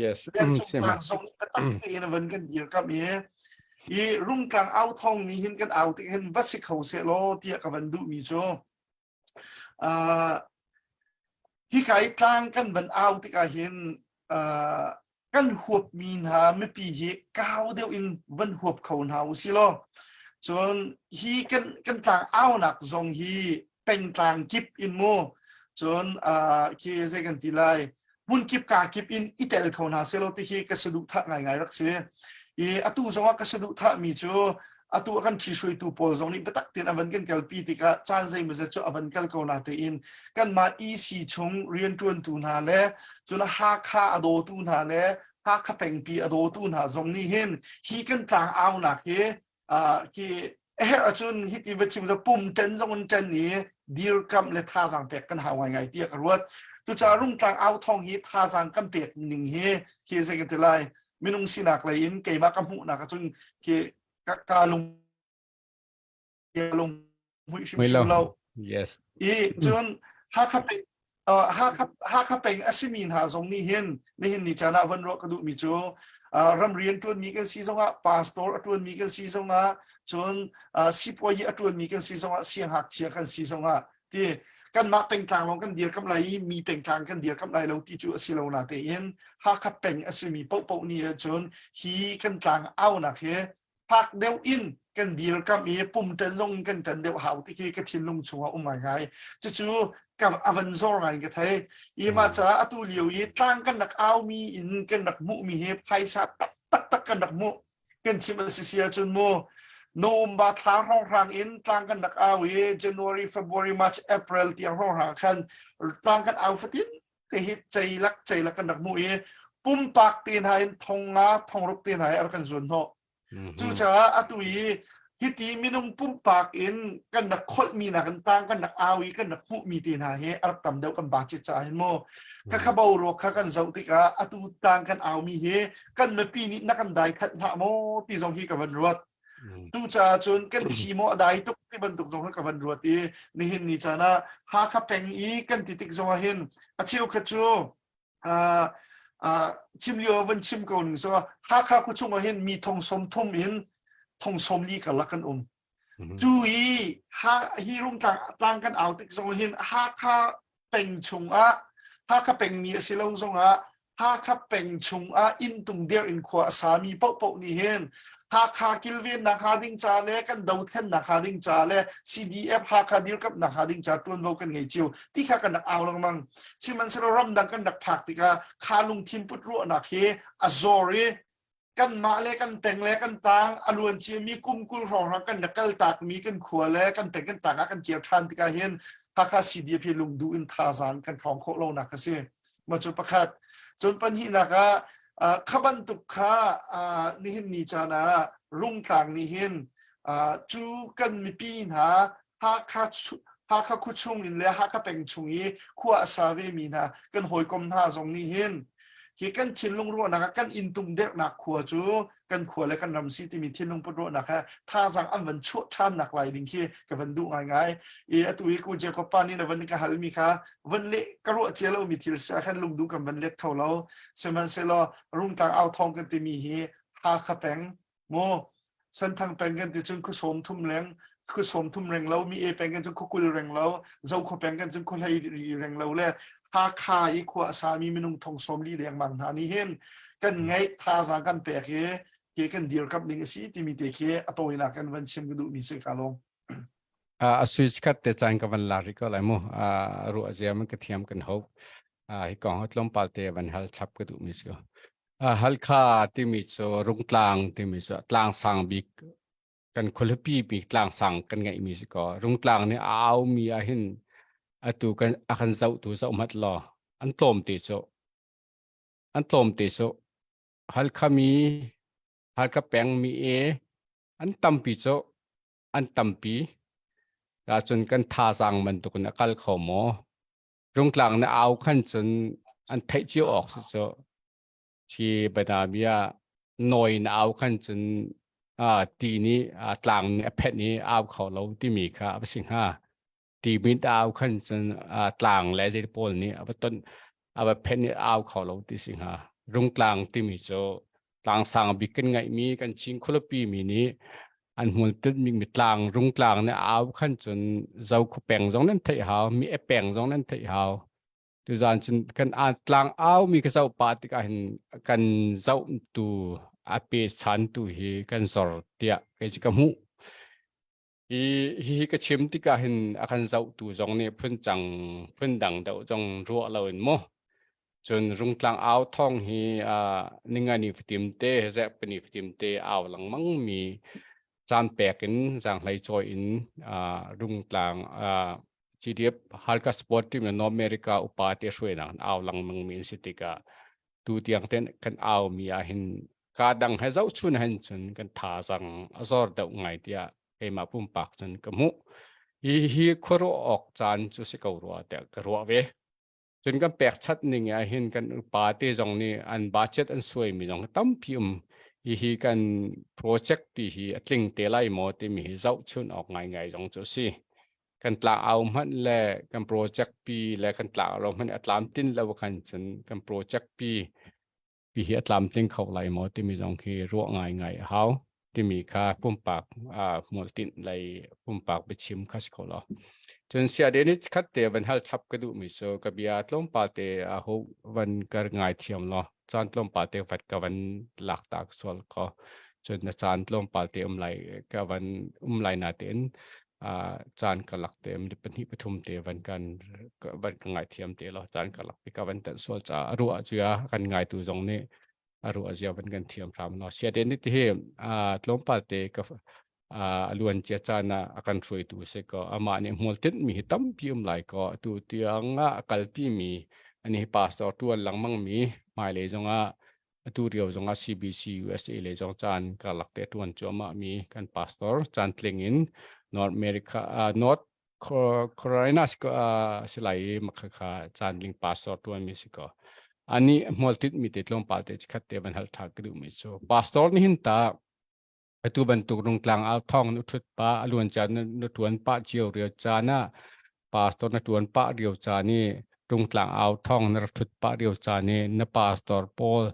H: Yes.
C: Rungtlang zong biatak tein a van kan dirkamh i i rungtlang au thong nih hin kan au tik hin va si kho seh law tiah ka van duhmi cu uh, hika i tlang kan van au tikah hin uh, kan huapmi hna mipi hi kau deuh in van huap kho hna u si law cun hi kan kan tlang aunak zong hi
F: pengtlang kip in mu cun khi zei kan ti lai hmun kip ka kip in i tel kho hna selaw ti hi ka saduhthah ngaingai rak si. I atu zongah ka saduhthah mi cu atu a kan ṭhihruaitu pawl zong nih biatak tein a van kan kalpi tikah caan zeimawzat cu a van kal ko na tein kanmah EC chung rianṭuantu hna le cun Hakha a dawtu hna le Hakha pengpi a dawtu hna zong nih hin hi kan tlang aunak hi khi a herh ahcun hiti va chim pum ṭen zong in ṭen i dirkamh le thazaang pek kan hau ngaingai tiah ka ruat. Cucaah rungtlang au thawng hi thazaang kan pek ning hi khi zei kan ti lai minung sinak lei in keimah ka hmuhnak ahcun khi ka lung lung hmuih hrimhrim lo.
H: Yes.
F: I cun Hakha peng Hakha Hakha peng a simi hna zong nih hin nihin ni caan ah van ruah ka duhmi cu ram rian ṭuanmi kan si zongah pastor a ṭuanmi kan si zongah cun sipuayi a ṭuanmi kan si zongah siangngakchia kan si zongah ti kanmah pengtlang lawng kan dirkamh lai i mi pengtlang kan dirkamh lai lo ti cu a si lo na tein Hakha peng a simi paohpaoh nih cun hi kan tlang aunak hi fak deuh in kan dirkamh i pum ṭan zong in kan ṭan deuh hau ti khi ka thinlung chungah um ngaingai. Cucu ka a van zor ngai ka thei. I mah caah atu lio i tlang kan rak aumi in kan rak hmuhmi hi phaisa taktak tak kan rak hmuh. Kan chim a si si ahcun mu November thla hrawnghrang in tlang kan rak au i January, February, March, April tiang hrawnghrang khan tlang kan au fatin te hi ceilak ceilak kan rak hmuh i pumpak te hna in thong nga thong ruk te hna hi a rak kan zuan hnawh. Cucaah atu i hiti minung pumpak in kan rak kholhmi nak in tang kan rak au i kan rak hmuhmi te hna hi a rak tam deuh kan budget caah hin mu ka kha boruak kha kan zoh tikah atu tang kan aumi hi kan mipi nih na kan dai khat hlah maw ti zong hi ka van ruat. Cucaah cun kan thi maw a dai tuk ti bantuk zong hi ka van ruat i nihin ni caan ah Hakha peng i kan ti tik zong ah hin a cheukhat cu chim lio van chim ko ning so Hakha khuachung ah hin mi thong som thum in thong som li karlak kan um. Cu hi ha hi rung tlang tlang kan au tik zong hin Hakha peng chung ah Hakha peng mi a si lo zong ah Hakha peng chung ah inn tung der in khua a sami paohpaoh nih hin Hakha kilvennak hnga ding ca le kan dothlennak hnga ding ca le CDF Hakha dirkamhnak hnga ding ca ṭuanvo kan ngei cio ti kha kan rak au lengmang. Sihmanhsehlaw ramdang kan rak phak tikah kha lungthin put ruahnak hi a zor i kanmah le kan peng le kan tang a luan ciami kum 20 hrawnghrang kan rak kaltakmi kan khua le kan peng kan tang ah kan kir ṭhan tikah hin Hakha CDF hi lungduh in thazaang kan ṭhawng khawh lonak a si. Mah cu pakhat. Cun pahnihnak ah kha bantuk kha nihin ni caan ah Rungtlang nih hin cu kan mipi hna Hakha Hakha khuachung in le Hakha peng chung i khua a sa vemi hna kan hawikom hna zong nih hin hi kan thinlung ruahnak ah kan inntung derhnak khua cu kan khua le kan ram si timi thinlung put ruahnak he thazaang an van chuah ṭhan nak lai ding khi ka van duh ngaingai. I atu i ku Jacob pa nih na van ka halmi kha van leh ka ruah cia lomi thil si ah khan lungduh kan van let kho lo. Sihmanhsehlaw Rungtlang au thawng kan timi hi Hakha peng mu Senthang peng kan ti cun khuasawm thum reng khuasawm thum reng lo mi e peng kan cun khuakul reng lo Zokhua peng kan cun khuahlei reng lo le Hakha i khua a sami minung thong sawm li dengmang hna nih hin kan ngeih thazaang kan pek i ke kan dirkamh ding a si timi te khi a tawinak kan van chim ka duhmi si ka lawm.
H: A sui khat te caan ka van la ri ko lai mu ruah zia man ka thiam kan ho hi kong tlawmpal te van hal chap ka duhmi si Halkha timi cu Rungtlang timi cu tlang sang bik kan khualipi bik tlang sang kan ngeihmi si ko Rungtlang nih a aumi ah hin atu kan a kan zohtu zoh hmat law an tlawm te cu an tlawm te cu Halkha mi Halkha peng mi e an tampi cu an tampi cun kan thazaang bantukin a kal kho maw Rungtlang na au khan cun an theih cio awk si cu chi banabia noi na au khan cun ti nih tlang nih a phenh i au kho lo timi kha a va si hnga ti mit au khan cun tlang le zei pawl nih a va ton a va phenh i au kho lo ti si hnga Rungtlang timi cu tlangsang bik kan ngeihmi kan Chin khualipi mi nih an hmul mi tlang Rungtlang nih au khan cun Zokhu peng zong nan theih hau mi e peng zong nan theih hau tuzan cun kan tlang au mi ka zoh pa tikah hin kan zoh tu a pe chan tu hi kan zor tiah kei cu ka hmuh. Hi hi ka chim tikah hin a kan zohtu zong nih phun cang phun dang deuh zong ruah loin mu. Cun Rungtlang au thawng hi ningani fatim te zepani fatim te au lengmang mi caan pek in zaanghlei cawi in Rungtlang CDF Halkha Sport Team le North America upa te hruainak in au lengmang mi an si tikah tu tiang ten kan au mi ah hin ka dang he zohchun hen cun kan thazaang a zor deuh ngai tiah keimah pumpak cun ka hmuh. Hi hi khuaruah awk caan cu si ko rua tiah ka ruah ve. Cun kan pekchanh ning ah hin kan upa te zong nih an budget an suai mi zong tampi um. Hihi kan project ti hi a tling te lai maw timi hi zohchun awk ngaingai zong cu a si. Kan tlang au hmanh le kan project pi le kan tlang lo hmanh a tlamtlin lo khan cun kan project pi pi hi a tlamtling kho lai maw timi zong khi ruah ngaingai a hau timi kha pumpak hmualtinh lei pumpak biachim kha si kho lo. Cun sia de ni khat te van hal chap ka duh mi cu ka bia tlawmpal te a ho van ka ngai thiam lo caan tlawmpal te vat ka van lak ta sual ko cun na caan tlawmpal te um lai ka van um lai na tein caan ka lak te mi pahnih pathum te van kan van ka ngai thiam te lo caan ka lak pi ka van tan sual ca a ruah cu ya kan ngai tu zong nih a ruah zia van kan thiam hram no sia te ni ti hi tlawmpal te ka a luan cia caan ah a kan hruaitu si ko amah nih hmual tinh mi hi tampi um lai ko tu tiang ah a kalpi mi ani pastor tuan lengmang mi hmailei zongah Atu rio zongah CBC USA lei zong caan karlak te ṭuan cuahmah mi kan pastor caan tling in North America uh, North Carolina si lai i makhakha caan ling pastor ṭuan mi si ko. Ani hmualtit mi te tlawmpal te chikhat te van hal ṭha ka duh mi cu pastor nih hin ta Atu bantuk rungtlang au thawng na ṭhut pah, a luan caan na ṭuan pah cio rio caan ah pastor na ṭuan pah rio caan i rungtlang au thawng na rak ṭhut pah rio caan i na pastor pawl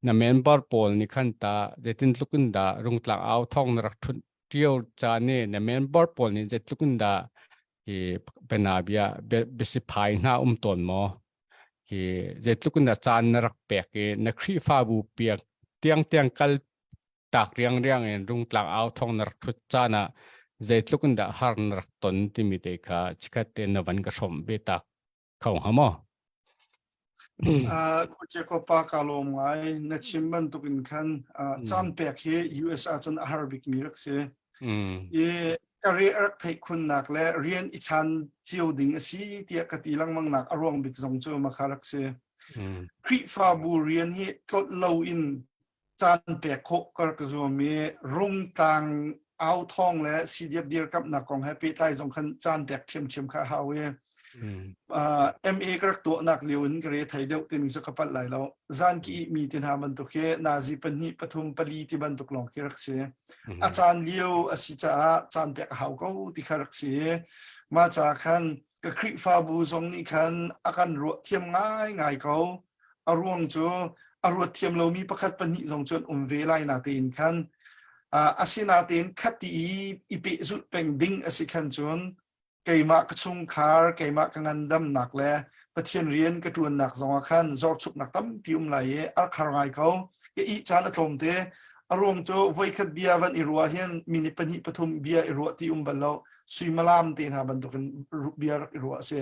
H: na member pawl nih khan ta zeitin tluk in dah rungtlang au thawng na rak ṭhut cio caan i na member pawl nih zeitluk in dah hi bianabia biasiphai hna um tawn maw? Hi zeitluk in dah caan na rak pek i na Khrihfabu piak tiangtiang kal tak riangriang in rungtlang au thong na rak thut caan ah zeitluk in dah har na rak ton timi te kha chikhat te na van ka hrawmh ve tak kho hnga maw?
C: Jacob pa ka lawm ngai na chim bantuk in khan caan pek hi US ahcun a har bik mi rak si. I ka re rak theih khunnak le rian i chan cio ding a si tiah ka ti lengmang nak a ruang bik zong cu makha rak si. Khrihfabu rian hi tlolh lo in caan pek khawh ka rak zuam i rungtlang au thawng le CDF dirkamhnak kong he pehtlai zong khan caan pek ṭhiamṭhiam kha a hau i MA ka rak tuahnak lio in ka re thei deuh timi cu ka palh lai lo. Zan ki mi ti hna bantuk hi nazi pahnih pathum pali ti bantuk lawng khi rak si. A caan lio a si caah caan pek a hau ko ti kha rak si. Mah ca khan ka Khrihfabu zong nih khan a kan ruah thiam ngaingai ko. A ruang cu a ruat thiam lomi pakhat pahnih zong cu an um ve lai na tein khan asinain khati i i pehzulh peng ding a si khan cun keimah ka chungkhar keimah ka ngandamnak le Pathian rian ka ṭuannak zongah khan zorchuknak tampi um lai i a rak har ngai ko. Ka ih caan a tlawm te. A ruang cu voikhat bia van i ruah hin minute pahnih pathum bia i ruah ti um bal lo. Suimilam te hna bantukin bia rak i ruah a si.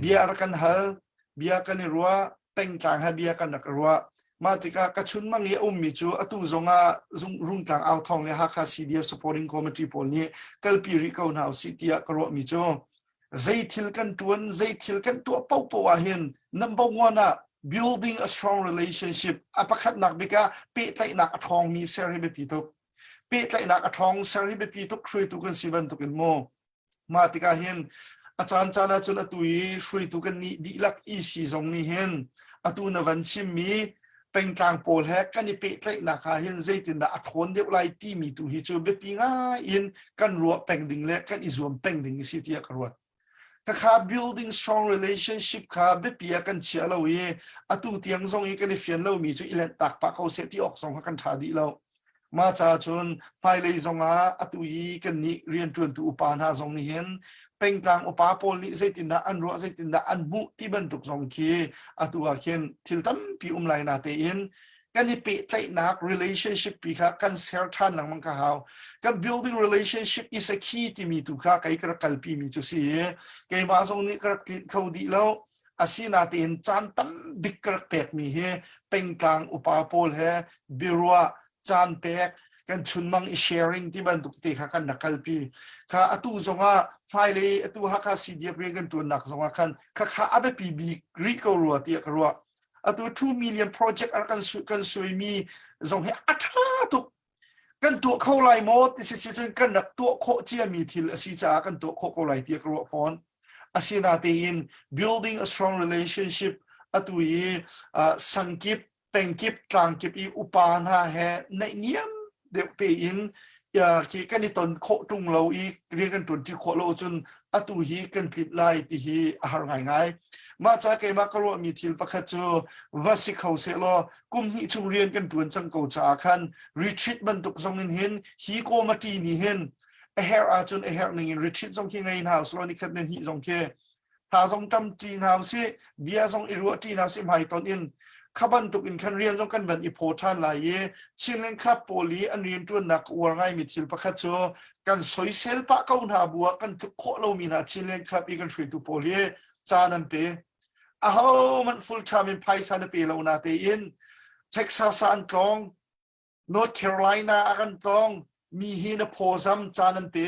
C: Bia rak kan hal, bia kan i ruah pengtlang he bia kan rak i ruah mah tikah ka chunmang i a ummi cu atu zongah rungtlang au thawng le Hakha CDF supporting committee pawl nih kalpi rih ko hna usih tiah ka ruahmi cu zei thil kan tuan zei thil kan tuah paohpaoh ah hin number one ah building a strong relationship a pakhatnak bik ah pehtlaihnak a ṭhawngmi ser hi biapi tuk pehtlaihnak a ṭhawng ser hi biapi tuk hruaitu kan si bantukin mu Mah tikah hin a caan caan ahcun atu i hruaitu kan nih dihlak EC zong nih hin atu na van chimmi pengtlang pawl he kan i pehtlaihnak ah hin zeitindah a ṭhawn deuh lai timi tu hi cu biapi ngai in kan ruah peng ding le kan i zuam peng ding a si tiah ka ruat. Khakha building strong relationship kha biapi ah kan chia lo i atu tiang zong i kan i fian lomi cu i lenhtak pah ko seh ti awk zong kha kan ṭha dih lo. Mah caah cun hmailei zongah atu i kannih rianṭuantu upa hna zong nih hin pengtlang upa pawl nih zeitindah an ruah, zeitindah an hmuh ti bantuk zong khi atu ah khin thil tampi um lai natein.
F: Kan i pehtlaihnak relationship pi kha kan ser ṭhan lengmang ka hau. Kan building relationship is a key timi tu kha kei ka rak kalpi mi cu si i keimah zong nih ka rak tlinh kho dih lo. Asinain caan tam bik ka rak pekmi hi pengtlang upa pawl he biaruah caan pek kan chunmang i sharing ti bantuk te kha kan rak kalpi. Kha atu zongah hmailei atu Hakha CDF rian kan ṭuannak zongah khan khakha a biapi bik rih ko rua tiah ka ruah. Atu 2 million project ar kan su kan suimi zong hi a ṭha tuk. Kan tuah kho lai maw ti si si cun kan rak tuah khawh ciami thil a si caah kan tuah khawh ko lai tiah ka ruah fawn. Asinatein building a strong relationship atu i uh, sangkip pengkip tlangkip i upa hna he naihniam deuh tein khi kan i ton khawh ṭung lo i rian kan ṭuanṭi khawh lo cun atu hi kan tlinh lai ti hi a har ngaingai. Mah ca keimah ka ruahmi thil pakhat cu va si kho sehlaw kum hnih chung rian kan ṭuan cang ko caah khan retreat bantuk zong in hin hi committee nih hin a herh ahcun a herh ning in retreat zong khi ngei hna usih law nikhat ne hnih zong khi Tha zong ṭam ṭi hna usih, bia zong i ruah ṭi hna usih hmaitonh in kha bantuk in khan rian zong kan van i phaw ṭhan lai i Chinland Club pawl i an rianṭuannak ka uar ngaimi thil pakhat cu kan soisel pah ko hna bu ah kan tluk khawh lomi hna Chinland Club i kan hruaitu pawl hi caan an pe. Ahohmanh full time in phaisa na pe lo na tein Texas ah an tlawng, North Carolina a kan tlawng mi hi na phawzam caan an pe.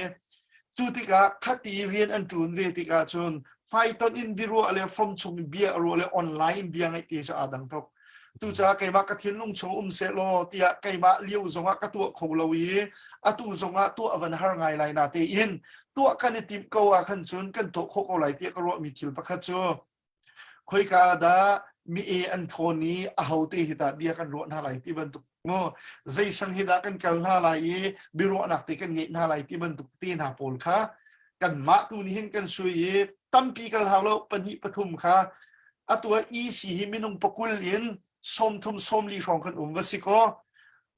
F: Cu tikah khati rian an ṭun ve tikah cun hmaitonh in biaruah le from chung in bia ruah le online in bia ngaih te cu aa dang tuk. Tucaah keimah ka thinlung chung um sehlaw tiah keimah lio zongah ka tuah kho lo i atu zongah tuah a van har ngai lai na tein tuah kan i timh ko ah khan cun kan tuah khawh ko lai tiah ka ruahmi thil pakhat cu khoika ah dah mi e an ṭhawn i ahote hi dah bia kan ruah hna lai ti bantuk mu zei sang hi dah kan kal hna lai i biaruahnak te kan ngeih hna lai ti bantuk te hna pawl kha kanmah tu nih hin kan sui i tampi kal hau lo pahnih pathum kha atu ah EC hi minung pakul in 30 40 hrawng kan um va si kaw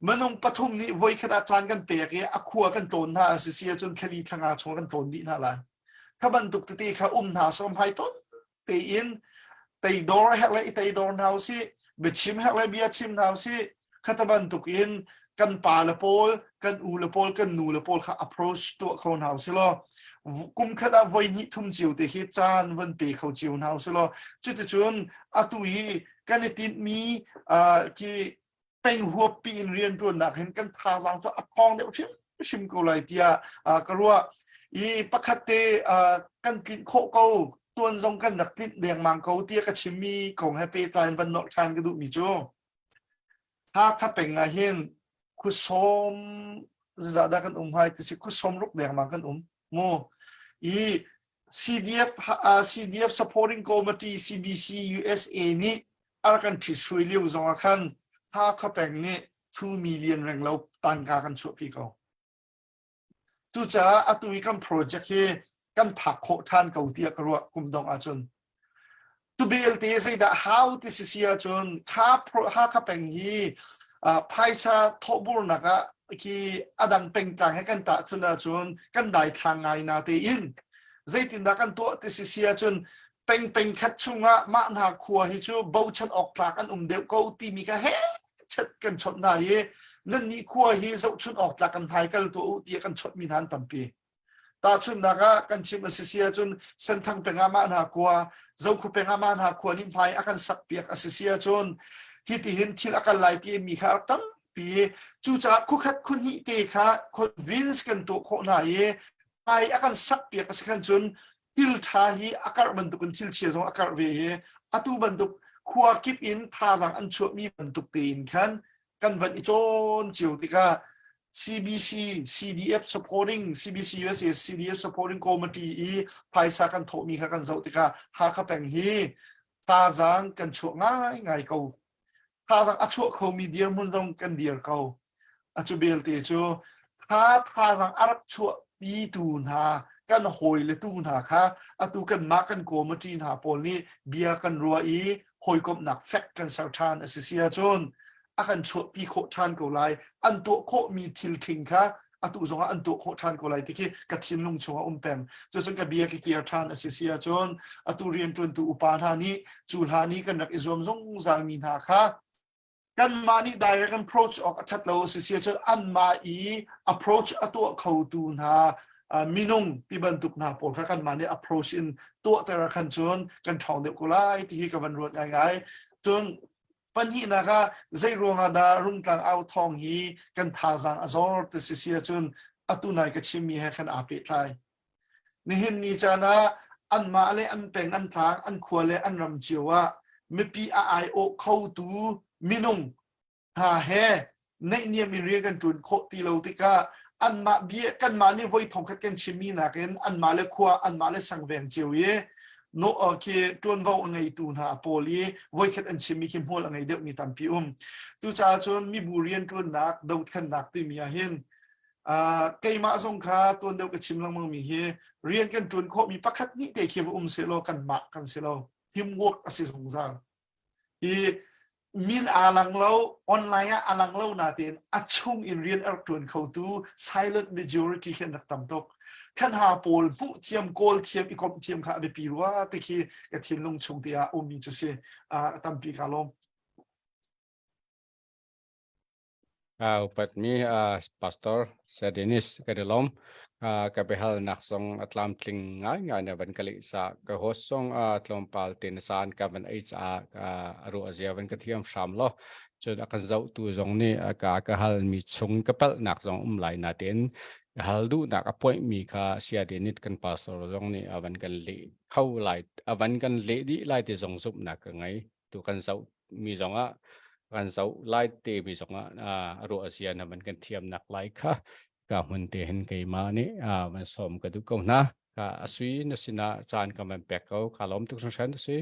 F: minung pathum nih voikhat ah caan kan pek i a khua kan tlawn hna a si si ahcun thlali thlanga chung kan tlawn dih hna lai Kha bantuk tete kha um hna sawm hai ton tein teidor herh le i teidor hna usih, biachim herh le bia chim hna usih. Khata bantuk in kan pa le pawl, kan u le pawl, kan nu le pawl kha approach tuah kho hna usih law kum khat ah voi hnih thum cio te khi caan van pe kho cio hna usih law cuticun atu hi kan i tinhmi uh, khi peng huap piin rianṭuannak hin kan thazaang cu a ṭhawng deuh hrimhrim ko lai tiah ka ruah. I pakhat te kan tlinh khawh ko, tuan zong kan rak tlinh dengmang ko tiah ka chimmi kong he pehtlai in van nolh ṭhan ka duhmi cu Hakha peng ah hin khuasawm zeizah dah kan um hai ti si khuasawm ruk dengmang kan um mu i CDF uh, CDF Supporting Committee CBC USA nih a rak kan ṭhithruai lio zong ah khan Hakha peng nih 2 million renglo tangka kan chuahpi ko. Tucaah atu i kan project hi kan phak khawh ṭhan ko tiah ka ruah kum dongh ahcun. Tu belte zeidah hau ti si si ahcun kha Hakha peng hi uh, phaisa thawhburnak ah khi adang pengtlang he kan tahchun ahcun kan daithlang ngai na tein zeitindah kan tuah ti si si ahcun peng peng khat chungah mah hna khua hi cu bochan awk tlak an um deuh ko timi kha he chet kan chawnh hna i nan nih khua hi zohchun awk tlak kan hmai kal tuah u tiah kan chawnh mi hna an tampi tahchunhnak ah kan chim a si si ahcun Senthang peng ah mah hna khua Zokhu peng ah mah hna khua nih hmai a kan sak piak a si si ahcun hitihin thil a kal lai ti mi kha a rak tampi cucaah khukhat khuhnih te kha convince kan tuah khawh hna i hmai a kan sak piak a si khan cun thil ṭha hi a karh bantukin thil chia zong a karh ve i atu bantuk khua kip in thazaang an chuahmi bantuk tein khan kan van i cawn cio tikah CBC CDF supporting CBC USA CDF supporting committee i phaisa kan thawhmi kha kan zoh tikah Hakha peng hi thazaang kan chuah ngaingai ko thazaang a chuah khomi dirhmun zong kan dir ko. A cu belte cu tha thazaang a rak chuahpitu hna kan hawile tu hna kha atu kanmah kan committee hna pawl nih bia kan ruah i hawikomhnak fek kan ser ṭhan a si si ahcun a kan chuahpi khawh ṭhan ko lai. An tuah khawhmi thil ṭhing kha atu zongah an tuah khawh ṭhan ko lai ti khi ka thinlung chungah um peng. Cucun ka bia ka kir ṭhan a si si ahcun atu rianṭuantu upa hna nih cu hlan i kan rak i zuam zungzalmi hna kha. Kanmah nih direct approach awk a ṭhat lo a si si ahcun anmah i approach a tuah khotu hna minung ti bantuk hna pawl kha kanmah nih approach in tuahter ah khan cun kan ṭhawng deuh ko lai ti hi ka van ruat ngaingai. Cun pahnihnak ah zei ruangah dah Rungtlang au thawng hi kan thazaang a zor ti si si ahcun atu nai ka chimmi he khan aa pehtlai. Nihin ni caan ah anmah le an peng an tlang an khua le an ram cio ah mipi a aiawh khotu minung hna he naihniam in rian kan ṭuan khawh ti lo tikah anmah bia kanmah nih voi thongkhat kan chimmi nakin anmah le khua anmah le sangveng cio i no khi ṭuanvo a ngeitu hna pawl i voikhat an chimmi khi hmual a ngei deuhmi tampi um. Cucaah cun mibu rianṭuannak dothlennak timi ah hin keimah zong kha tuan deuh ka chim lengmang mi hi rian kan ṭuan khawhmi pakhat nih te khi va um sehlaw kanmah kan si lo teamwork a si zungzal i min aa lang lo online ah a lang lo natein a chung in rian a rak ṭuan khotu silent majority khi an rak tam tuk khan ha pawl hmuh thiam kawl thiam i komh thiam kha a biapi rua ti khi ka thinlung chung te ah ummi cu si tampi ka lawm.
H: Upatmi Pastor Sir Dennis ka i lawm. Ka biahalnak zong a tlamtling ngaingai na van ka leh caah ka host zong tlawmpal te na caan ka van ei caah a ruah zia van ka thiam hram law. Cun a kan zohtu zong nih ka ka halmi chung ka palhnak zong um lai natein ka hal duhnak a point mi kha Saya Dennis kan pastor zong nih a van kan leh kho lai a van kan leh dih lai ti zong zumhnak ka ngei. Tu kan zoh mi zongah kan zoh lai te mi zongah a ruah zia na van kan thiamnak lai kha ka hmun te hin keimah nih van sawm ka duh ko hna. Ka asui na sinah caan ka van pek ko. Ka lawm tuk hringhran asui.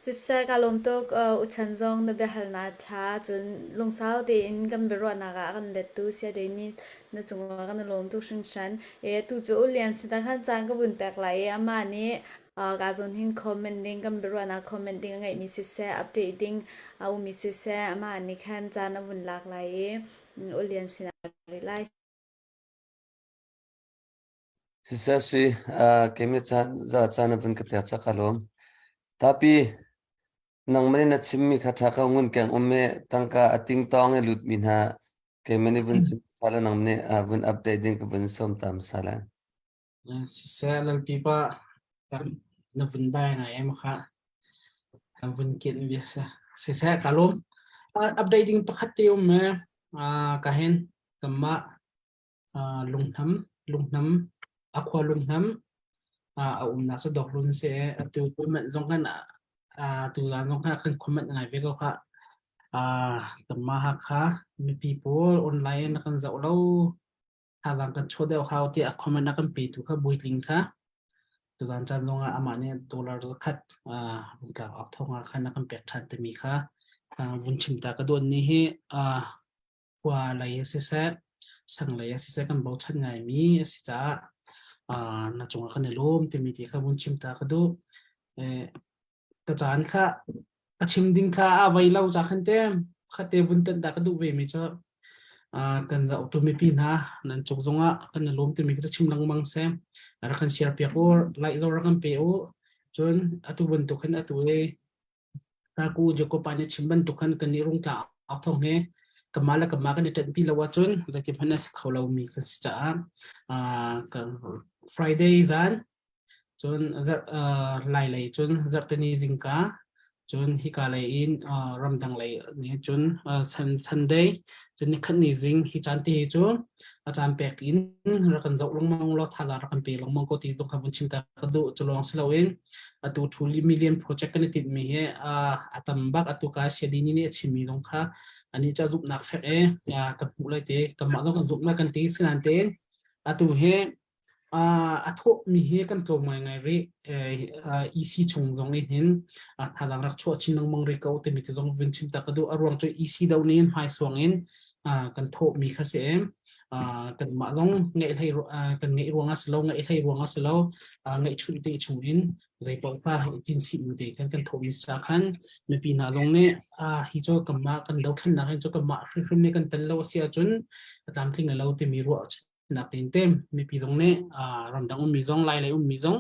A: Siseh, kaa lawm tuk. Uchan zong na biahalnak a ṭha. Cun lungsau tein kan biaruahnak ah a kan lettu Sayade nih na cungah kan i lawm tuk hringhran. Atu cu U Lian sinah khan caan ka vun pek lai i amah nih kaa zawn hin comment ding, kan biaruahnak comment ding a ngeihmi siseh, update ding a ummi siseh, amah nih khan caan a vun lak lai i U Lian sinah rih lai.
E: Siseh sui, keimah caan za caan na vun ka pek ca ka lawm. Tapi nangmah nih na chimmi kha ṭha ko ngun keng um i tangka a tingtawng i lutmi hna keimah nih vun chim hmasa law nangmah nih vun update ding ka vun sawm ta hmasa lai.
G: Siseh lalpi pa na vun dai ngai em kha kan vun kin bia sa. Siseh ka lawm. Update ding pakhat te um me ka hen kanmah lunghnam lunghnam a khua lunghnam a umnak cu Dawklun si i atu comment zong kan tu zan zong khan kan comment ngai ve ko kha. Kanmah Hakha mipi pawl online in kan zoh lo thazaang kan chuah deuh hau tiah comment a kan petu kha Buitling kha tuzan caan zong ah amah nih dollar zakhat rungtlak awk thong ah khan a kan pek ṭhan timi kha vun chim ta ka duan ni hi khua lei ah siseh, sang lei ah siseh kan bochan ngaimi a si caah na cungah kan i lawm timi ti kha vun chim ta ka duh. Ka caan kha a chim ding kha a vai lo ca khan te khate vun tan ta ka duh ve mi cu kan zohtu mipi hna nan cung zongah kan i lawm timi ka chim lengmang se rak kan share piak u like zong rak kan pe u cun atu bantuk hin atu i Kaku Jacob pa nih a chim bantuk khan kan i rungtla au thawng hi kanmah le kanmah kan i ṭanhpi lo ahcun zeitin hmanh a si kho lomi kan si caah Friday zan cun zarh lai lei cun zarhteni zingka cun hika lei in ramdang lei nih cun Sunday cun nikhat ni zing hi caan te hi cu a caan pek in rak kan zoh lengmang law thazaang rak kan pe lengmang ko ti zong kha vun chim ta ka duh cu lawng si loin atu 2 million project kan i tinhmi hi a tam bak atu ka Siadini nih a chimmi zong kha ani ca zumhnak fek e kan hmuh lai te kanmah zong kan zumh kan ti sinan tein atu hi a thawhmi hi kan tlawm ngaingai rih. EC chung zong in hin thazaang rak chuah chin lengmang rih ko timi te zong vun chim ta ka duh. A ruang cu EC do nih in hmaisuang in kan thawhmi kha si em. Kanmah zong ngeih hlei kan ngeih ruang a si lo, ngeih hlei ruang a si lo, ngeihchunh te chung in zeipaoh kha tin sih mu te khan kan thawhmi sa khan mipi hna zong nih hi cu kanmah kan dothlennak hin cu kanmah hrimhrim nih kan tel lo a si ahcun a tlamtling lo timi ruah. Nak tein tem mipi zong nih ramdang ummi zong lai lei ummi zong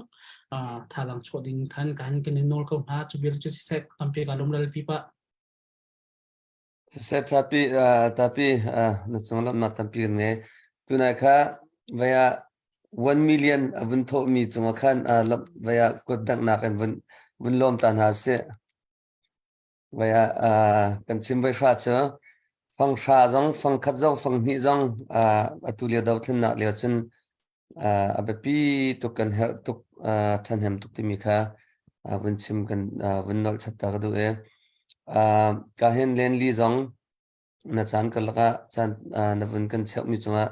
G: thazaang chuah ding khan kan kan in nawl ko hna. Cu vial cu siseh tampi ka lung ral pi pa.
E: Siseh tapi tapi na cung lamnak tampi kan ngei. Tunai kha vaya 1 million a vun thawhmi cungah khan vaya kut danghnak in vun vun lawm ta hna sih. Vai ah kan chim voi hra cu fang hra zong fang khat zong fang hnih zong atu lio dothlennak lio cun a biapi tuk kan herh tuk ṭhahnem tuk timi kha vun chim kan vun nolh chap ta ka duh i ka hin len li zong na caan karlak ah caan na vun kan cheuhmi cungah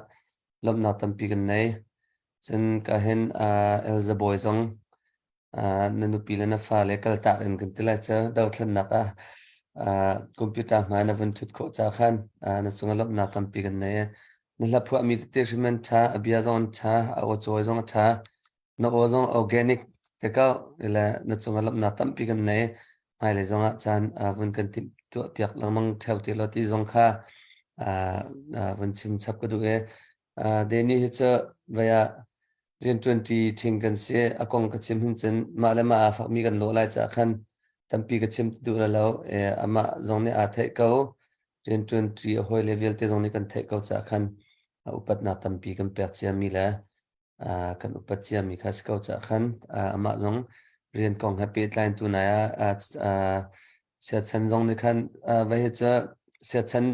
E: lawmhnak tampi kan nei. Cun ka hin Elza Bawi zong na nupi le na fale kaltak in kan ti lai cu dothlennak ah computer hmai na vun ṭhut khawh ca khan na cungah lawmhnak tampi kan nei. Na hla phuahmi tete hrim an ṭha, a bia zong an ṭha, a aw cawi zong a ṭha. Na aw zong organic te ko le na cungah lawmhnak tampi kan nei. Hmailei zongah caan vun kan timh tuah piak lengmang theo ti law ti zong kha vun chim chap ka duh i Danny hi cu vei ah rianṭuanṭi ṭhing kan si. A kong ka chim hin cun mah le mah aa fakmi kan lawh lai caah khan tampi ka chim duh la lo. Amah zong nih aa theih ko. Rianṭuanṭi a hawile vialte zong nih kan theih ko caah khan upatnak tampi kan pek ciami le kan upat ciami kha si ko caah khan amah zong rian kong he pehtlai in tunai ah siachan zong nih khan vai hi cu siachan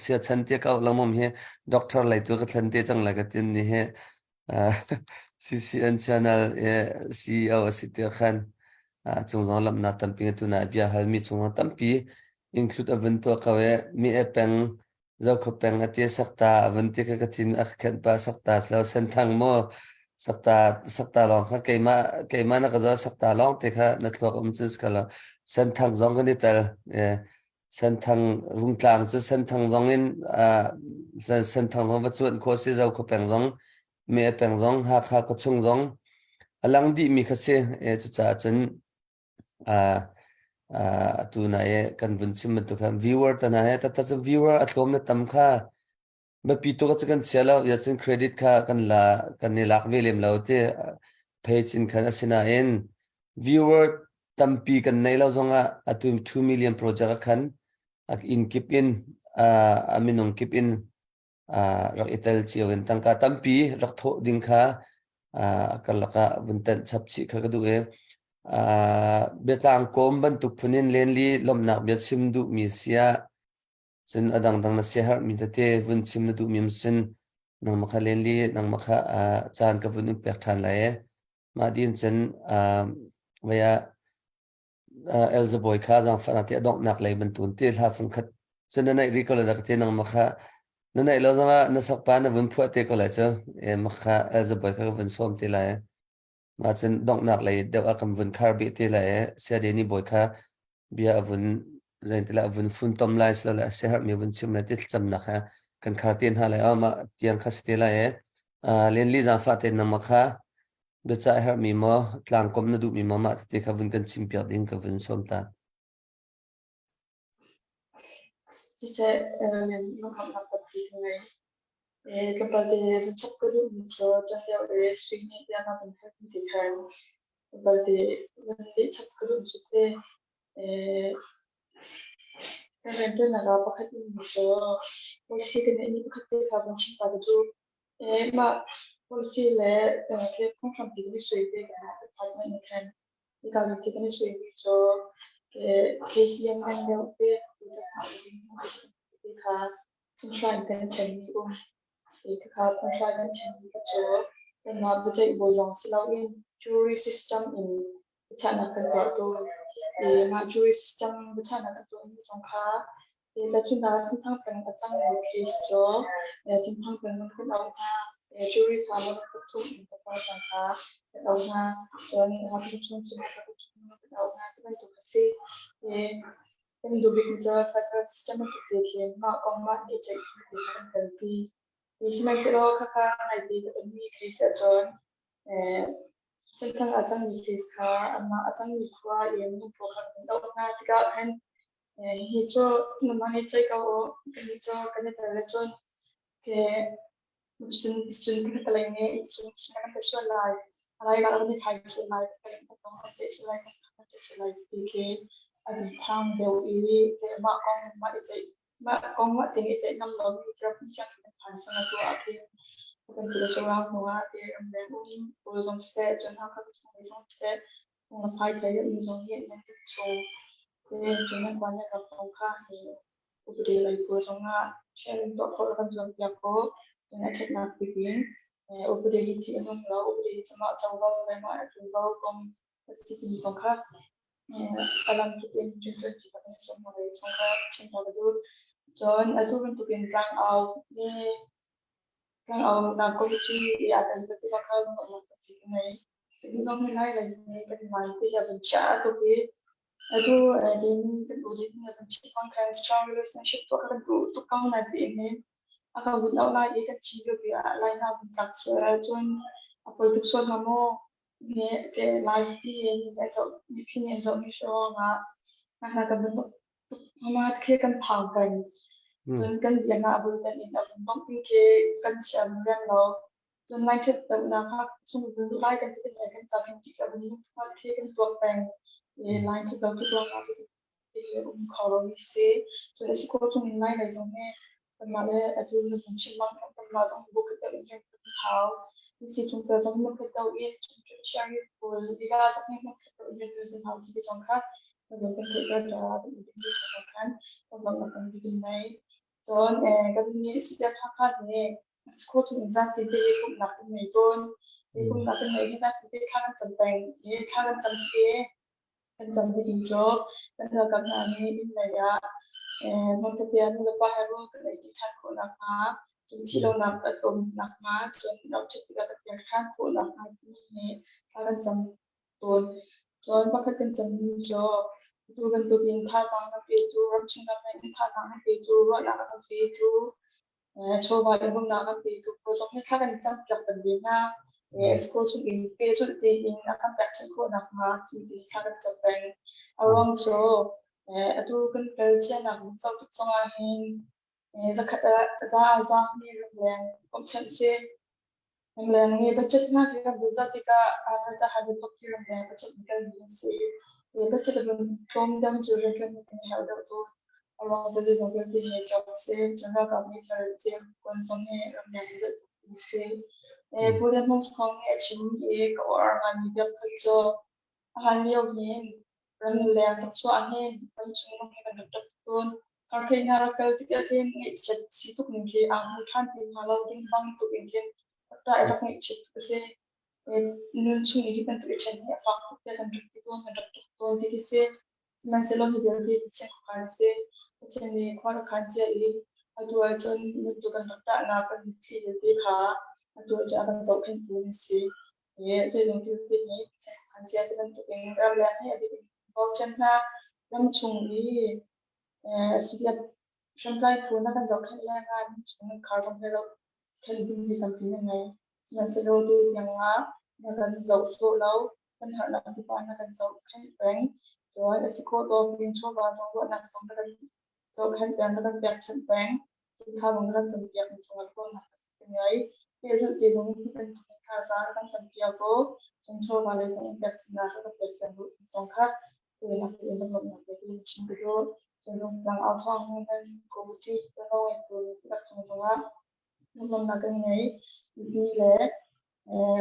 E: siachan tia ka lengmang hi doctor lei tu ka thlen te cang lai ka tin ni hi CCN channel CEO a si tia khan cung zong lamnak tampi tunai bia halmi chung tampi include a vun tuah ko e mi e peng Zokhua peng a ti sakta a vun ti kha ka thin a ka khenh pah sakta silo senthang maw sakta sakta lawng kha keimah keimah na ka zo sakta lawng te kha na thluak um cu ka lo senthang zong kan i tel senthang rungtlang cu senthang zong in senthang zong va cuan khawh si zokhua peng zong me peng zong Hakha khuachung zong a lang dih mi kha si cucaah cun Atu na i kan vun chim bantuk khan viewer ta hna he taktak cu viewer a tlawm na tam kha biapi tuk ah cu kan chia lo ya cun credit kha kan la kan i lak ve lem lo ti page in khan asinain viewer tampi kan nei lo zongah atu 2 million project ah khan a inn kip in a minung kip in rak i tel cio in tangka tampi rak thawh ding kha karlak ah vun tenh chap chih kha ka duh i biatlang kawm bantuk phun in lenli lawmhnak bia chim duhmi sia cun a dangdang na siaherhmi tete vun chim na duhmi cun nangmah kha lenli nangmah kha caan ka vun in pek ṭhan lai i mah din cun vei ah Elzabawi kha zaangfahnak ti a donghnak lei bantukin ti hla fungkhat cu na naih rih ko lai dah ka ti nangmah kha na naih lo zongah na sakpa na vun phuah te ko lai cu mah kha Elzabawi kha ka vun sawm te lai mah cun donghnak lei deuh ah kan vun khar bih te lai Siadeni bawi kha bia a vun zeintila a vun funtom lai silole a siaherhmi vun chim lai ti thlacamnak he kan khar te hna lai mah tiang kha si te lai Lenli zaangfah te nangmah kha biacah herhmi maw tlangkom na duhmi maw mah tete kha vun kan chimpiak ding ka vun sawm ta.
B: Siseh, lunghamnak tampi ka ngei. Tlawmpal te chap ka duhmi cu ṭahlio le sui nih bia ka kan theih ti khan tlawmpal te van leh chap ka duh cu te kan rianṭuannak ah pakhat ummi cu policy kan ngeihmi pakhat te kha vun chim ta ka duh. Mah policy le phunghrampi kan i suai ve tikah department nih khan hika vialte kan i suaimi cu case lianngan deuh te kha phunghra in kan ṭhenmi um. Khakha phunghra kan ṭhenmi kha cu kanmah biaceih bawi lawng si loin jury system in biachahnak kan tuah tawn. Mah jury system biachahnak kan tuahmi zong kha Tahchunhnak ah Senthang peng a cangmi case cu Senthang peng man kan auh hna. Jury kha man pathum in papa cang kha kan auh hna. Cun Hakha chung cu pathum kan auh hna ti bantuk a si. Kan duh bikmi cu federal system a ti khin mah kong mah nih ceih ti kha kan kalpi. Sihmanhsehlaw khakha ngaite ka tonmi case ahcun Senthang a cangmi case kha anmah a cangmi khua i minung pawl kha kan auh hna tikah khan Hi cu nangmah nih ceih ko u. Kannih cu kan i tel ahcun. Cun cun ka lei nih cun kan ka sual lai. Lai ka kan thai sual lai. Ka ka tong ka che sual lai. Ka che sual lai ti khi a ding thang deuh i te mah kong mah i ceih mah kong mah ting i ceih ngam lo mi ram chang kan phan sang atu ah khin kan ti lo rang hnu ah te ram leng um pawl zong siseh cun Hakha chung zong siseh na phai thei mi zong hi nan chung te cun nan kwan nan rak kong kha hi upadi lei pawl zongah sharing tuah khawh kan zuam piak ko. Cun a ṭhatnak bik in upadi hi thih a nung lo, upadi hi mah covo le mah ṭuanvo kong a si timi kong kha a lam kip in ṭuanṭuan ṭi kan i zuam hna lai chung kha chim hna ka duh. Cun atu bantukin tlangau hi Tlangaunak committee i aa tel ve tikah kha ruahnak tampi ka ngei. Kan zong hi lai lei hi kan ngai te hi a vun chia tuk i atu din kan u din a vun chim bang khan strong relationship tuah kha kan duh tuk ko na tiin hin a ka vun auh lai i kan chim lio pi ah lai na vun tlak sual ahcun a poi tuk sual hnga maw? Ni ke live pi ni a zoh mipi nih an zohmi si ruangah hna kan vun Mah khi kan phang peng. Cun kan biaknak a bultan in a vun bongh ding khi kan siam rem lo. Cun laikhat dohnak ah chung vun duh lai kan ti tikah kan cak in tik a vun mat khi kan tuak peng. I laikhat lo tuk ruangah ti um kho lo mi si. Cun a si khawh chung in lai lei zong hi kanmah le atu na vun chim bang kanmah zong bu khat deuh in rian kan hau. Si chung tel zong hmun khat deuh in chung judiciary pawl lila zong hi hmun khat deuh in rian kan hau ti zong kha kan kan theihter caah kan i khan kan lawmhnak kan bikin nei. Cun kan nih Sipiak Hakha nih school chung in zan te pumhnak kan ngei tawn. Pumhnak kan ngei hi zan te thla kan cam peng i thla kan cam khi kan cam ding cu kan ralkap hna nih inn lei ah hmunkhat ah nulepa he rawl kan ei ṭi ṭhan khawh nakhnga cun thih lonak a tlawm nakhnga cun ram ṭhat tikah kan pek ṭhan khawh nakhnga timi hi thla kan cam tawn. Cun pakhat kan cammi cu atu bantukin thazaang na petu, ramchung ram in thazaang na petu, ruahnak a kan petu, chawva in bawmhnak a kan petu pawl zong hi thla kan campiak peng ve hna. School chung in pehzulh tein a kan pekchanh khawh nakhnga ti thla kan cam peng. A ruang cu atu kan kal cianak zoh tuk zongah hin zakhat ah za a zaangmi ramleng bawmhchanh si. Ramleng nih budget hna khi kan vun zoh tikah hybrid khi ramleng budget in kalmi an si. I budget a vun tlawm deuh cu rianṭuan kan i herh deuh tuk. A ruang cu zeizong vialte hi cawk a si. Cun ralkap nih thil cem kuan zong hi ramleng zulh tuk a si. Pu Lian Hmung Thawng nih a chimmi i ka uar ngaimi biakhat cu a hlan lio hin ramleng rak chuah hin ramchung minung hi kan rak ṭap tawn. Harkhei hna rak kal tikah khin ngaihchiat si tuk ning khi aa hmu ṭhan ti hnga lo ding bang tuk in khin rak ṭah i rak ngaihchiat tuk a si. Nun chung i hi bantuk i ṭhen hi a fak tuk tiah kan rak ti tawn, kan rak tuk tawn ti khi si. Sihmanhsehlaw hi vialte Pathian khuakhan a si. Pathian nih khua rak khan cia i atu ahcun muttu kan rak tahnak kan mitthli vialte kha atu ahcun a kan zohkhenhtu an si. Zeizong vialte nih an cia cu bantukin ramleng hi a dik in bochan hna. Ramchung i CDF hriamtlai phu na kan zohkhenh lengah ramchung nan khar zong hi zohkhenh ding tampi na ngei. Sihmanhsehlaw tu tiangah na kan zoh sawh lo, kan harnak pipa na kan zohkhenh peng. Cun a si khawh tawk in chawva zong ruahnak zong na kan zohkhenh peng, na kan pekchanh peng. Thla kan campiak mi cungah ruahnak kan ngei. Pehzulh ti zong hi bantuk in thla kan campiak ko. Cun chawva lei zong in pekchanhnak kan pek peng duh zong kha tuinak tein kan lawmhnak le ti chim ka duh. Cun rungtlang au thawng nan committee tuanvo ngeitu rak cung zongah lawmhnak kan ngei. Mipi le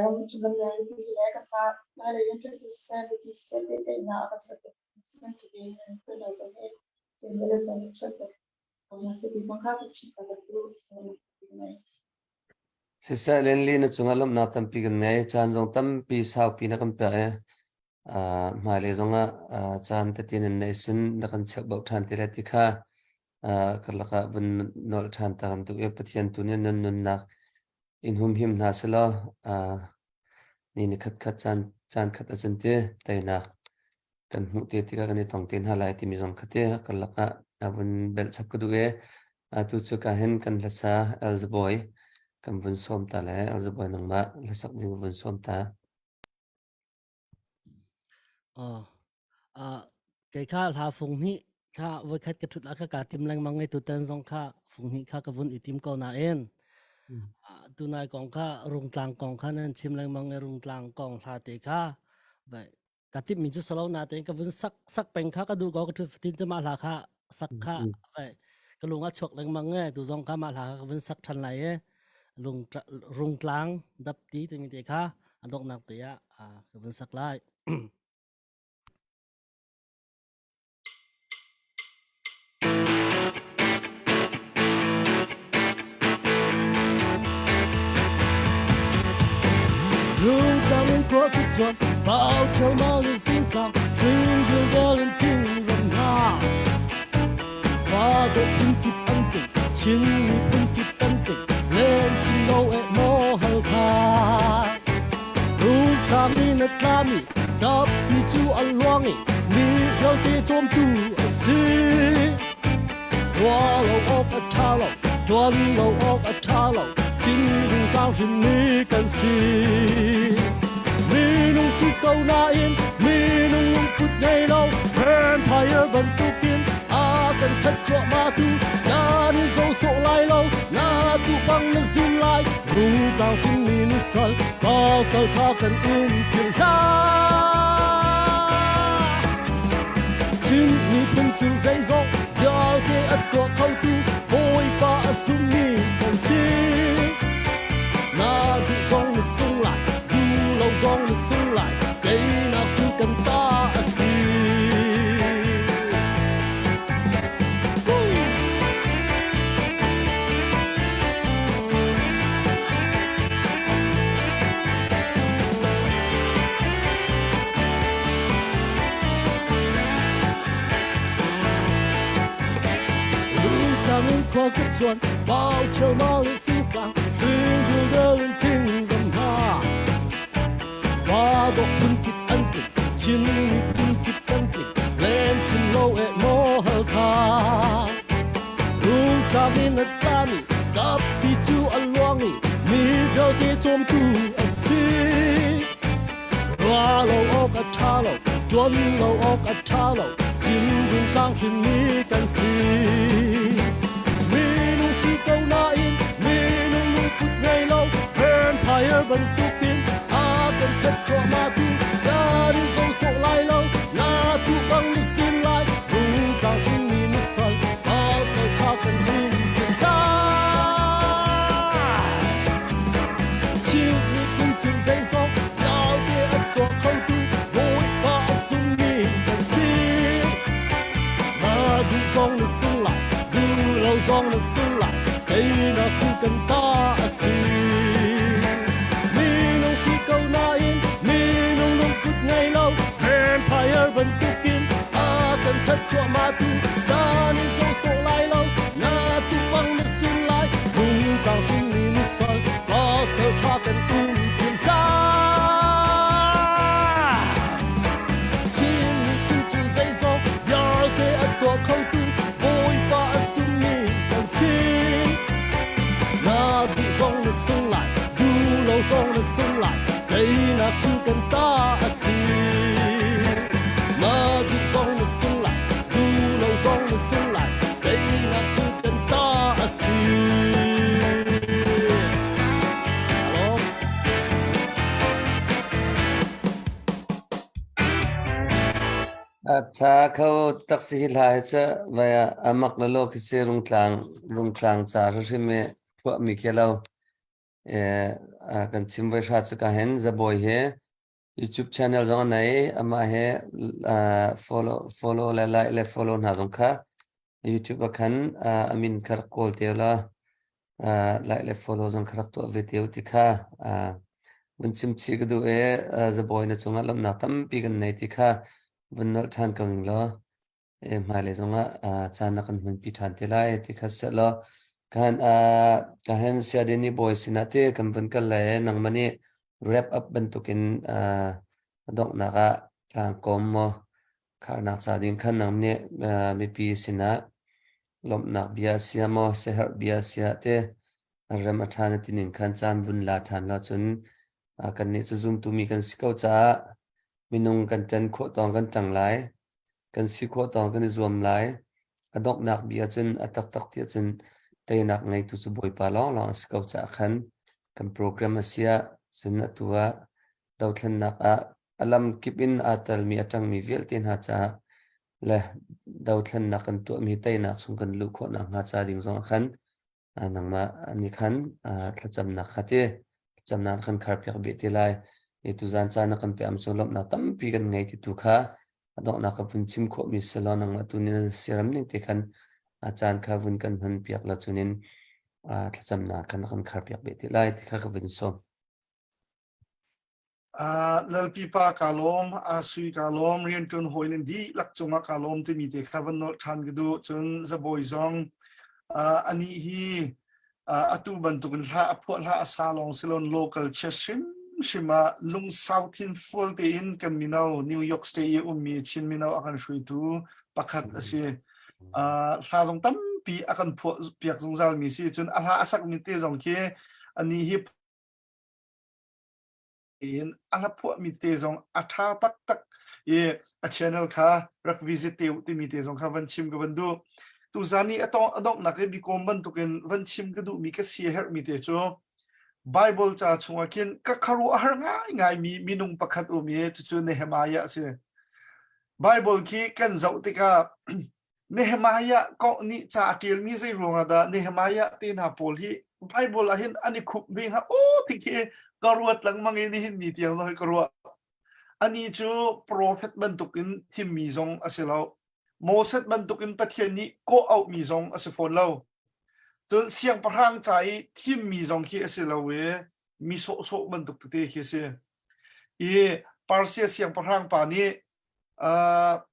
B: ram ramleng mipi le kan mah lai lei kan ṭuantu siseh, mipi siseh pehtlaihnak a kan serpiak bantuk in tuanvo zong hi cun le cun chuahpiak
E: Siseh Lenli na cungah lawmhnak tampi kan ngei. Caan zong tampi saupi na kan pek i uh, hmailei zongah uh, caan tete nan neih sin na kan cheuhbauh ṭhan te lai ti kha uh, karlak ah vun nolh ṭhan ta kan duh i Pathian tu nih nan nunnak in humhim hna selaw uh, ni ni khat khat caan caan khat ahcun ti teinak kan hmuh te tikah kan i tong te hna lai timi zong kha te karlak ah a vun belh chap ka duh i atu cu ka hin kan hlasa Elzaboy kan vun sawm ta le Elzaboy nangmah hlasak ding vun sawm ta.
I: Oh, uh, kei kha hla fung hnih kha voikhat ka thut ah kha ka tim lengmang i tutan zong kha fung hnih kha ka vun i tim ko nain. Tunai kong kha Rungtlang kong kha nan chim lengmang i Rungtlang kong hla te kha vai ka tip mi cu salo na te ka vun sak sak peng kha ka duh ko ka thu fatin te mah hla kha sak kha vai ka lung a chuak lengmang e tu zong kha mah hla kha ka vun sak than lai e lung rungtlang dapti timi te kha a donghnak te ah ka vun sak lai. Rungtlang in khua ka chuak, pau chelmal in fingtlang, hring dildel in thing ram hna. Fa dawh phun kip an tling, Chin miphun kip kan tling, len chin lo e maw hal kha. Rungtlang in a tlami, dapti cu a luang i mi vialte cawmtu a si. Rua lo awk a ṭha lo, ṭuan lo awk a ṭha lo, Chin tlang hrinmi kan si. Minung si ko nain minung lungput ngei lo, vampire bantukin a kan that cuahmah tu, nan in zo sawh lai lo, na tu bang na zum lai, rungtlang hrinmi nusal, pasal ṭha kan um philh hlah. Chin miphun cu zeizong vialte a tuah khotu Bawipa a zummi kan si. Na duh zong na sung lai, duh lo zong na sung lai, teinak cu kan ta a si. Lungtlang in khua ka chuan, pau chelmal in fingtlang, hring dildel in thing ram hna. Fa dawh phun kip an tling, Chin miphun kip kan tling, len chin lo e maw hal kha. Lungtlang in a tlami, dapti cu a luang i, mi vialte cawmtu a si. Rua lo awk a ṭha lo, ṭuan lo awk a ṭha lo, Chinrun tlang hrinmi kan si. Minung si ko nain minung lungput ngei lo, vampire bantukin a kan that cuahmah tu, kan in zo sawh lai lo, na tu bang na sin lai, rung tlang hrinmi na sal, pasal ṭha kan him lai. Chin miphun cu zeizong vialte a tuah khotu Bawipa a sungmi kan si. Na duh zong na sung lai, duh lo zong na sung lai, teinak cu kan ta a si. Minung si ko nain minung lungput ngei lo, vampire bantukin a kan that cuahmah tu, dan in sawsawh lai lo, na tu bang na sung lai, rungtang hringmi nusal, pasal ṭha kan um phun hlah. Chin miphun cu zeizong vialte a tuah khotu Bawipa a sungmi kan si. Na duh zong na sung lai, duh lo zong na sung lai, teinak cu kan ta a si. Na duh zong na sung lai, duh lo zong na sung lai, teinak cu kan ta a si.
E: A tha kho tak si hi hla hi cu vai ah amak la lo khi si rungtlang rungtlang ca hrimhrim i phuahmi khi lo. Eh, kan chim voi hra cu ka hen zabawi he YouTube channel zong a nei amah he follow follow le like le follow hna zong kha YouTube ah khan a min kha rak kawl te la like le follow zong kha rak tuah ve te ti kha vun chim chih ka duh i zabawi na cungah lawmhnak tampi kan nei ti kha vun nolh ṭhan ko ning law hmailei zongah caan na kan hmanpi ṭhan te lai ti kha seh law kan ka hen siadini bawi sinah te kan vun kal lai nangmah nih wrap up bantukin donghnak ah tlangkawm maw kharnak ca ding khan nang nih mipi sinah lawmhnak bia sia maw siaherh bia sia te rem a ṭha na ti ning khan caan vun la ṭhan la cun kannih cu zumtu mi kan si ko caah minung kan ṭan khawh tawng kan ṭang lai kan si khawh tawng kan i zuam lai. A donghnak bia cun a taktak ti ahcun teinak ngeitu cu Bawipa lawnglawng a si ko caah khan. Kan program a si ah cun atu ah dothlennak ah a lamkip in aa telmi a ṭangmi vialte hna caah le dothlennak kan tuahmi teinak chung kan luh khawh nakhnga ca ding zong ah khan nangmah nih khan thlacamnak kha ti thlacamnak kan kharpiak beh te lai. I tuzan caan na kan pek cu lawmhnak tampi kan ngei ti tu kha a donghnak ka vun chim khawhmi si law nangmah tu nih na siaram ning te khan a caan kha vun kan hman piak la cunin thlacamnak khan na kan kharpiak beh te lai ti kha ka vun sawm.
C: Uh, Lalpipa ka lawm, Sui ka lawm, rianṭuan hawi nan dihlak cungah ka lawm timi te kha van nolh ṭhan ka duh. Cun Zabawi zong uh, anih hi uh, atu bantukin hla a phuah hla a sa lawng si loin local church hrimhrim ah lungsau thinfual tein kan mino New York State i ummi Chin mino a kan hruaitu pakhat a si. Uh, hla zong tampi a kan phuah piak zungzal mi si. Cun a hla a sakmi te zong khi anih hi in a hla phuahmi te zong a ṭha taktak i a channel kha rak visit te timi te zong kha van chim ka van duh. Tuzan i a donghnak i biakawm bantukin van chim ka duhmi ka si a herhmi te cu Bible ca chungah khin ka khuaruah har ngaingai mi minung pakhat um i cucu Nehemiah a si. Bible khi kan zoh tikah Nehemiah kong nih ca a ṭialmi zei ruangah dah Nehemiah te hna pawl hi Bible ah hin an i khup ve hnga aw ti khi ka ruat lengmang i nihin ni tiang zong hi ka ruah. Ani cu profet bantukin thimmi zong a si lo. Moses bantukin Pathian nih kawh auhmi zong a si fawn lo. Cun siangpahrang ca i thimmi zong khi a si lo i mi sawhsawh bantuk tete khi a si. I Persia siangpahrang pa nih uh,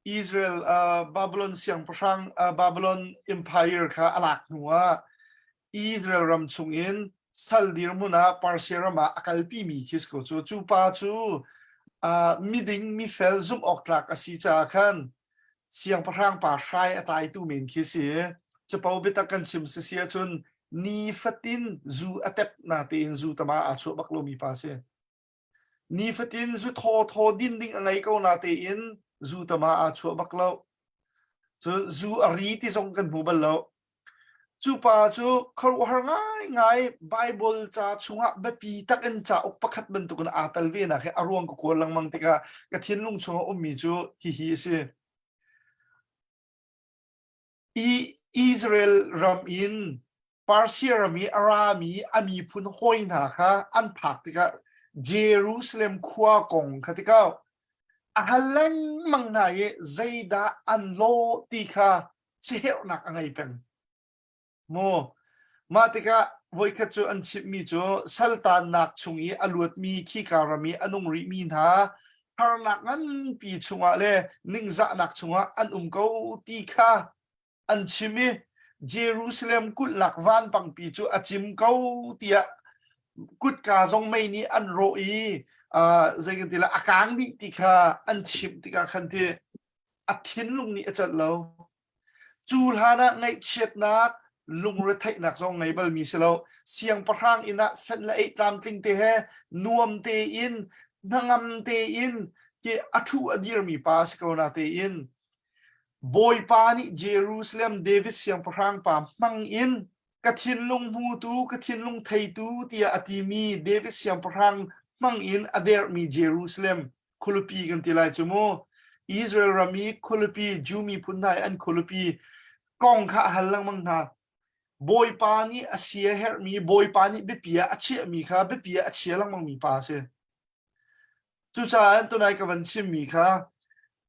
C: Israel uh, Babylon siangpahrang uh, Babylon Empire kha a lak hnu ah Israel ram chungin sal dirhmun ah Persia ram ah a kalpi mi khi si ko cu cu pa cu uh, miding mifel zumh awk tlak a si caah khan siangpahrang pa hrai a tlaitu men khi si capo biatak kan chim si si ahcun nifatin zu a tep na tein zu tama aa chuah bak lomi pa si. Nifatin zu thawthaw din ding a ngei ko natein zu tama aa chuah bak lo. Cun zu a ri ti zong kan hmu bal lo. Cu pa cu khuaruahhar ngaingai Bible ca chungah biapi tak in cauk pakhat bantukin aa tel ve nak hi a ruang ka kawl lengmang tikah ka thinlung chungah ummi cu hihi a si. I Israel ram in Persia ram i a rami a miphun hawi hna kha an phak tikah Jerusalem khua kong kha tikah a hal lengmang hna i zeidah an lawh ti kha siherhnak a ngei peng. Mu mah tikah voikhat cu an chimhmi cu saltannak chung i a luatmi khika ram i a nung rihmi hna harnak nganpi chungah le ningzahnak chungah an um ko ti kha an chim i Jerusalem kulhnak vanpangpi cu a cim ko tiah kutka zong mei nih an rawh i zei kan ti lai a kang dih ti kha an chimh tikah khan ti a thinlung nih a celh lo. Cu hlan ah ngaihchiatnak lungretheihnak zong ngei balmi si lo. Siangpahrang inn ah fenh le eih tlamtling te he nuam tein hnangam tein ki a ṭhu a dirmi pa a si ko na tein Bawipa nih Jerusalem David siangpahrang pa hmang in ka thinlung hmutu, ka thinlung theitu tiah a timi David siangpahrang hmang in a derhmi Jerusalem khualipi kan ti lai cu mu. Israel ram i khualipi, Jew miphun hna i an khualipi kong kha a hal lengmang hna. Bawipa nih a sia herhmi, Bawipa nih biapi ah a chiahmi kha biapi ah a chia lengmangmi pa a si. Cucaah tunai ka van chimmi kha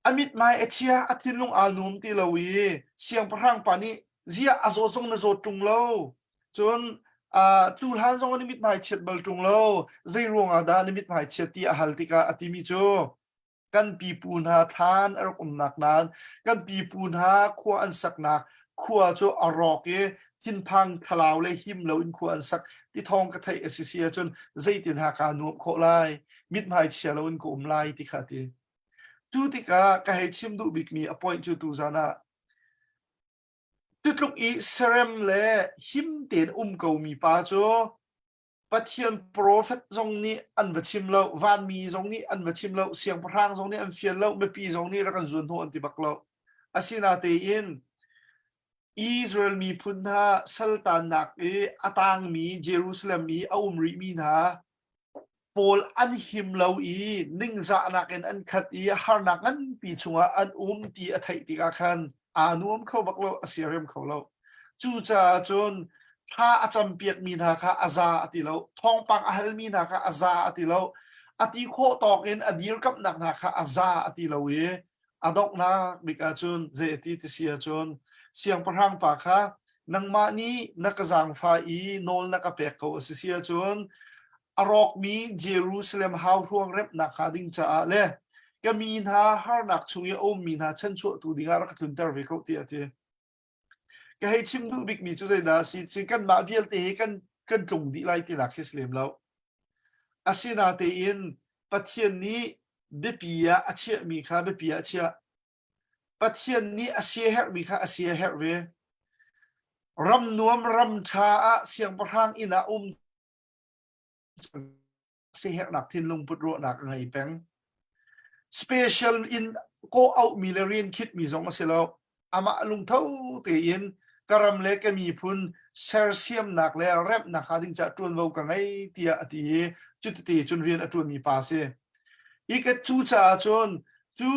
C: a mithmai a chia, a thinlung aa nuam ti lo i siangpahrang pa nih ziah a zawt zong na zawt ṭung lo, cun uh, cu hlan zong na mithmai chiat bal ṭung lo, zei ruangah dah na mithmai chiat ti a hal tikah a timi cu kan pipu hna thlan a rak umnak nain kan pipu hna khua an saknak khua cu a rawk i thinphang thlalau le him loin khua an sak ti thawng ka theih a si si ahcun zeitin ha kaa nuamh khawh lai mithmai chia loin ka um lai ti kha ti cu tikah ka hei chim duh bikmi a point cu tuzan ah tutluk i serem le him tein um komi pa cu Pathian profet zong nih an va chim lo vanmi zong nih an va chim lo siangpahrang zong nih an fial lo mipi zong nih rak kan zuan hnawh an ti bak lo asinatein.
F: Israel miphun hna saltannak i a tangmi Jerusalem i a um rihmi hna pawl an him lo i ningzahnak in an khat i harnak nganpi chungah an um ti a theih tikah khan aa nuam kho bak lo, a siarem kho lo. Cucaah cun thla a campiakmi hna kha a za a ti lo, thawngpang a halmi hna kha a za a ti lo, a ti khawh tawk in a dirkamhnak hna kha a za a ti lo i a donghnak bik ahcun zei a ti ti si ahcun siangpahrang pa kha nangmah nih na ka zaangfah i nawl na ka pek ko a si si ahcun a rawkmi Jerusalem hauhruang remhnak hnga ding caah le ka mi hna harnak chung i a ummi hna chanchuahtu dingah rak ka tlunter ve ko tiah a ti. Ka hei chim duh bikmi cu zeidah a si? Ci kanmah vialte hi kan kan tlung dih lai tinak khi si lem lo. Asinatein Pathian nih biapi ah a chiahmi kha biapi ah a chiah. Pathian nih a siaherhmi kha a siaherh ve. Ram nuam ram ṭha ah siangpahrang inn ah um siaherhnak thinlung put ruahnak a ngei peng. Special in kawh auhmi le rian khitmi zong a si lo. Amah lungtho tein ka ram le ka miphun sersiamnak le remhnak hnga ding caah ṭuanvo ka ngei tiah a ti i cutite cun rian a ṭuanmi pa a si. I ka cucaah cun cu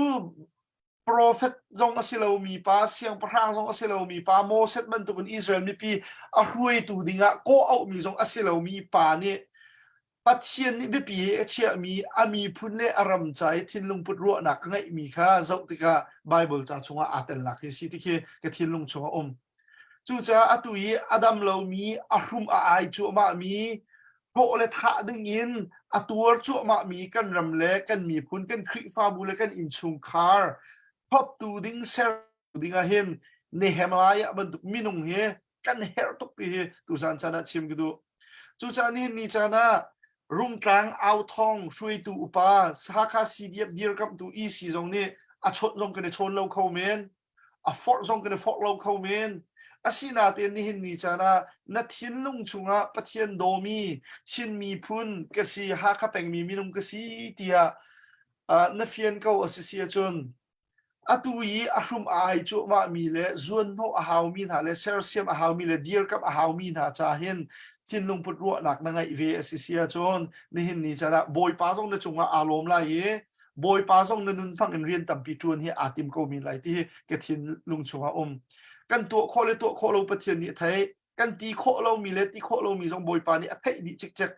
F: Profet zong a si lomi pa, siangpahrang zong a si lomi pa, Moses bantukin Israel mipi a hruaitu dingah kawh auhmi zong a si lomi pa nih Pathian nih biapi i a chiahmi a miphun le a ram ca i thinlung put ruahnak a ngeihmi kha zoh tikah Baibal ca chungah aa telnak hi si ti khi ka thinlung chungah a um. Cucaah atu i a dam lomi, a hrum a ai cuahmahmi, hlawh le thah dingin a tuar cuahmahmi kan ram le kan miphun, kan Khrihfabu le kan innchungkhar thawptu ding ser ding ah hin Nehemiah bantuk minung hi kan herh tuk ti hi tuzan caan ah chim ka duh. Cucaah nihin ni caan ah Rungtlang authawng hruaitu upa Hakha CDF dirkamhtu EC zong nih a chawnh zong kan i chawn lo kho men. A forh zong kan i forh lo kho men. Asinain nihin ni caan ah na thinlung chungah Pathian dawmi Chin miphun ka si, Hakha pengmi minung ka si tiah uh, na fian ko a si si ahcun atu i a hrum a ai cuahmahmi le zuanhnawh a haumi hna le sersiam a haumi le dirkamh a haumi hna ca hin thinlung put ruahnak na ngeih ve a si si ahcun nihin ni caan ah Bawipa zong na cungah aa lawm lai i Bawipa zong na nun hmang in rian tampi ṭuan hi aa tim ko men lai ti hi ka thinlung chungah um. Kan tuah khawh le tuah khawh lo Pathian nih a theih. Kan ti khawh lomi le ti khawh lomi zong Bawipa nih a theih dih cikcek.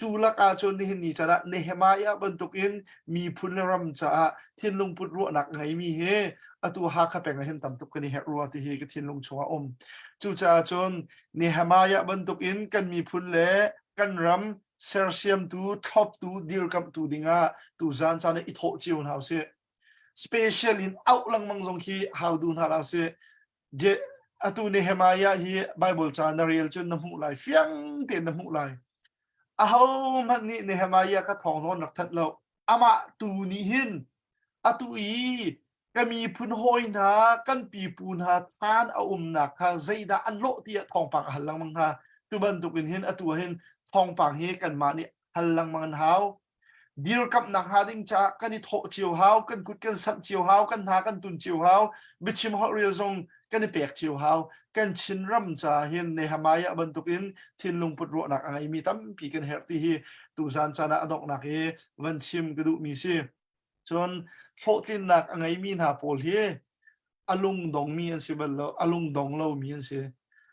F: Cu lakah cun nihin ni caan ah Nehemiah bantukin miphun le ram caah thinlung put ruahnak ngeimi hi atu Hakha peng ah hin tam tuk kan i herh rua ti hi ka thinlung chungah um. Cucaah cun Nehemiah bantukin kan miphun le kan ram sersiamtu, thloptu, dirkamhtu dingah tuzan caan ah i thawh cio hna usih. Special in auh lengmang zong khi hau du hna hlah usih. Je, atu Nehemiah hi Bible ca na rel cun na hmuh lai, fiang tein na hmuh lai. Aho hmanh nih Nehemiah kha thawng nawn rak thanh lo. Amah tu nih hin atu i ka miphun hawi hna kan pipu hna thlan a umnak kha zeidah an lawh tiah thawngpang a hal lengmang hna. Tu bantukin hin atu ah hin thawngpang hi kanmah nih hal lengmang an hau. Dirkamhnak hnga ding caah kan i thawh cio hau, kan kut kan samh cio hau, kan hna kan tun cio hau, biachim holhrel zong kan i pek cio hau. Kan Chinram caah hin Nehemiah bantukin thinlung put ruahnak a ngeimi tampi kan herh ti hi tuzan caan ah a donghnak i van chim ka duhmi si. Cun hlawhtlinnak a ngeimi hna pawl hi a lungdongmi an si bal lo, a lungdong lomi an si.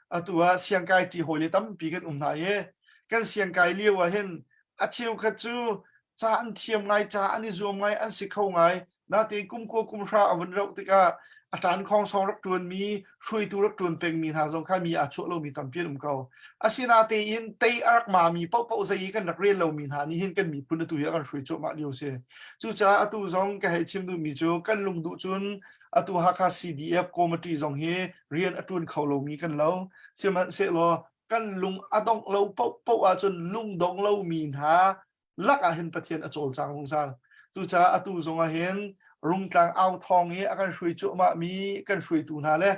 F: Atu ah siangkai ṭi hawi le tampi kan um hna i kan siangkai lio ah hin a cheukhat cu ca an thiam ngai, ca an i zuam ngai, an si kho ngai. Natein kum kua kum hra a vun rauh tikah a ṭan khawngsawng rak ṭuanmi, hruaitu rak ṭuan pengmi hna zong kha mi aa chuah lomi tampi an um ko. Asinatein tei a rak mami paohpaoh zei i kan rak rel lomi hna nih hin kan miphun atu hi a kan hruai cuahmah lio si. Cucaah atu zong ka hei chim duhmi cu kan lungduh cun atu Hakha CDF committee zong hi rian a ṭuan kho lomi kan lo. Sihmanhsehlaw kan lung a dongh lo paohpaoh ahcun lungdong lomi hna lak ah hin Pathian a cawlcang zungzal. Cucaah atu zong ah hin Rungtlang au thawng i a kan hruai cuahmah mi kan hruaitu hna le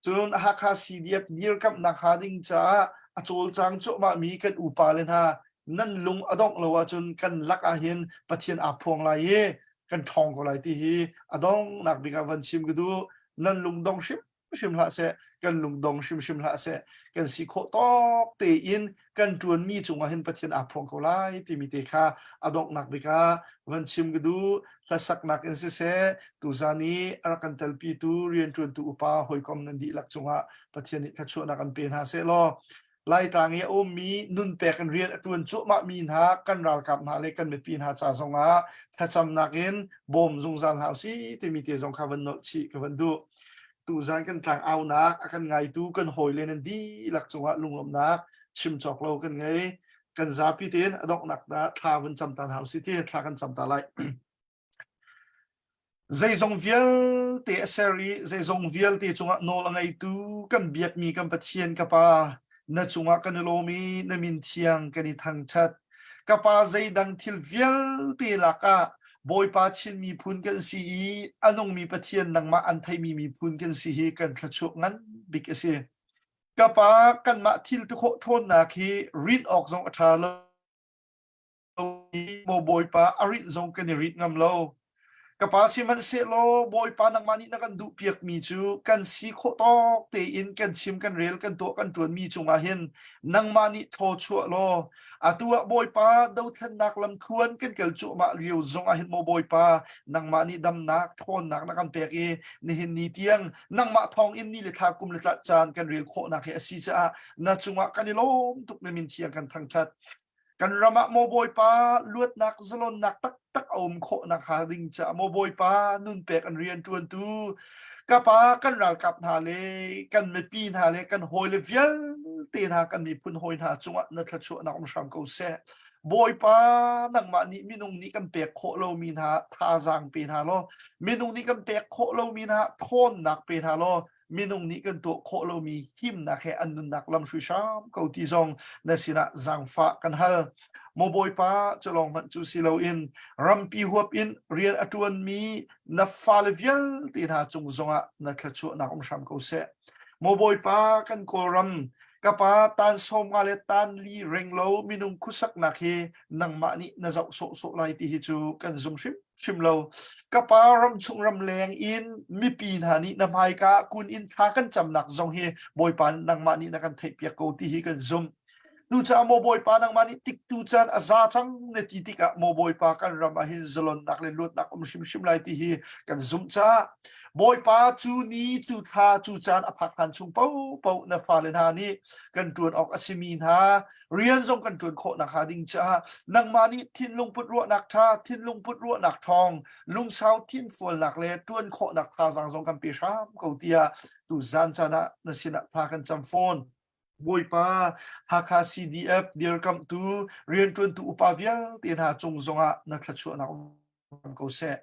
F: cun Hakha CDF dirkamhnak hnga ding caah a cawlcang cuahmah mi kan upa le hna nan lung a dongh lo ahcun kan lak ah hin Pathian aa phuang lai i kan ṭhawng ko lai ti hi a donghnak bik ah van chim ka duh. Nan lung dong hrim. hrimhrim hlah seh, kan lungdong hrimhrim hlah seh, kan si khawh tawk tein kan ṭuanmi cungah hin Pathian aa phuang ko lai timi te kha a donghnak bik ah van chim ka duh. Hlasaknak in siseh, tuzan i a rak kan telpitu rianṭuantu upa hawikom nan dihlak cungah Pathian nih thluachuahnak an pe hna seh law Laitlang i a ummi nunpek in rian a ṭuan cuahmahmi hna kan ralkap hna le kan mipi hna ca zongah thlacamnak in bawm zungzal hna usih timi te zong kha van nolh chih ka van duh. Tuzan kan tlang aunak a kan ngaitu kan hawile nan dihlak cungah lunglawmhnak chim cawk lo kan ngei. Kan zapi tein a donghnak dah thla vun cam ta hna usih ti thla kan cam ta lai. Zeizong vialte a ser i zeizong vialte cungah nawl a ngeitu kan biakmi kan Pathian ka Pa, na cungah kan i lawm i na min thiang kan i thangṭhat. Ka Pa zeidang thil vialte lakah Bawipa Chin miphun kan si i a nungmi Pathian nangmah an theimi miphun kan si hi kan thluachuah ngan bik a si. Ka Pa, kanmah thil ti khawh ṭhawnnak hi rinh awk zong a ṭha lo. Maw Bawipa a rinh zong kan i rinh ngam lo. Ka pa sihmanhsehlaw Bawipa nangmah nih na kan duhpiakmi cu kan si khawh tawk tein kan chim kan rel kan tuah kan ṭuanmi cungah hin nangmah nih thaw chuah law atu ah Bawipa dothlennak lamthluan kan kal cuahmah lio zongah hin maw Bawipa nangmah nih damnak ṭhawnnak na kan pek i nihin ni tiang nangmah thawng in ni le thla kum le tla caan kan rel khawhnak hi a si caah na cungah kan i lawm tuk na min thiang kan thangṭhat. Kan ram ah maw Bawipa luatnak zalonnak taktak a um khawh nakhnga ding caah maw Bawipa nun pek an rian ṭuantu ka pa kan ralkap hna le kan mipi hna le kan hawile vialte hna kan miphun hawi hna cungah na thluachuahnak um hram ko seh. Bawipa nangmah nih minung nih kan pek khawh lomi hna thazaang pe hna law minung nih kan pek khawh lomi hna ṭhawnnak pe hna law minung nih kan tuah khawh lomi himnak he an nunnak lam hrui hram ko ti zong na sinah zaangfah kan hal. Maw Bawipa cu lawng hmanh cu si loin rampi huap in rian a ṭuanmi na fale vialte hna cung zongah na thluachuahnak um hram ko seh. Maw Bawipa kan Kawlram ka pa tan sawm nga le tan li reng lo minung khuasaknak hi nangmah nih na zoh sawhsawh lai ti hi cu kan zum hrim hrim lo. Ka pa ram chung ram leng in mipi hna nih na hmaika kun in thla kan camnak zong hi Bawipa nangmah nih na kan theihpiak ko ti hi kan zumh. Cucaah maw Bawipa nangmah nih tiktu caan a za cang na ti tikah maw Bawipa kan ram ah hin zalonnak le luatnak um hrimhrim lai ti hi kan zumh caah Bawipa cu ni cu thla cu caan a phak hlan chung paohpaoh na fale hna nih kan ṭuan awk a simi hna rian zong kan ṭuan khawh nakhnga ding caah nangmah nih thinlung put ruahnak ṭha thinlung put ruahnak ṭhawng lungsau thinfualnak le ṭuan khawhnak thazaang zong kan pe hram ko tiah tu zan caan ah na sinah thla kan cam fawn. Bawipa Hakha CDF dirkamhtu rianṭuantu upa vialte hna cung zongah na thluachuahnak um ko seh.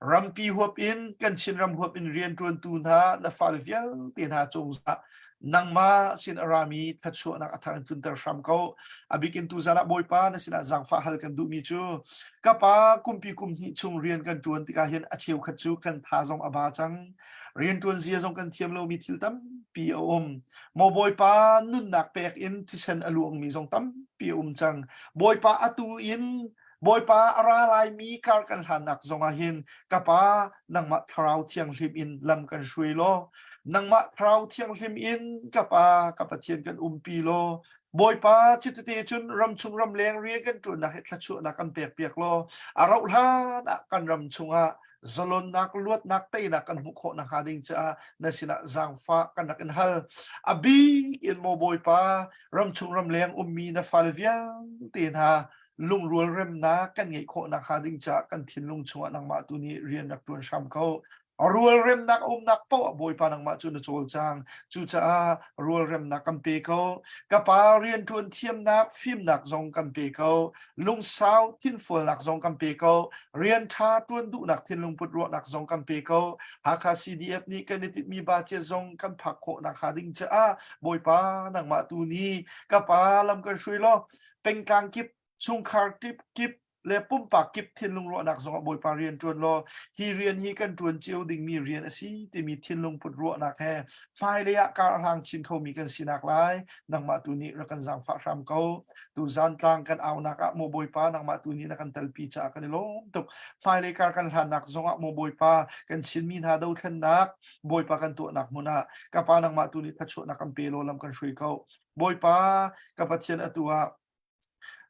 F: Rampi huap in kan Chinram huap in rianṭuantu hna na fale vialte hna cung zongah nangmah sin a rami thluachuahnak a thar in tlunter hram ko. A bik in tuzan ah Bawipa na sinah zaangfah hal kan duhmi cu ka pa kumpi kum hnih chung rian kan ṭuan tikah hin a cheukhat cu kan tha zong a ba cang. Rianṭuan zia zong kan thiam lomi thil tampi a um. Maw Bawipa nunnak pek in thisen a luangmi zong tampi a um cang. Bawipa atu in Bawipa a ra laimi kar kan hlannak zongah hin ka pa nangmah thlarau thianghlim in lam kan hruai law nangmah thlarau thianghlim in ka pa ka Pathian kan umpi law Bawipa cutete cun ramchung ramleng rian kan ṭuannak hi thluachuahnak kan pekpiak law a rauh hlan ah kan ram chungah zalonnak luatnak teinak kan hmuh khawh nakhnga ding caah na sinah zaangfah kan rak in hal a bik in maw Bawipa ramchung ramleng ummi na fale vialte hna lungrual remnak kan ngeih khawh nakhnga ding caah kan thinlung chungah nangmah tu nih rian rak ṭuan hram ko. Rualremnak a umnak paoh ah Bawipa nangmah cu na cawlcang. Cucaah rualremnak kan pe ko. Ka pa rianṭuan thiamnak, fimnak zong kan pe ko. Lungsau thinfualnak zong kan pe ko. Rian ṭha ṭuan duhnak thinlungput ruahnak zong kan pe ko. Hakha CDF nih kan i tinhmi budget zong kan phak khawh nakhnga ding caah Bawipa nangmah tu nih ka pa lam kan hruai law pengtlang kip chungkhar kip kip. le pumpak kip thinlung ruahnak zongah Bawipa rian ṭuan law hi rian hi kan ṭuan cio dingmi rian a si timi thinlung put ruahnak he hmailei ah kar a hlang chin khomi kan sinak lai nangmah tu nih rak kan zaangfah hram ko. Tuzan tlang kan aunak ah maw Bawipa nangmah tu nih na kan telpi caah kan i lawm tuk. Hmailei kar kan hlannak zongah maw Bawipa kan Chinmi hna dothlennak Bawipa kan tuahnak hmun ah ka pa nangmah tu nih thluachuahnak kan pe law lam kan hrui ko. Bawipa ka Pathian atu ah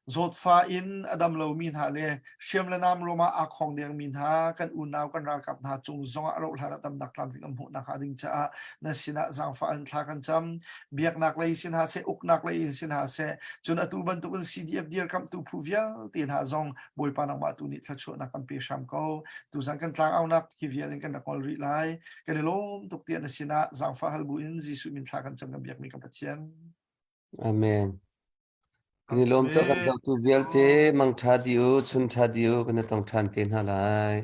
F: Zawtfah in a dam lomi hna le hriam le nam ruam ah aa khong dengmi hna kan unau kan ralkap hna cung zongah a rauh hlan ah damnak tlamtling an hmuh nakhnga ding caah na sinah zaangfah in thla kan cam. Biaknak lei sin hna seh, uknak lei in sin hna seh, cun atu bantukin CDF dirkamhtu phu vialte hna zong Bawipa nangmah tu nih thluachuahnak kan pe hram ko. Tuzan kan tlangaunak hi vial in kan rak ngol rih lai. Kan i lawm tuk tiah na sinah zaangfah hal bu in Jesuh min thla kan cam kan biakmi kan Pathian.
E: Amen. Kan i lawm tuk kan zohtu vialte mangṭha dih u, chun ṭha dih u, kan i tong ṭhan te hna lai.